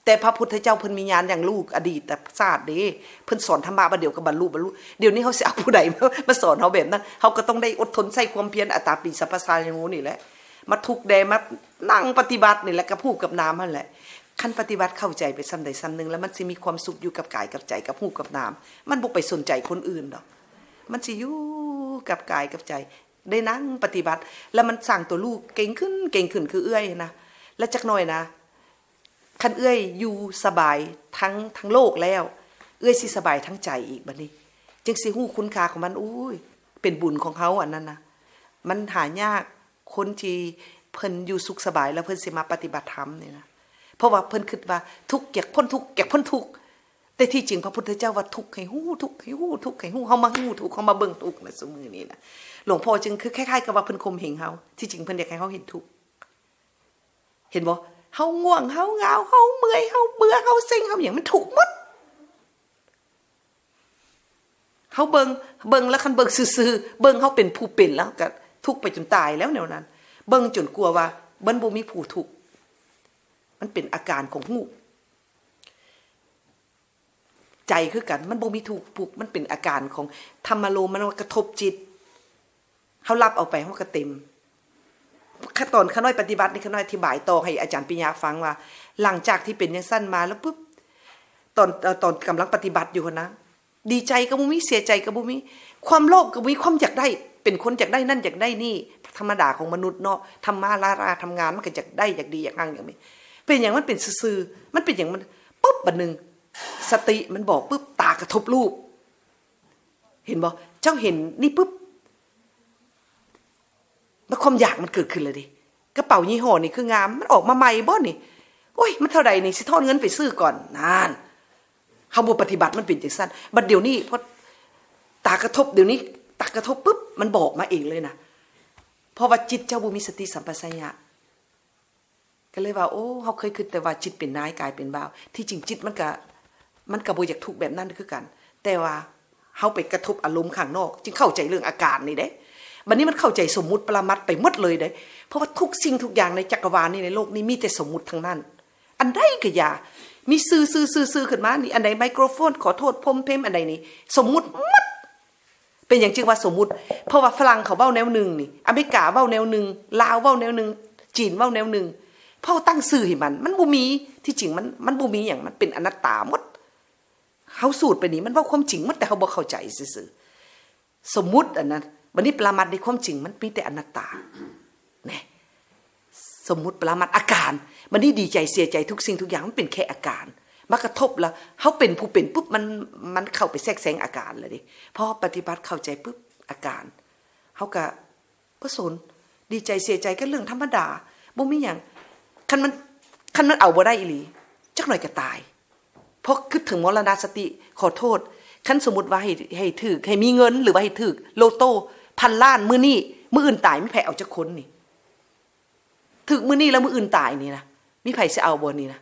แต่พระพุทธเจ้าเพิ่นมีญาณอย่างรู้อดีตชาติเด้ เพิ่นสอนธรรมะบาดเดียวก็บรรลุ บรรลุ เดี๋ยวนี้เฮาสิเอาผู้ใดมา มาสอนเฮาแบบนั้น เฮาก็ต้องได้อดทนใช้ความเพียร อัตตาปีสัพพะทาราโย นี่แหละ มาทุกข์แด่ มานั่งปฏิบัตินี่แหละ กับรูปกับนามนั่นแหละ คันปฏิบัติเข้าใจไปส่ำใดส่ำหนึ่ง แล้วมันสิมีความสุขอยู่กับกายกับใจ กับรูปกับนาม มันบ่ไปสนใจคนอื่นดอก มันสิอยู่กับกายกับใจ ได้นั่งปฏิบัติ แล้วมันสร้างตัวรู้เก่งขึ้น เก่งขึ้น คือเอื้อยนะ แล้วจักหน่อยนะ คันเอื้อยอยู่สบายทั้ง ทั้งโลกแล้ว เอื้อยสิสบายทั้งใจอีกบัดนี้ จึงสิฮู้คุณค่าของมัน โอ้ย เป็นบุญของเฮาอันนั้นนะ มันหายาก คนที่เพิ่นอยู่สุขสบายแล้วเพิ่นสิมาปฏิบัติธรรมนี่นะ เพราะว่าเพิ่นคิดว่าทุกข์ อยากพ้นทุกข์ อยากพ้นทุกข์ แต่ที่จริงพระพุทธเจ้าว่าทุกข์ให้ฮู้ ทุกข์ให้ฮู้ ทุกข์ให้ฮู้ เฮามาฮู้ทุกข์ เฮามาเบิ่งทุกข์นะซุมื้อนี้นะ หลวงพ่อจึงคือคล้ายๆกับว่าเพิ่นข่มเหงเฮา ที่จริงเพิ่นอยากให้เฮาเห็นทุกข์ เห็นบ่ เฮาง่วง เฮาเหงา เฮาเมื่อย เฮาเบื่อ เฮาเซ็ง เฮาหยัง มันทุกข์หมด เฮาเบิ่ง เบิ่งแล้วคันเบิ่งซื่อๆ เบิ่งเฮาเป็นผู้เป็นแล้วก็ทุกข์ไปจนตายแล้วแนวนั้น เบิ่งจนกลัวว่ามันบ่มีผู้ทุกข์ มันเป็นอาการของฮู้ ใจคือกัน มันบ่มีทุกข์ มันเป็นอาการของธรรมารมณ์ มันกระทบจิต เฮารับเอาไป เฮาก็เต็ม ตอนข้าน้อยปฏิบัตินี่ ข้าน้อยอธิบายต่อให้อาจารย์ปิญญาฟังว่า หลังจากที่เป็นจั่งซั้นมาแล้วปุ๊บ ตอน เอ่อ ตอนกำลังปฏิบัติอยู่หั้นนะ ดีใจก็บ่มี เสียใจก็บ่มี ความโลภก็บ่มี ความอยากได้ เป็นคนอยากได้นั่นอยากได้นี่ ธรรมดาของมนุษย์เนาะ ทำมาหาทำงานมันก็อยากได้ อยากดี อยากฮั่ง อยากมี เป็นหยัง มันเป็นซื่อๆ มันเป็นหยัง มันปุ๊บ บัดหนึ่ง สติมันบอกปุ๊บ ตากระทบรูป เห็นบ่ เจ้าเห็นนี่ปุ๊บ มันความอยากมันเกิดขึ้นเลยเด้ กระเป๋ายี่ห้อนี่คืองาม มันออกมาใหม่บ่นี่ โอ้ย มันเท่าใดนี่ สิทอนเงินไปซื้อก่อน นั่น เฮาบ่ปฏิบัติมันเป็นจั่งซั้น บัดเดี๋ยวนี้พอตากระทบ เดี๋ยวนี้ตากระทบปุ๊บ มันบอกมาเองเลยนะ เพราะว่าจิตเจ้าบ่มีสติสัมปชัญญะ ก็เลยว่า โอ้ เฮาเคยคิดแต่ว่าจิตเป็นนาย กายเป็นบ่าว ที่จริงจิตมันก็ มันก็บ่อยากทุกข์แบบนั้นคือกัน แต่ว่าเฮาไปกระทบอารมณ์ข้างนอก จึงเข้าใจเรื่องอาการนี่เด้ บัดนี้มันเข้าใจสมมุติปรมัตถ์ไปหมดเลยเด้ เพราะว่าทุกสิ่งทุกอย่างในจักรวาลนี่ ในโลกนี้มีแต่สมมุติทั้งนั้น อันใดก็อย่า มีซื่อๆๆๆ ขึ้นมานี่ อันใดไมโครโฟน ขอโทษ พรมเพม อันใดนี่ สมมุติหมด เป็นหยังจึงว่าสมมุติ เพราะว่าฝรั่งเขาเว้าแนวหนึ่งนี่ อเมริกาเว้าแนวหนึ่ง ลาวเว้าแนวหนึ่ง จีนเว้าแนวหนึ่ง เพราะตั้งชื่อให้มัน มันบ่มี ที่จริงมัน มันบ่มีหยัง มันเป็นอนัตตาหมด เฮาสูดไปนี่ มันเว้าความจริงหมด แต่เฮาบ่เข้าใจซื่อๆ สมมุติอันนั้น บัดนี้ปรมัตถ์ในความจริงมันมีแต่อนัตตา แหน่ สมมุติปรมัตถ์อาการ บัดนี้ดีใจเสียใจทุกสิ่งทุกอย่างมันเป็นแค่อาการ มากระทบแล้ว เฮาเป็นผู้เป็นปุ๊บ มัน มันเข้าไปแทรกแซงอาการเลยเด้ พอปฏิบัติเข้าใจปุ๊บ อาการ เฮาก็บ่สน ดีใจเสียใจก็เรื่องธรรมดา บ่มีหยัง คันมัน คันมันเอาบ่ได้อีหลี จักหน่อยก็ตาย พอคิดถึงมรณสติ ขอโทษ คันสมมุติว่าให้ ให้ถืก ให้มีเงิน หรือว่าให้ถืกโลโต้ พันล้าน มื้อนี้ มื้ออื่นตาย มีไผเอาจักคนนี่ ถืกมื้อนี้แล้วมื้ออื่นตายนี่นะ มีไผสิเอาบ่นี่นะ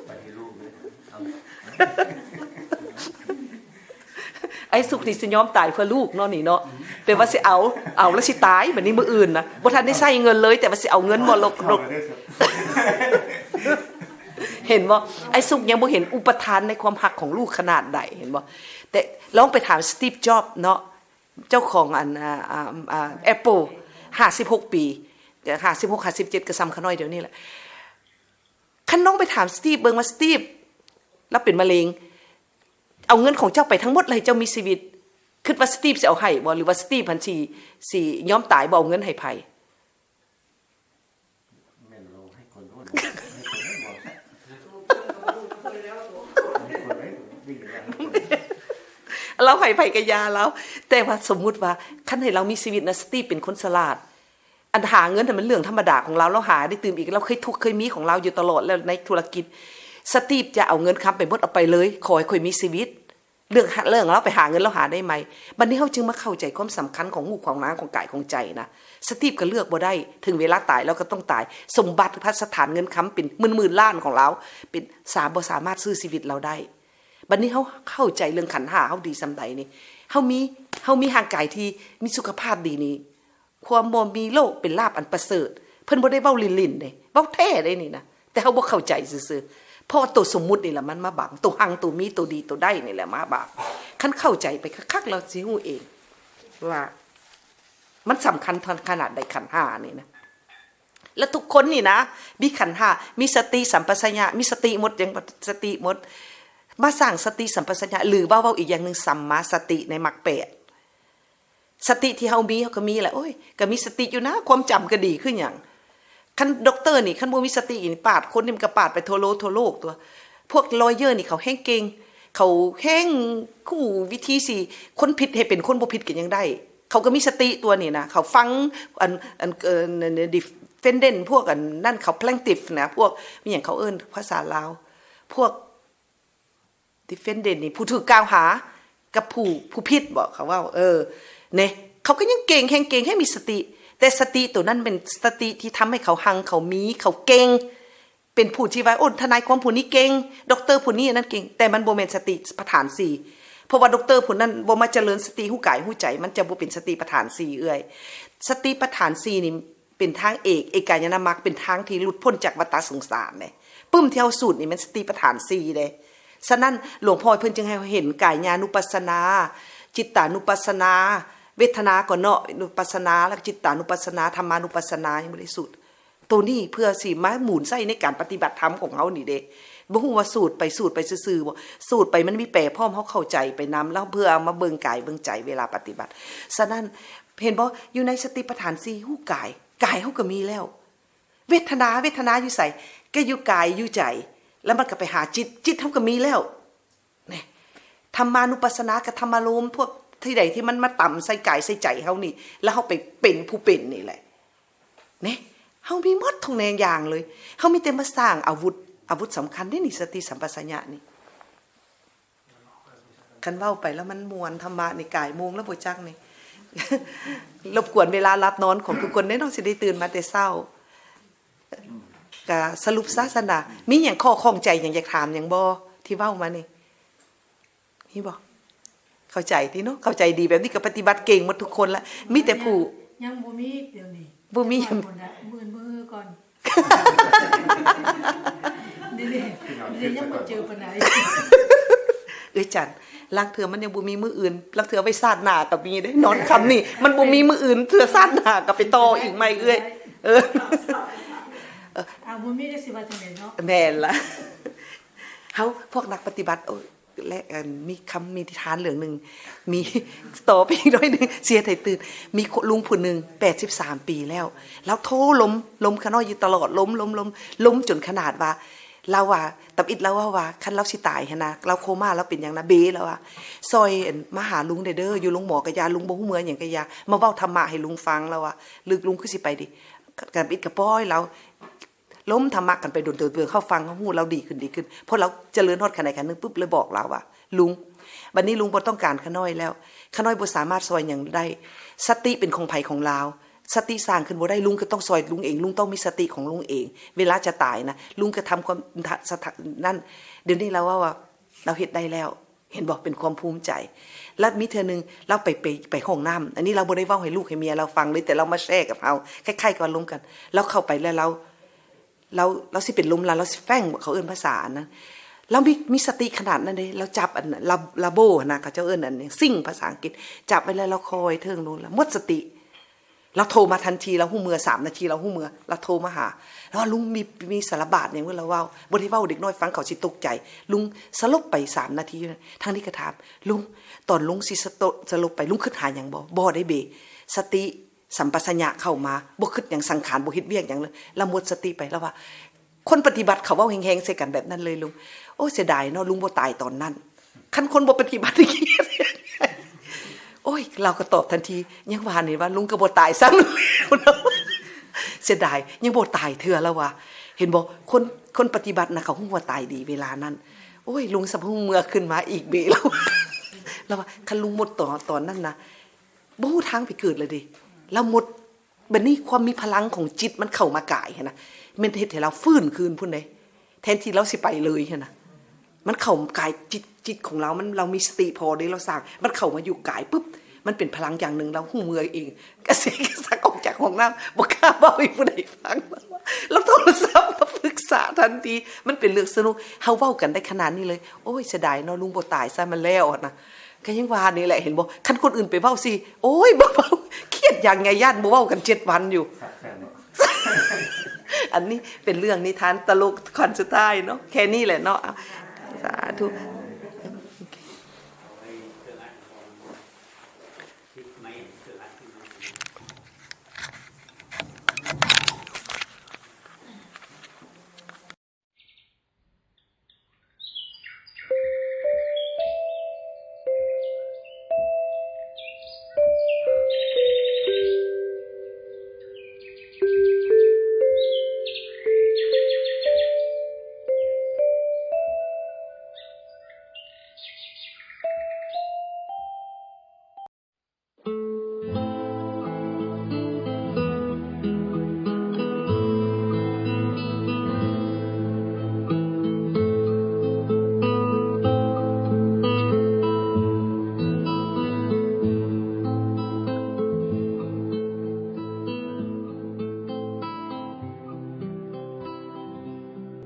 ไปให้ลูกเลย เอา ไอ้สุกนี่สิยอมตายเพื่อลูกเนาะนี่เนาะ แต่ว่าสิเอา เอาแล้วสิตาย บัดนี้มื้ออื่นนะ บ่ทันได้ใช้เงินเลย แต่ว่าสิเอาเงินมรดก เข้ามาได้สิ เห็นบ่ ไอ้สุกยังบ่เห็นอุปทานในความฮักของลูกขนาดใด เห็นบ่ แต่ลองไปถามสตีฟ จ็อบส์เนาะ เจ้าของอัน อ่า อ่า อ่า แอปเปิ้ล ห้าสิบหกปี ห้าสิบหก ห้าสิบเจ็ด ก็ส่ำข้าน้อยเดี๋ยวนี้แหละ คันลองไปถามสตีฟเบิ่งว่า สตีฟ ลาวเป็นมะเร็ง เอาเงินของเจ้าไปทั้งหมดเลย เจ้ามีชีวิต คิดว่าสตีฟสิเอาให้บ่ หรือว่าสตีฟหั้นสิ สิยอมตายบ่เอาเงินให้ไผ แม่นลาวให้คนโน้น ให้คนนี้บอก ให้คนนี้วิ่งแล้ว ลาวให้ไผก็อย่าลาว แต่ว่าสมมุติว่า คันให้ลาวมีชีวิตนะ สตีฟเป็นคนฉลาด อันหาเงินน่ะมันเรื่องธรรมดาของลาว ลาวหาได้ตื่มอีก ลาวเคยทุกข์เคยมีของลาวอยู่ตลอดแล้วในธุรกิจ สตีฟจะเอาเงินคำไปหมด เอาไปเลย ขอให้ข้อยมีชีวิต เรื่องหา เรื่องลาวไปหาเงิน ลาวหาได้ใหม่ บัดนี้เฮาจึงมาเข้าใจความสำคัญของรูปของนามของกายของใจนะ สตีฟก็เลือกบ่ได้ ถึงเวลาตายลาวก็ต้องตาย สมบัติพัสถานเงินคำเป็นหมื่นๆ ล้านของลาว เป็น สา บ่สามารถซื้อชีวิตลาวได้ บัดนี้เฮาเข้าใจเรื่องขันธ์ห้าเฮาดีส่ำใดนี่ เฮามี เฮามีร่างกายที่มีสุขภาพดีนี่ ความบ่มีโรคเป็นลาภอันประเสริฐ เพิ่นบ่ได้เว้าหลิ้นๆ เด้ เว้าแท้เด้นี่นะ แต่เฮาบ่เข้าใจซื่อๆ เพราะว่าตัวสมมุตินี่แหละมันมาบัง ตัวฮัง ตัวมี ตัวดี ตัวได้นี่แหละมาบัง คันเข้าใจไปคักๆ แล้วสิฮู้เอง ว่ามันสำคัญขนาดใดขันธ์ห้านี่นะ และทุกคนนี่นะ มีขันธ์ห้า มีสติสัมปชัญญะ มีสติหมด ยังสติหมด มาสร้างสติสัมปชัญญะ หรือว่าเว้าอีกอย่างหนึ่ง สัมมาสติในมรรคแปด สติที่เฮามี เฮาก็มีแหละ โอ้ย ก็มีสติอยู่นะ ความจำก็ดีคือหยัง คันด็อกเตอร์นี่ คันบ่มีสตินี่ ปาดคนนี่มันก็ปาดไปทั่วโลก ทั่วโลกตัว พวกลอเยอร์นี่เขาแฮ่งเก่ง เขาแฮ่งฮู้วิธีสิ คนผิดให้เป็นคนบ่ผิดก็ยังได้ เขาก็มีสติตัวนี่นะ เขาฟังอัน อัน เอ่อ defendant พวกอันนั่นเขา plaintiff นะ พวก มีหยังเขาเอิ้นภาษาลาว พวก defendant นี่ผู้ถูกกล่าวหา กับผู้ ผู้ผิดบ่ เขาเว้า เออ เนี่ย เขาก็ยังเก่ง แฮ่งเก่ง แฮ่งมีสติ แต่สติตัวนั้นเป็นสติที่ทำให้เขาฮัง เขามี เขาเก่ง เป็นผู้ที่ว่า โอ้ ทนายความผู้นี้เก่ง ด็อกเตอร์ผู้นี้อันนั้นเก่ง แต่มันบ่แม่นสติปัฏฐานสี่ เพราะว่าด็อกเตอร์ผู้นั้นบ่มาเจริญสติฮู้กายฮู้ใจ มันจะบ่เป็นสติปัฏฐานสี่เอื้อย สติปัฏฐานสี่นี่เป็นทางเอก เอกายนมรรค เป็นทางที่หลุดพ้นจากวัฏสงสารเด้ ปึ้มที่เฮาสูตรนี่แม่นสติปัฏฐานสี่เด้ ฉะนั้นหลวงพ่อเพิ่นจึงให้เห็นกายานุปัสสนา จิตตานุปัสสนา เวทนาก็เนาะ นุปัสสนา แล้วก็จิตตานุปัสสนา ธรรมานุปัสสนา ยังบ่ได้สูตร ตัวนี้เพื่อสิมาหมุนใช้ในการปฏิบัติธรรมของเฮานี่เด้ บ่ฮู้ว่าสูตรไป สูตรไปซื่อๆ บ่ สูตรไปมันมีแปลพร้อม เฮาเข้าใจไปนำ แล้วเพื่อเอามาเบิ่งกายเบิ่งใจเวลาปฏิบัติ ฉะนั้นเห็นบ่ อยู่ในสติปัฏฐานสี่ฮู้กาย กายเฮาก็มีแล้ว เวทนา เวทนาอยู่ไส ก็อยู่กายอยู่ใจ แล้วมันก็ไปหาจิต จิตเฮาก็มีแล้ว นี่ ธรรมานุปัสสนากับธรรมารมณ์ พวกที่ใดที่มันมาตำใส่กายใส่ใจเฮานี่ แล้วเฮาไปเป็นผู้เป็นนี่แหละ นี่ เฮามีหมดทุกแนวอย่างเลย เฮามีแต่มาสร้างอาวุธ อาวุธสำคัญเด้นี่ สติสัมปชัญญะนี่ คันเว้าไปแล้วมันม่วน ธรรมะนี่ กายโมงแล้วบ่จักนี่ รบกวนเวลาหลับนอนของทุกคนเด้เนาะ สิได้ตื่นมาแต่เช้า ก็สรุปซะซั่นน่ะ มีหยังข้อข้องใจหยังอยากถามหยังบ่ ที่เว้ามานี่ มีบ่ เข้าใจติเนาะ เข้าใจดีแบบนี้ก็ปฏิบัติเก่งหมดทุกคนละ มีแต่ผู้ ยังบ่มีเดี๋ยวนี้ บ่มี มื้อ มื้อก่อน เดี๋ยวนี้ เดี๋ยวยังบ่เจอปานใด เอ้ยจัน ลางเทื่อมันยังบ่มีมื้ออื่น ลางเทื่อไว้ชาติหน้าก็มีเด้ นอนค่ำนี่ มันบ่มีมื้ออื่น เทื่อชาติหน้าก็ไปต่ออีกใหม่เอื้อย เออ อ่า บ่มีได้สิว่าจังได๋เนาะ แม่นละ เฮาพวกนักปฏิบัติ โอ้ย และเอิ่มมีคำมีนิทานเรื่องหนึ่ง มี ต่อไปอีกหน่อยหนึ่ง เสียไทยตื่น มีลุงผู้หนึ่ง แปดสิบสาม ปีแล้ว แล้วโทรลมลมข้าน้อยอยู่ตลอด ลมลมลมลมจนขนาดว่า เราว่าตับอิดเราว่าว่าคันเราสิตายหั้นนะ เราโคม่าเราเป็นอย่างนะเบเราว่า ซอยอันมาหาลุงเด้อเด้อ อยู่โรงหมอกะยา ลุงบ่ฮู้เมืออย่างกะยา มาเว้าธรรมะให้ลุงฟัง เราว่า ลึกลุงคือสิไปดิ กับอิดกะป้อยเรา ล้มธรรมะกันไปโดนเติมเติมเข้าฟังเขาหูเราดีขึ้นดีขึ้น พอเราเจริญฮอดขนาดขันหนึ่งปุ๊บเลยบอกเราว่า ลุง บัดนี้ลุงบ่ต้องการข้าน้อยแล้ว ข้าน้อยบ่สามารถซอยหยังได้ สติเป็นของไผของลาว สติสร้างขึ้นบ่ได้ ลุงก็ต้องซอยลุงเอง ลุงต้องมีสติของลุงเอง เวลาจะตายนะ ลุงก็ทำความสถานั่น เดี๋ยวนี้เราว่าว่า เราเฮ็ดได้แล้ว เห็นบอกเป็นความภูมิใจ และมีเทื่อหนึ่งเราไปไปไปห้องน้ำ อันนี้เราบ่ได้เว้าให้ลูกให้เมียเราฟังเลย แต่เรามาแชร์กับเรา คล้ายๆกับลมกัน เราเข้าไปแล้วเรา เราเราสิเป็นลมละ เราสิแฟ้ง เขาเอิ้นภาษาอันนั้น เรามีมีสติขนาดนั้นเด้ เราจับอันลาลาโบนะ เขาเจ้าเอิ้นอันนี้ซิ่งภาษาอังกฤษ จับไว้แล้วเราคอยเทิงลงแล้วหมดสติ เราโทรมาทันที เราฮู้เมือ สามนาที เราฮู้เมือ เราโทรมาหา แล้วว่าลุงมีมีสารบาดหยังเมื่อเราเว้า บ่ได้เว้าเด็กน้อยฟังเขาสิตกใจ ลุงสลบไปสามนาทีอยู่นะ ทางนี้ก็ถาม ลุง ตอนลุงสิสตสลบไป ลุงคิดหาหยังบ่ บ่ได้เบ สติสัมปชัญญะเข้ามา บ่คิดหยัง สังขารบ่เฮ็ดเวียกหยังเลย แล้วหมดสติไป แล้วว่า คนปฏิบัติเขาเว้าแฮงๆใส่กันแบบนั้นเลยลุง โอ้ เสียดายเนาะ ลุงบ่ตายตอนนั้น คันคนบ่ปฏิบัติ โอ้ย เราก็ตอบทันที ยังว่านี่ว่าลุงก็บ่ตายซ้ำ เสียดาย ยังบ่ตายเทื่อแล้วว่า เห็นบ่ คน คนปฏิบัตินะ เขาฮู้ว่าตายดีเวลานั้น โอ้ย ลุงสะพุ้งเมือขึ้นมาอีกเบแล้ว แล้วว่า คันลุงหมดตอน ตอนนั้นนะ บ่ฮู้ทางไปเกิดเลยเด้ แล้วหมด บัดนี้ความมีพลังของจิตมันเข้ามากายหั้นนะ แม่นเฮ็ดให้เราฟื้นคืนพุ้นเด้ แทนที่เราสิไปเลยหั้นนะ มันเข้ากายจิต จิตของเรา มัน เรามีสติพอเด้ เราสร้าง มันเข้ามาอยู่กายปุ๊บ มันเป็นพลังอย่างหนึ่ง เราฮู้เมือเอง กระเซกระสักออกจากห้องน้ำ บ่กล้าเว้าให้ผู้ใดฟัง แล้วโทรศัพท์มาปรึกษาทันที มันเป็นเรื่องสนุก เฮาเว้ากันได้ขนาดนี้เลย โอ้ย เสียดายเนาะ ลุงบ่ตายซะ มันแล้วหั้นนะ ก็ยังว่านี่แหละ เห็นบ่ คันคนอื่นไปเว้าสิ โอ้ย บ่เว้า เครียดอย่างไง ย่านบ่เว้ากันเจ็ดวันอยู่ อันนี้เป็นเรื่องนิทานตลกคอนสุดท้ายเนาะ แค่นี้แหละเนาะ อ่ะ สาธุ